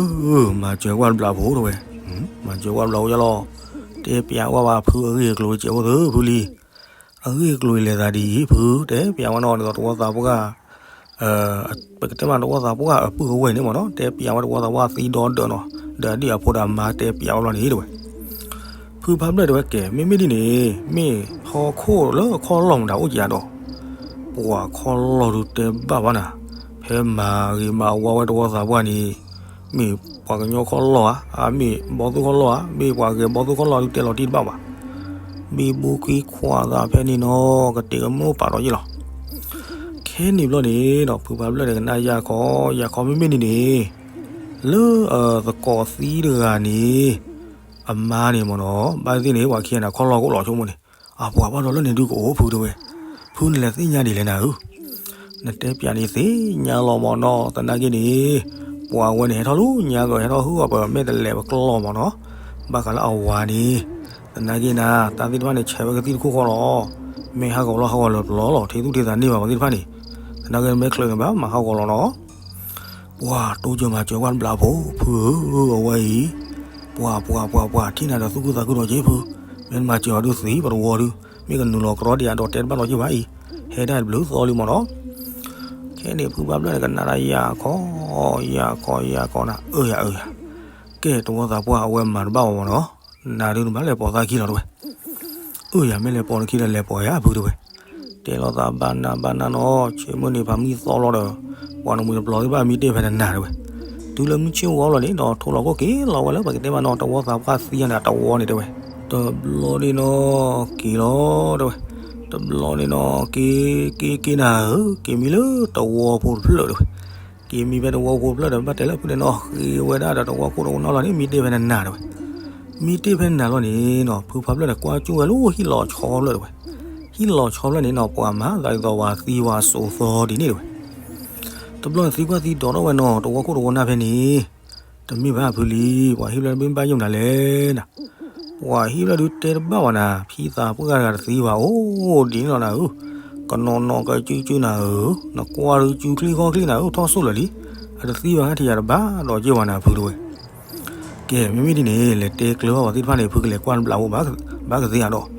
မၤစၢၤကွၢ်တဘျီဖိတဲဝဲ, မၤစၢၤကွၢ်တဘျီဖိယလီၤ, တဲပျးဝဲဘၣ်ဖုအဂ့ၢ်အကျိၤကဲးဖိသုဖုလံ. အဂ့ၢ်အကျိၤအံၤလဲၤသးဒ်အံၤဖု, တဲပျးဝဲနီၤ ဒ်သိးတဝီသးပှၢ် ပကတဲမးတဝီသးပှၢ်အပုၢ်အဝဲၢ်န့ၣ်မ့ၢ်နီၤ, တဲပျးဝဲတဝီသးပှၢ်သံဒီဒၢးနီၤ, ဒီးဒ်အဖိဒီးအမါတဲပျးဝဲလီၤန့ၣ်တဲဝဲ. ဖုဖးဖျၢၣ်တဲဝဲကဲ မ့မ့ၢ်ဒ်န့ၣ် မ့ၢ်ဟီၣ်ခိၣ်လၢခီၣ်လီၢ်မတၤအိၣ်ကယၤဒီး, ပှၤခီၣ်လီၢ်ဒုတဲဘၣ်ဘၣ်နၤ, ဖဲမၤဂ့ၤမၤဝါဝဲတဝီသးပှၢ်န့ၣ် မ့ၢ်ပှၤကညီခီၣ်လီၢ်ဧါ, အမ့ၢ်ဘီသိၣ်ခီၣ်လီၢ်ဧါ, မ့ၢ်ပှၤဂဲၤဘီသိၣ်ခီၣ်လီၢ်ဒုတဲလီၤတံၢ်တဘၣ်ဘၣ်. ဘံဘူခံခွါသးဖဲန့ၣ်နီၤ ကတဲာ်ကမိၣ်ပာ်ဒီးယ့ၢ်လီၤ. ခဲန့ၣ်ဘျီန့ၣ်ဒီး ဖုဖးဖျၢၣ်န့ၣ်ကနၣ်ယၢ်ခီ, ယၢ်ခီမ့မ့ၢ်ဒ်န့ၣ် လၢသကိးသံတဂၤန့ၣ် အမါန့ၣ်မ့ၢ်နီၤ ဘၣ်သ့ၣ်န့ၣ် ပှၤခံဂၤန့ၣ် ခီၣ်လီၢ်ကအိၣ်လီၤဆိကမိၣ်န့ၣ်, အပှၤဘၣ်ဒီးလၢန့ၣ်ဒုကအိၣ်ဖုတဲဝဲ. ဖုနလဲၤသ့ၣ်ညါဒ်လဲၣ်နၤဧၢ, နတဲပျးန့ၣ်သ့ၣ်ညါလီၤမ့ၢ်နီၤ သနာ်က့န့ၣ်, ပှၤဝဲန့ၣ်ဟဲထီၣ်လၢညါကီး ဟဲထီၣ်ဟုၣ်အီၤပမဲာ်တလဲးပကျီၢ်မ့ၢ်နီၤ, ဘၣ်ဃးလၢအဝၤန့ၣ်, သနာ်က့နၤ တၢ်သ့ၣ်တဖၣ်န့ၣ် ဆဲးဝဲကသံၣ်တခိၣ်ဃီလီၤ. မ့ၢ်ဟးဂီၤလီၤဟးဂီၤလၢပျီလီၤ ထံသူၣ်ထံသးန့ၢ်ဘၣ်ပှၤသ့ၣ်တဖၣ်န့ၣ်, သနာ်က့မ့ၢ်ချုးန့ၣ်ဘၣ် မၤဟးဂီၤလီၤနီၤ. ပှၤတိစၢၤမၤစၢၤကွၢ်တဘျီဖိ ဖုဧၢ, အဝဲအံၤ, ပှၤပှၤပှၤပှၤထံၣ်နၤဒီးသူၣ်ခုသးခုဒီးက့ၤဖု, မ့ၢ်နမၤစၢၤအီၤဒုသ့ ပတဝီဒု, မ့ၢ်ကနုာ်လီၤကရီဒံးအဒီးတဲတဘၣ်လီၤက့ၤဘၣ်အံၤ, ဟဲဒၣ်တဘျုးသီလံမ့ၢ်နီၤ. ခဲန့ၣ် ဖုဖးဖျၢၣ်န့ၣ် ကနၣ်ဒၣ်ယၢ်ခီ, ယၢ်ခီယၢ်ခီနၤ အၢယၤအၢယၤ, ကဲတဝီသးပှၢ်အဝဲမၤတဘၣ်အီၤမ့ၢ်နီၤ, နၤဒုနဘၣ်လဲၤပိာ်သးခံလီၤတဲဝဲ. အၢယၤ မ့ၢ်လဲၤပိာ်နခံဒီးလဲၤပိာ်ယၤဖုတဲဝဲ. တဲလိာ်သးဘၣ်နၤဘၣ်နၤနီၤ ဆ့မုၢ်နံၤဖးမံသီလီၤဒီး, ပှၤနမှံၤတပျီၤသ့ၣ်တဖၣ်မံတ့ၢ်ဖဲနနၤတဲဝဲ. တုၤလၢမုၢ်ဆ့ၣ်ဝီလီၤန့ၣ်ဒီး ထိလီၤခိၣ်က့ၤလီၤဝဲလၢပကတဲမးနီၤ တဝီသးပှၢ်သံယၤန့ၣ် တဝီန့ၣ်တဲဝဲ. တဘျီန့ၣ်နီၤ က့ၤလီၤတဲဝဲ. တဘျီန့ၣ်နီၤ က့ၤ က့ၤက့ၤနၤဧၢ, က့ၤမံလၢတဝီဖိတဖျၢၣ်တဲဝဲ. က့ၤမံဖဲတဝီဖိတဖျၢၣ်ဒီး ဘၣ်တဲလၢဖုန့ၣ်နီၤ ဃ့ဝဲဒၣ်ဒီးတဝီခိၣ်တဝီနၢ်လီၤန့ၣ် မံတ့ၢ်ဖဲနနၤတဲဝဲ. မံတ့ၢ်ဖဲနနၤလီၤန့ၣ်နီၤ ဖုဖးဖျၢၣ်န့ၣ် ကွၢ်ကၠူၣ်ဝဲလၢဟံၣ်လီၤဆီဖျၢၣ်တဲဝဲ. ဟံၣ်လီၤဆီဖျၢၣ်န့ၣ်နီၤ ပှၤမၤသးဒ်သိးဝဲသံဝဲစိာ်သီဒ်န့ၣ်တဲဝဲ. တဘျီန့ၣ်သံကွၢ်သံဒိးထီၣ်ဝဲနီၤ တဝီခိၣ်တဝီနၢ်ဖဲန့ၣ်, တမ့ၢ်ဘၣ်ဖုလံ, ပှၤဟံၣ်ဖျၢၣ်မ့ၢ်ဘၣ်ယိၣ်မနုၤလဲၣ်နၤ. ပှၤဟံၣ်ဖျၢၣ်ဒုတဲတဘၣ်ဘၣ်နၤ ဖံသးပှၢ်တဂၤတသံဘၣ် အိၣ်ဒ်န့ၣ်လီၤနၤဧၢ, ကနီၤနီၤကစုကစုနၤဧၢ, နကွၢ်ဒုကစုချ့ခီၣ်ချ့နၤဧၢ ထီၣ်စိၣ်လၢာ်လံ, အတသံဘၣ်ဟဲထံၣ်ယၤတဘၣ်ဒီးက့ၤဝဲနၤဖုတဲဝဲ. ကဲ မ့မ့ၢ်ဒ်န့ၣ် လဲၤတဲကျၢၤဘၣ်ပှၤသ့ၣ်တဖၣ်န့ၣ် ဖုကလဲၤကွၢ်တဘျီဖိ ဘၣ်ကသ့ဧါဒီး,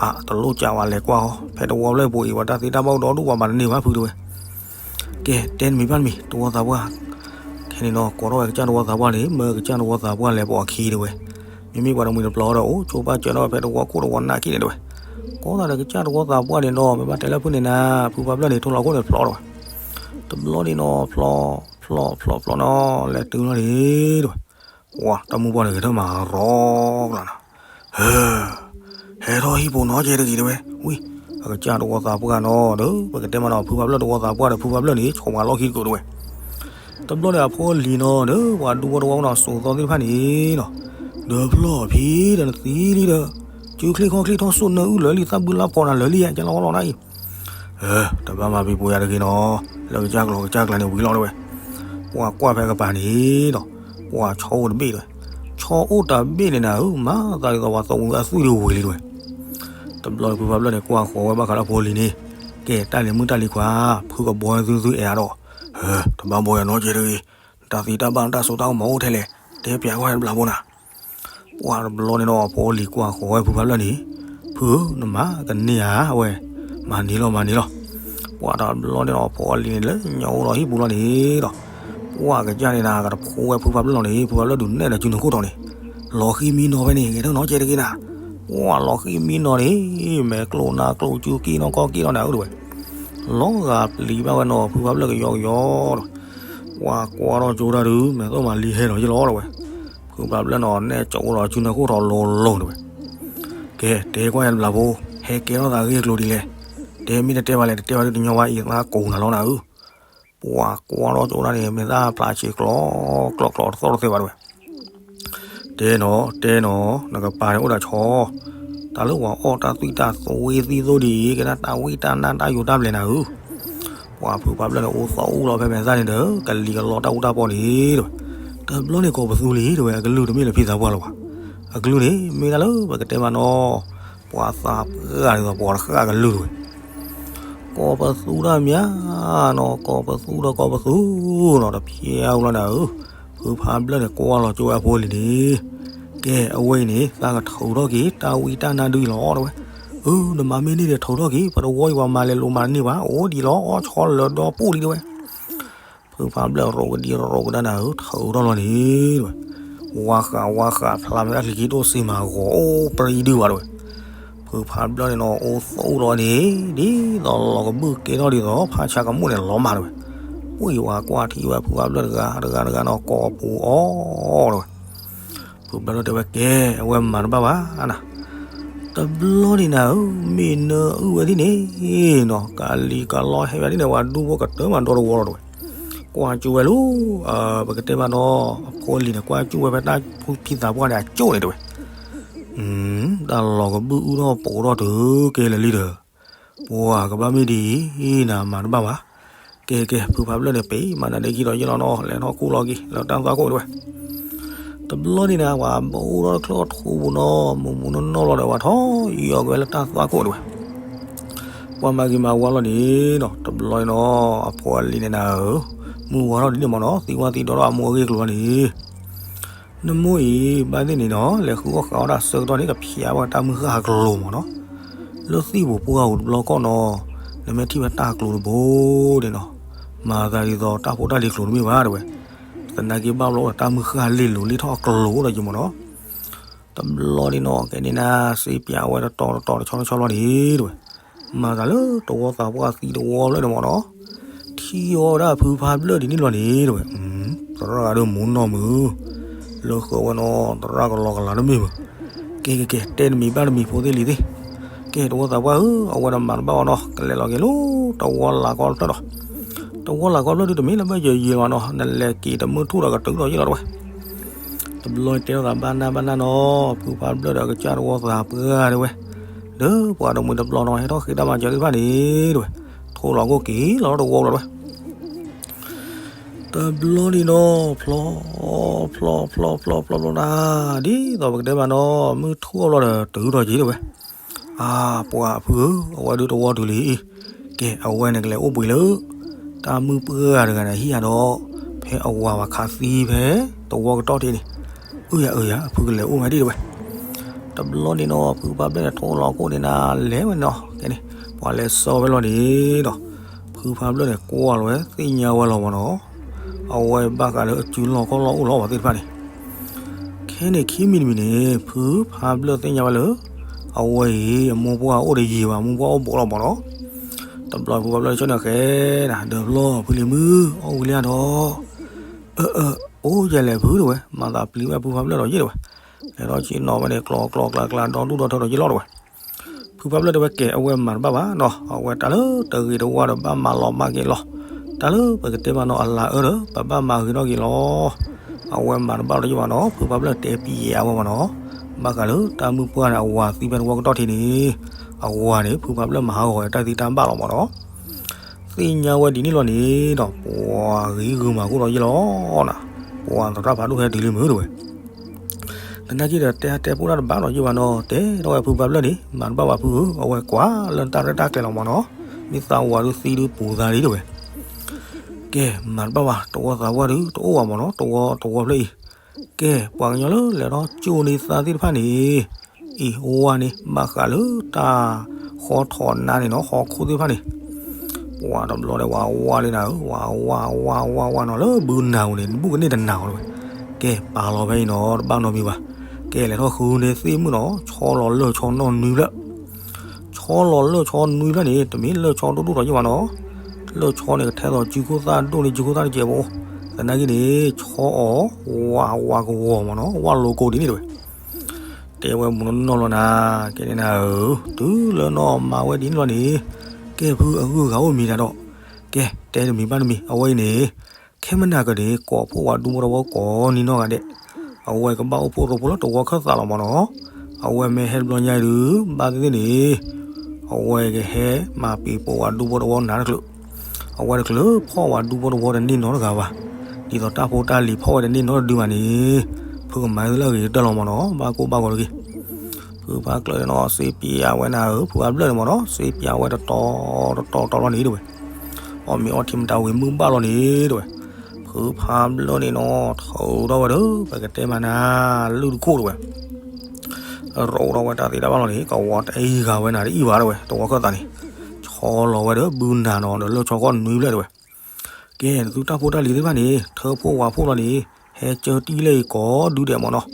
အါ တလိၣ်ကးဝဲလဲၤကွၢ်အီၤ ဖဲတဝီဖျၢၣ်ပူၤအံၤ ပှၤတၢ်သ့တၢ်ဘၣ်အိၣ်ဒီဒူၣ်ပှၤမၤတန့ၢ်ဘၣ်ဖုတဲဝဲ. ကဲ တဲနမံၤဘၣ်နမံၤ တဝီသးပှၢ်, ခဲန့ၣ်နီၤ ကိးထီၣ်ဝဲကစၢ်တဝီသးပှၢ်န့ၣ် မၢကစၢ်တဝီသးပှၢ်လဲၤပိာ်အခံတဲဝဲ. မ့မ့ၢ်ပှၤတမှံၤတပျီၤဒီး အိၣ်ဆိးပာ်စၢၤထီၣ်ဝဲဖဲတဝီခိၣ်တဝီနၢ်ခံန့ၣ်တဲဝဲ. ကိးသးဒီးကစၢ်တဝီသးပှၢ်န့ၣ်နီၤ မ့ၢ်ဘၣ်တဲလၢဖုန့ၣ်နၤ ဖုဖးဖျၢၣ်န့ၣ် ထိလီၤခိၣ်န့ၣ်ဖျီတဲဝဲ. တဘျီန့ၣ်နီၤ ဖျီ ဖျီ ဖျီ ဖျီနီၤ လဲၤတုၤလီၤန့ၣ်တဲဝဲ. ပှၤတၢ်မုၢ်ပှၢ်န့ၣ်ဂဲၤထၢၣ်မၤရီကျါနီၤ, ဟဲထီၣ်ဟံၣ်ဖိနီၤကဲတဂ့ၤတဲဝဲ. ဝံၤ အကစၢ်တဝီသးပှၢ်နီၤဒီး ပကတဲမးနီၤ ဖုဖးဖျၢၣ်တဝီသးပှၢ်ဒီး ဖုဖးဖျၢၣ်န့ၣ် ဆိးပှၤလီၢ်ခံတကိးတဲဝဲ. တဘျီန့ၣ်အဖိအလံၤနီၤဒီး ပှၤဒူဖိတဝီနီၤ စိာ်သီသ့ၣ်တဖၣ်န့ၣ်နီၤ, ဒီးဖျီၣ်ဖံဒီးနသံလံဒီး စုချ့ခီၣ်ချ့ထီၣ်စိၣ်နၢအုၣ်လၢာ်လံ သၣ်ဘုလါဖီနၤလၢာ်လံ ကဲလီၤဝဲလီၤနၤအံၤ တဘၣ်မၤပံၤပိာ်ယၤတဂ့ၤနီၤ, လၢကစၢ်ကျိၤကစၢ်ကျါန့ၣ်ဝံၤလီၤတဲဝဲ. ပှၤကွၢ်ဖဲကပၤန့ၣ်ဒီး ပှၤဆီအိၣ်တဘ့ၣ်တဲဝဲ, ဆီအိၣ်တဘ့ၣ်န့ၣ်နၤဧၢ မၤသးဒ်သိးပှၤသီဝံၤအသွံၣ်ဒံးဝံၤလံတဲဝဲ. တဘျီဖုဖးဖျၢၣ်န့ၣ် ကွၢ်ဃီၤဝဲဘၣ်ဃးလၢဖိလံၤန့ၣ်, ကဲတၢ်လဲၤမုၢ်တၢ်လံၤခွါ, ဖုကဘီသုသုအဲၣ်အါဒီး, တဘၣ်ဘီယၤနီတစဲးတဂ့ၤ, တၢ်သံတၢ်ဘၣ်တၢ်စိတၢ်ကမီၤအိၣ်ထဲလဲၣ်, တဲပျးကွၢ်တဘျီဖိနၤ ပှၤတဘျီန့ၣ်ဒီး ဖိလံၤကွၢ်ဃီၤဝဲဖုဖးဖျၢၣ်န့ၣ်, ဖုဧၢ နမၤကန့ၢ်ဧါဝဲ, မၤန့ၢ်လီၤ မၤန့ၢ်လီၤ. ပှၤတဘျီန့ၣ်ဒီး ဖိလံၤန့ၣ် လၢညါအိၣ်ဒီးဟံၣ်ပူၤလီၤန့ၣ်ဒီး, ပှၤကစၢ်န့ၣ်နၤ ကတဖိဝဲဖုဖးဖျၢၣ်လီၤန့ၣ်, ဖုဖးဖျၢၣ်ဒုးနဲၣ်ဒီးစုနၢ်ခိၣ်ထီၣ်န့ၣ်, လီၤဃံမံနီၤဖဲန့ၣ် ဂဲၤထၢၣ်နီတစဲးတဂ့ၤနၤ, ပှၤလီၤဃံမံနီၤန့ၣ်, မဲာ်ကျိၣ်နါကျိၣ်စုက့ၣ်နီၢ်ကီၢ်က့ၣ်နီၢ်နၤဧၢတဲဝဲ လီၤဂာ်ပျံၤဘၣ်ဝဲနီၤ ဖုဖးဖျၢၣ်ကယီကယီဒီး, ပှၤကွၢ်ထီၣ်ကၠိတၢ်ဒုး မဲာ်သီၣ်မၤလံဟဲလီၤယ့ၢ်လီၤတဲဝဲ, ဖုဖးဖျၢၣ်နီၤ နဲၣ်ကၠိဒီးစုနၢ်ခိၣ်ထီၣ်လိၤလိၤတဲဝဲ. ကဲ တဲကွၢ်ယၤတဘျီဖိ, ဟဲကဲထီၣ်သးဂ့ၢ်အကျိၤဒ်လဲၣ်, တဲမ့ၢ်တတဲဘၣ်လဲၣ် တတဲဘၣ်ဒုးတညီဘၣ်အံၤ သးကိးနၤလီၤနၤဧၢ. ပှၤကွၢ်ထီၣ်ကၠိတၢ်န့ၣ် မဲာ်သၣ်ဖျါဆံးကျီကျီကျီတသီၣ်တသဲဘၣ်တဲဝဲ. တဲနီၤ တဲနီၤ နကပၤန့ၣ်အိၣ်ဒီးဆီ, တၢ်လၢပှၤအီၣ်တၢ်သွံၣ်တၢ်သွဲသံသိဒ်အံၤ ကဲဒၣ်တၢ်ဝံၣ်တၢ်နါတၢ်ယိးတၢ်ဘျဲးနၤဧၢ. ပှၤဖုဖးဖျၢၣ်န့ၣ် အိၣ်သီၣ်အူလီၤဖဲမဲာ်သၣ်န့ၣ်ဒီး ကလံၤကလီတၢ်အူတၢ်ပီန့ၣ်တဲဝဲ. တဘျီန့ၣ်ကိးပသူလံတဲဝဲ အကလုၢ်တမ့ၢ်လၢဖံသးပှၢ်လၢၤဘၣ်. အကလုၢ်န့ၣ် မ့ၢ်ဒၣ်လၢပကတဲမးနီၤ, ပှၤသးပှၢ်ဒ်သိးပှၤတဃၣ်ကလုၢ်တဝဲ, ကိးပသူတၢ်မးနီၤ, ကိးပသူဒီးကိးပသူနီၤ, တဖျဲအူလီၤနၤဧၢ, ဖုဖးဘျၢၣ်န့ၣ် ကွၢ်လီၤကၠိဝဲအဖိအလံၤန့ၣ်, ကဲ အဝဲအံၤန့ၣ် သးကထုးထီၣ်က့ၤ တၢ်ဝံတၢ်နါဒုအံၤလီၤ တဝဲ, အၢ နမၤမ့ၢ်န့ၢ်ဒီး ထုးထီၣ်က့ၤ, ပတဝီအံၤပှၤမၤလဲၤလိာ်မၤတန့ၢ်ဘၣ်, အိၣ်ဒံးလီၤ အီၣ်ဆီလၢဒီပူၣ်လံ တဝဲ. ဖုဖးဘျၢၣ်ရိကဒံရိကဒါနၤဧၢ, ထုးထီၣ်လီၤန့ၣ် တဝဲ, ဝါဃးဝါဃး ဖျါမ့ၢ်ဒၣ်ချံခံဒိၣ်စ့မၤဂီၤ အိၣ်ပြံဒုဘၣ် တဝဲ. ဖုဖးဘျၢၣ်န့ၣ်နီၤ အိၣ်သူၣ်လီၤန့ၣ် ဒ်သိးလီၤကဘုၣ်ကဲထီၣ်ဒ်သိး ဖးဆါကမိၣ်န့ၣ်လီၤမၢ် တဝဲ. ပှၤကွၢ်ထံၣ်ဝဲဖုဖးဘျၢၣ်တဂၤတဂၤတဂၤနီၤ ကိးပူၤအီၤ တဝဲ. ဖုဖးဘျၢၣ်တဲဝဲ ကဲ အဝဲမၤတဘၣ်ဘၣ်နၤ, တဘျီန့ၣ်နၤဧၢ, မ့ၢ်နအုၣ်ဝဲဒ်န့ၣ်နီၤ ကလံၤကလီဟဲဝဲဒ်န့ၣ် ပှၤဒူဖိကတၢၢ်မးဒီတဝီလီၤ တဝဲ. ကွၢ်ကၠိဝဲလီၤ, ပကတဲမးနီၤ အဖိအလံၤန့ၣ် ကွၢ်ကၠိဝဲဖဲတၢ်ဖံသးပှၢ်န့ၣ် အကၠိန့ၣ် တဝဲ. တၢ်လီၤကဘုၣ်အုၣ်ထီၣ်ပိာ်ထီၣ်တုၤကဲလၢာ်လံဒီး ပှၤကဘၣ်မ့ၢ်ဒ်အံၤနၤ မၤတဘၣ်ဘၣ်. ကဲကဲ ဖုဖးဘျၢၣ်န့ၣ် ပ့ၤမၤနၤဒ့ခံဒီးယ့ၣ်လီၤနီၤ လဲၤထီၣ်ခူၣ်လီၤက့ၤလၢတၢ်သွၣ်ခိၣ် တဝဲ. တဘျီန့ၣ်နၤ ပှၤဘၣ်အိၣ်ထီၣ်တချုးအထူပူၤနီၤ မုၢ်မုၢ်နီၢ်နီၢ်လီၤဒီး ပှၤထီၣ်ယီၤက့ၤဝဲလၢတၢ်သွၣ်ခိၣ် တဝဲ. ပှၤမၤဂ့ၤမၤဝါလီၤန့ၣ်နီၤ တဘျီန့ၣ်နီၤ အဖိအလံၤန့ၣ်နၤဧၢ, မုၢ်ဝါထီၣ်ဒ်န့ၣ်မးနီၤ သံဝါသံဒီဒီးအမိၢ်အဂ့ၢ်ကျိၤလီၤန့ၣ် နမိၢ်အံၤဘၣ်သ့ၣ်န့ၣ်နီၤ လဲၤဃုအီၣ်ဃုအီတၢ်ဆၢကတီၢ်န့ၣ် ကဖျါဝဲတၢ်မုၢ်ဃၢ်အကျိၤမးနီၤ. လၢသံၣ်ပူၤပှၢ်ပူၤတဘျီဃီနီၤ နမ့ၢ်ထံၣ်ဝဲတၢ်ကျိၤတဘိန့ၣ်နီၤ မၤသးဒ်သိးတၢ်ဖိတၢ်လံၤကျိၤတမ့ၢ်ဘၣ် တဝဲ. သနာ်က့ဘၣ်ဘျီအိၣ်ဒီးတၢ်မုၢ်ဃၢ်လ့ၢ်လိၤလ့ၢ်ထီၣ်အကျိၤအိၣ်ဒီးယမးနီၤ. တဘျီန့ၣ်နီၤ ကဲန့ၣ်နၤ စ့ပၠးဝဲတတီၤတတီၤတဆီတဆီဘျီန့ၣ် တဝဲ. မၤသးလၢတဝီသးပှၢ်သံတဝီလၢန့ၣ်မးနီၤ ထံၣ်ဝဲဒၣ်ဖုဖးဘျၢၣ်ဒ်န့ၣ်လီၤန့ၣ် တဝဲ. သရၣ်ဂၤဒီးမူနီၢ်မုၢ် လၢဃၢၤဝဲနီၤ သရၣ်ကလီကလၤတမ့ၢ်မုၢ်. ကဲကဲကဲ တဲတမံၤဘၣ်တမံၤဖိသ့ၣ်လံၤသ့ၣ်. ကဲ တဝီသးပှၢ်ဧၢ အဝဲဒၣ်မၤတဘၣ်ဘၣ်နီၤ ကလဲၤလီၤက့ၤလၢတဝီလၤကီၢ်ဖျၢၣ်ဒီး တဝီလၤကီၢ်ဖျၢၣ်ဒုတမ့ၢ်လၢဘၢၣ်ယဲၤယဲၤလီၤမးနီၤ နလဲၤက့ၤတမုၢ်ထူၣ်ဒီးကတုၤဒီးယ့ၣ်လီၤ တဝဲ. တဘျီတဲထီၣ်သးဘၣ်နၢ်ဘၣ်နၢ်နီၤ ဖုဖးဘျၢၣ်ဒီးကစၢ်တဝီသးပှၢ် တဝဲ. ဒီးပှၤတမှံၤတဘျီနီၤ ဟဲထီၣ်ဃ့တၢ်မၤစၢၤသ့ၣ်တဖၣ်န့ၣ် တဝဲ. ထိၣ်လီၤခိၣ်က့ၤလီၤတဝီလီၤ တဝဲ. တဘျီန့ၣ်နီၤ ဖျီ ဖျီ ဖျီ ဖျီ ဖျီ ဖျီ ဖျီ တၢ် ဒ်သိးပကတဲမးနီၤ မုၢ်ထူၣ်အဘျီဒီးတုၤထီၣ်က့ၤ တဝဲ. အါ ပှၤဖုဧၢ အဝဲဒုတဝီတုၤလံ. ကဲ အဝဲန့ၣ်ကလဲၤအိၣ်ဘှံးလၢ တၢ်မုၢ်ပှၢ်တဂၤန့ၣ် ဟံၣ်ဧါဒီး ဖဲအဝၤဝၤခးသံဖဲ တဝီကတီၢ်ထံးန့ၣ် အၢယၤအၢယၤ အဖုကလဲၤအိၣ်ဝဲဒၣ် တဝဲ. တဘျီန့ၣ်နီၤ ဖုဖးဘျၢၣ်န့ၣ် ထိၣ်လီၤခိၣ်န့ၣ်နၤ လဲၤဝဲနီၤ ကဲန့ၣ် ပှၤလဲၤစီဝဲလီၤန့ၣ်ဒီး ဖုဖးဘျၢၣ်န့ၣ် ကွၢ်လီၤဝဲ သ့ၣ်ညါဝဲလီၤမးနီၤ အဝဲဘၣ်ဃးလၢအစုလီၢ်ခီၣ်လီၢ်အိၣ်လီၤဝဲသ့ၣ်တဖၣ်န့ၣ် ခဲန့ၣ်ခံမံၤတမံၤန့ၣ် ဖုဖးဘျၢၣ်သ့ၣ်ညါဝဲလၢ အဝဲအံၤ အမိၢ်ပှၢ်အိၣ်ဒီးယံာ်ဘၣ် မိၢ်ပှၢ်အိၣ်ဘူးလီၤမးနီၤ. တဘျီဖုဖးဘျၢၣ်န့ၣ် ကဲနၤ ဒီးဘျီဖုလံၤမုၣ် အီၣ်ဝံၤလံဧါဒီး အၢ အၢ အိၣ်ယဲလဲၣ်ဖု တဝဲ. မၤသးပျံၤဝဲဖုဖးဘျၢၣ်ဒီးယ့ၣ် တဝဲ. လဲၤထီၣ်ဆ့ၣ်နီၤဝဲန့ၣ် ကျီကျီကျါကျါ ဒီဒူၣ်ဒီထၢဒီးယ့ၣ်လီၤ တဝဲ. ဖုဖးဘျၢၣ်တဲဝဲ ကဲ အဝဲမၤတဘၣ်ဘၣ်နီၤ အဝဲတၢ်လၢတဂ့ၤတဝါဒီးဘၣ်မၤလီၤမၢ်က့ၤလီၤ. တၢ်လၢပကတဲမးနီၤ အလၤအၢဒီး ပဘၣ်မၤဂ့ၤထီၣ်က့ၤလီၤ. အဝဲမၤတဘၣ်ဒီးယ့ၣ်ဘၣ်နီၤ ဖုဖးဘျၢၣ်တဲပံၤယဲအဝဲမးနီၤ. ဘၣ်ဃးလၢတၢ်မုၢ်ပှၢ်န့ၣ် အဝၤသံဖဲတဝီကတီၢ်ထံးန့ၣ် အဝၤန့ၣ် ဖုဖးဘျၢၣ်မၤဟးဂီၤတၢ်သံတၢ်ဘၣ်လီၤမးနီၤ. သ့ၣ်ညါဝဲဒ်န့ၣ်လီၤန့ၣ်ဒီး ပှၤဂ့ၤဂုာ်မၤဃိဒီးယ့ၣ်လီၤနၤ. ပှၤသရၣ်ဖးဒိၣ်ဟဲတုၤလံမုၢ် တဝဲ. သနာ်က့ဒီးတဲတဲပိၢ်တၢ်တဘၣ်ဒီးယ့ၣ်ဘၣ်နီၤ တဲထီၣ်ဝဲဖုဖးဘျၢၣ်န့ၣ် မၤတဘၣ်ဘၣ်ဖုဧၢ အဝဲကွၢ်လၢတၢ်ရဲၣ်တၢ်ကျဲၤလီၤမးနီၤ. မ့ၢ်သးဝၤဒုသံဒုပူၤသးလံ တဝဲ. ကဲ မၤတဘၣ်ဘၣ် တဝီသးပှၢ်ဒုတအိၣ်ဘၣ်မးနီၤ တဝီတဝီဖျၢၣ်အံၤ. ကဲ ပှၤကညီလၢလဲၤထီၣ်ကၠိန့ၢ်သါသ့ၣ်တဖၣ်န့ၣ် အံၤဝါန့ၣ် ဘၣ်ဃးလၢတၢ်ဃီထီၣ်နါန့ၣ်နီၤ ဟီၣ်ခိၣ်သ့ၣ်တဖၣ်န့ၣ် ပှၤတဘျီဒီးဝၤဝါလံနၤဧၢ ဝၤဝါဝါဝါဝါနီၤ လၢဘုနၤဧိၤန့ၣ် နဘူးကန့ၢ်တနၤဧိၤတဝဲ. ကဲ ပာ်လီၤဖဲအံၤနီၤ တဘၣ်နီတမံၤဘၣ်. ကဲ လဲၤထီၣ်ဃုန့ၢ်သ့ၣ်မုၣ်နီၤ ဆီလီၤလၢၢ်ဆီနီၣ်နွံဖျၢၣ် ဆီလီၤလၢၢ်ဆီနွံဖျၢၣ်န့ၣ် တမ့ၢ်လၢၢ်ဆီဒိၣ်ဒိၣ်ဒီးယ့ၣ်ဘၣ်နီၤ. လၢၢ်ဆီန့ၣ် ကထဲသိးစုခိၣ်သၣ်ဒိၣ်န့ၢ်စုခိၣ်သၣ်တကဲးဖိ သနာ်က့န့ၣ် ဆီအီၤ ဝါဝါကဝီၤမးနီၤ ဝါလိၤကိးဒ်န့ၣ်တဝဲ. တဲဝဲမုၢ်နီၢ်နီၢ်လီၤနၤ ကဲန့ၣ်နၤဧၢ တုၤလၢနီၢ်မၤဝဲဒ်န့ၣ်လီၤန့ၣ် ကဲဖုအဂုၤအဂၤအိၣ်မံၤတၢ်ဒီး ကဲ တဲတမံၤဘၣ်တမံၤ အဝဲအံၤန့ၣ် ခဲမနၤကဒီး ကိးဖှိၣ်ဝဲဒူဖိသဝီကိးနံၤနီၢ်ဂၤဒဲး အဝဲကဘၣ်အိၣ်ဖှိၣ်ရိဖှိၣ်လၢတဝီခၢၣ်သးလီၤမးနီၤ. အဝဲမ့ၢ်ဟဲတဘျီညါအံၤဒုး ဘၣ်သ့ၣ်သ့ၣ်န့ၣ် အဝဲကဟဲမၤပံၤပိာ်ဝဲဒူဖိသဝီနၤတချုး အဝဲတချုးဖှီၣ်ဝဲဒူဖိသဝီတန့ၢ်နီတဂၤဘၣ်. ဒ်သိးတၢ်ဖိတၢ်လံၤဖှီၣ်ဝဲတန့ၢ်နီတဒုဘၣ်န့ၣ် ဖုကမၤသုလၢအဂ့ၤကတၢၢ်လီၤမၢ်နီၤ, ဘၣ်ကိၢ်ဘၣ်ဂီၤတဂ့ၤ. ဖုဖါကျၢၢ်န့ၣ်နီၤ စ့ပၠးဝဲနၤဧၢ, ဖုဖါဘျၢၣ်န့ၣ်မၢ်နီၤ စ့ပၠးဝဲတတီၤတတီၤတတီၤလီၤန့ၣ် တဲဝဲ. အီၣ်မ့ၤအီထံမတၤဝံၤမုၢ်ဘၣ်လီၤန့ၣ် တဲဝဲ. ဖုဖါဘျၢၣ်န့ၣ်နီၤ ထုးထီၣ်ဝဲဒီး ပကတဲမၤနၤ လုၢ်တခိၣ် တဲဝဲ. ရိးထီၣ်ဝဲတၢ်သ့တၢ်ဘၣ်လီၤန့ၣ် ကဝီၤတအံၤဂၤဝဲနၤတအံၤဘၣ် တဲဝဲ, တဝီခၢၣ်သးန့ၣ် ဆီလီၤဝဲဒီးဘုနၤနီၤ ဒီးလၢၢ်ဆီကီၢ်နွံဖျၢၣ် တဲဝဲ. ကဲ သုတၢ်ဖိတၢ်လံၤသ့ၣ်တဖၣ်န့ၣ် ထၢဖှိၣ်ဝးဖှိၣ်လီၤန့ၣ် ဟဲကၢတံၢ်လၢအံၤကိးဒုဒဲးမၢ်နီၤ,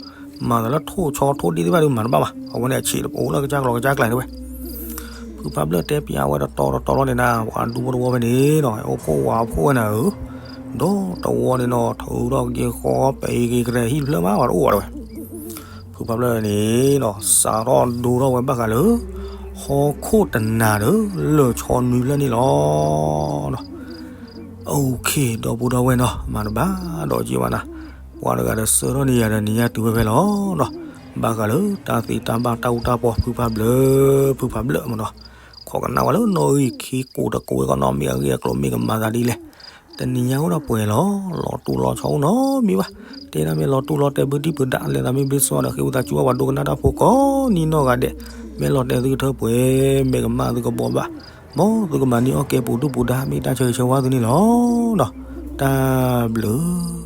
မၤသးလၢထိၣ်ဆီထိၣ်ဒ့သ့ၣ်တဖၣ်ဒီးမၤတဘၣ်ဘၣ်, အဝဲန့ၣ်အဆံးတအိၣ်လၢကစၢ်ကျီၤကစၢ်ကျဲ တဲဝဲ. ဖုဖါဘျၢၣ်တဲပၠးဝဲတတီၤတတီၤလီၤန့ၣ်နၤ ပှၤဒူဖိတဝီဖဲန့ၣ်နီၤ ဟဲအိၣ်ဖှိၣ်ဝးဖှိၣ်ဝဲနၤဧၢ, ဒီးတဝီန့ၣ်နီၤ ထုးထီၣ်က့ၤဃီ ပှဲၤက့ၤကရဲဟံၣ်တဖျၢၣ်မး ပှၤတအိၣ်ဘၣ် တဲဝဲ. ဖုဖါဘျၢၣ်န့ၣ်နီၤ စးထီၣ်ဒိထီၣ်ဝဲဘၣ်ဃးလၢ ဟီၣ်ခိၣ်တနၤဒီး လၢၢ်ဆီနွံဖျၢၣ်န့ၣ်လီၤ. OK ဒီပုၢ်ဒီဝဲၢ်နီၤ မၤတဘၣ်ဒီးက့ၤဘၣ်နၤ, ပှၤတဂၤဒီးဆှၢထီၣ်န့ၢ်ယၤဒီးနံၤညါတုၤဝဲဖဲလီၤနီၤ, ဘၣ်ဃးလၢတၢ်သ့တၢ်ဘၣ်တၢ်အူတၢ်ပီ ဖုဖါဘျၢၣ် ဖုဖါဘျၢၣ်မၢ်နီၤ, ခိးကနၣ်ဝဲလၢနီၣ်ဂံၢ်ခံကိးတကိးဝဲကီးနီၤ မ့ၢ်အဂ့ၢ်အကျိၤမ့ၢ်ကမၤသးဒ်လဲၣ် တနံၤညါအိၣ်ဒၣ်ပှဲၤလီၤ, လီၤတူၢ်လီၤဆီအိၣ်နီတမံၤဘၣ်, တဲဒၣ်မ့ၢ်လီၤတူၢ်လီၤတဲာ်ဘုဒံၣ်ဘုဒါ လဲၤသးမ့ၢ်ဘျ့စီဒီး ဃ့ဝံသးစူၤဘၣ်ပှၤဒိကနၣ်တၢ်ဖိကိးနံၤနီၢ်ဂၤဒဲး, မ့ၢ်လီၤတဲာ်သုကထၢပှဲၤ, မ့ၢ်ကမၣ်သုကဘှီဘၣ်, မ်သုကမၤန့ၢ်အီၣ်ကဲပူၤဒုၣ်ပူၤဒါ မ့ၢ်တၢ်ဆၢဂ့ၤဆၢဝါသုန့ၣ်လီၤ. တၢ်ဘျုး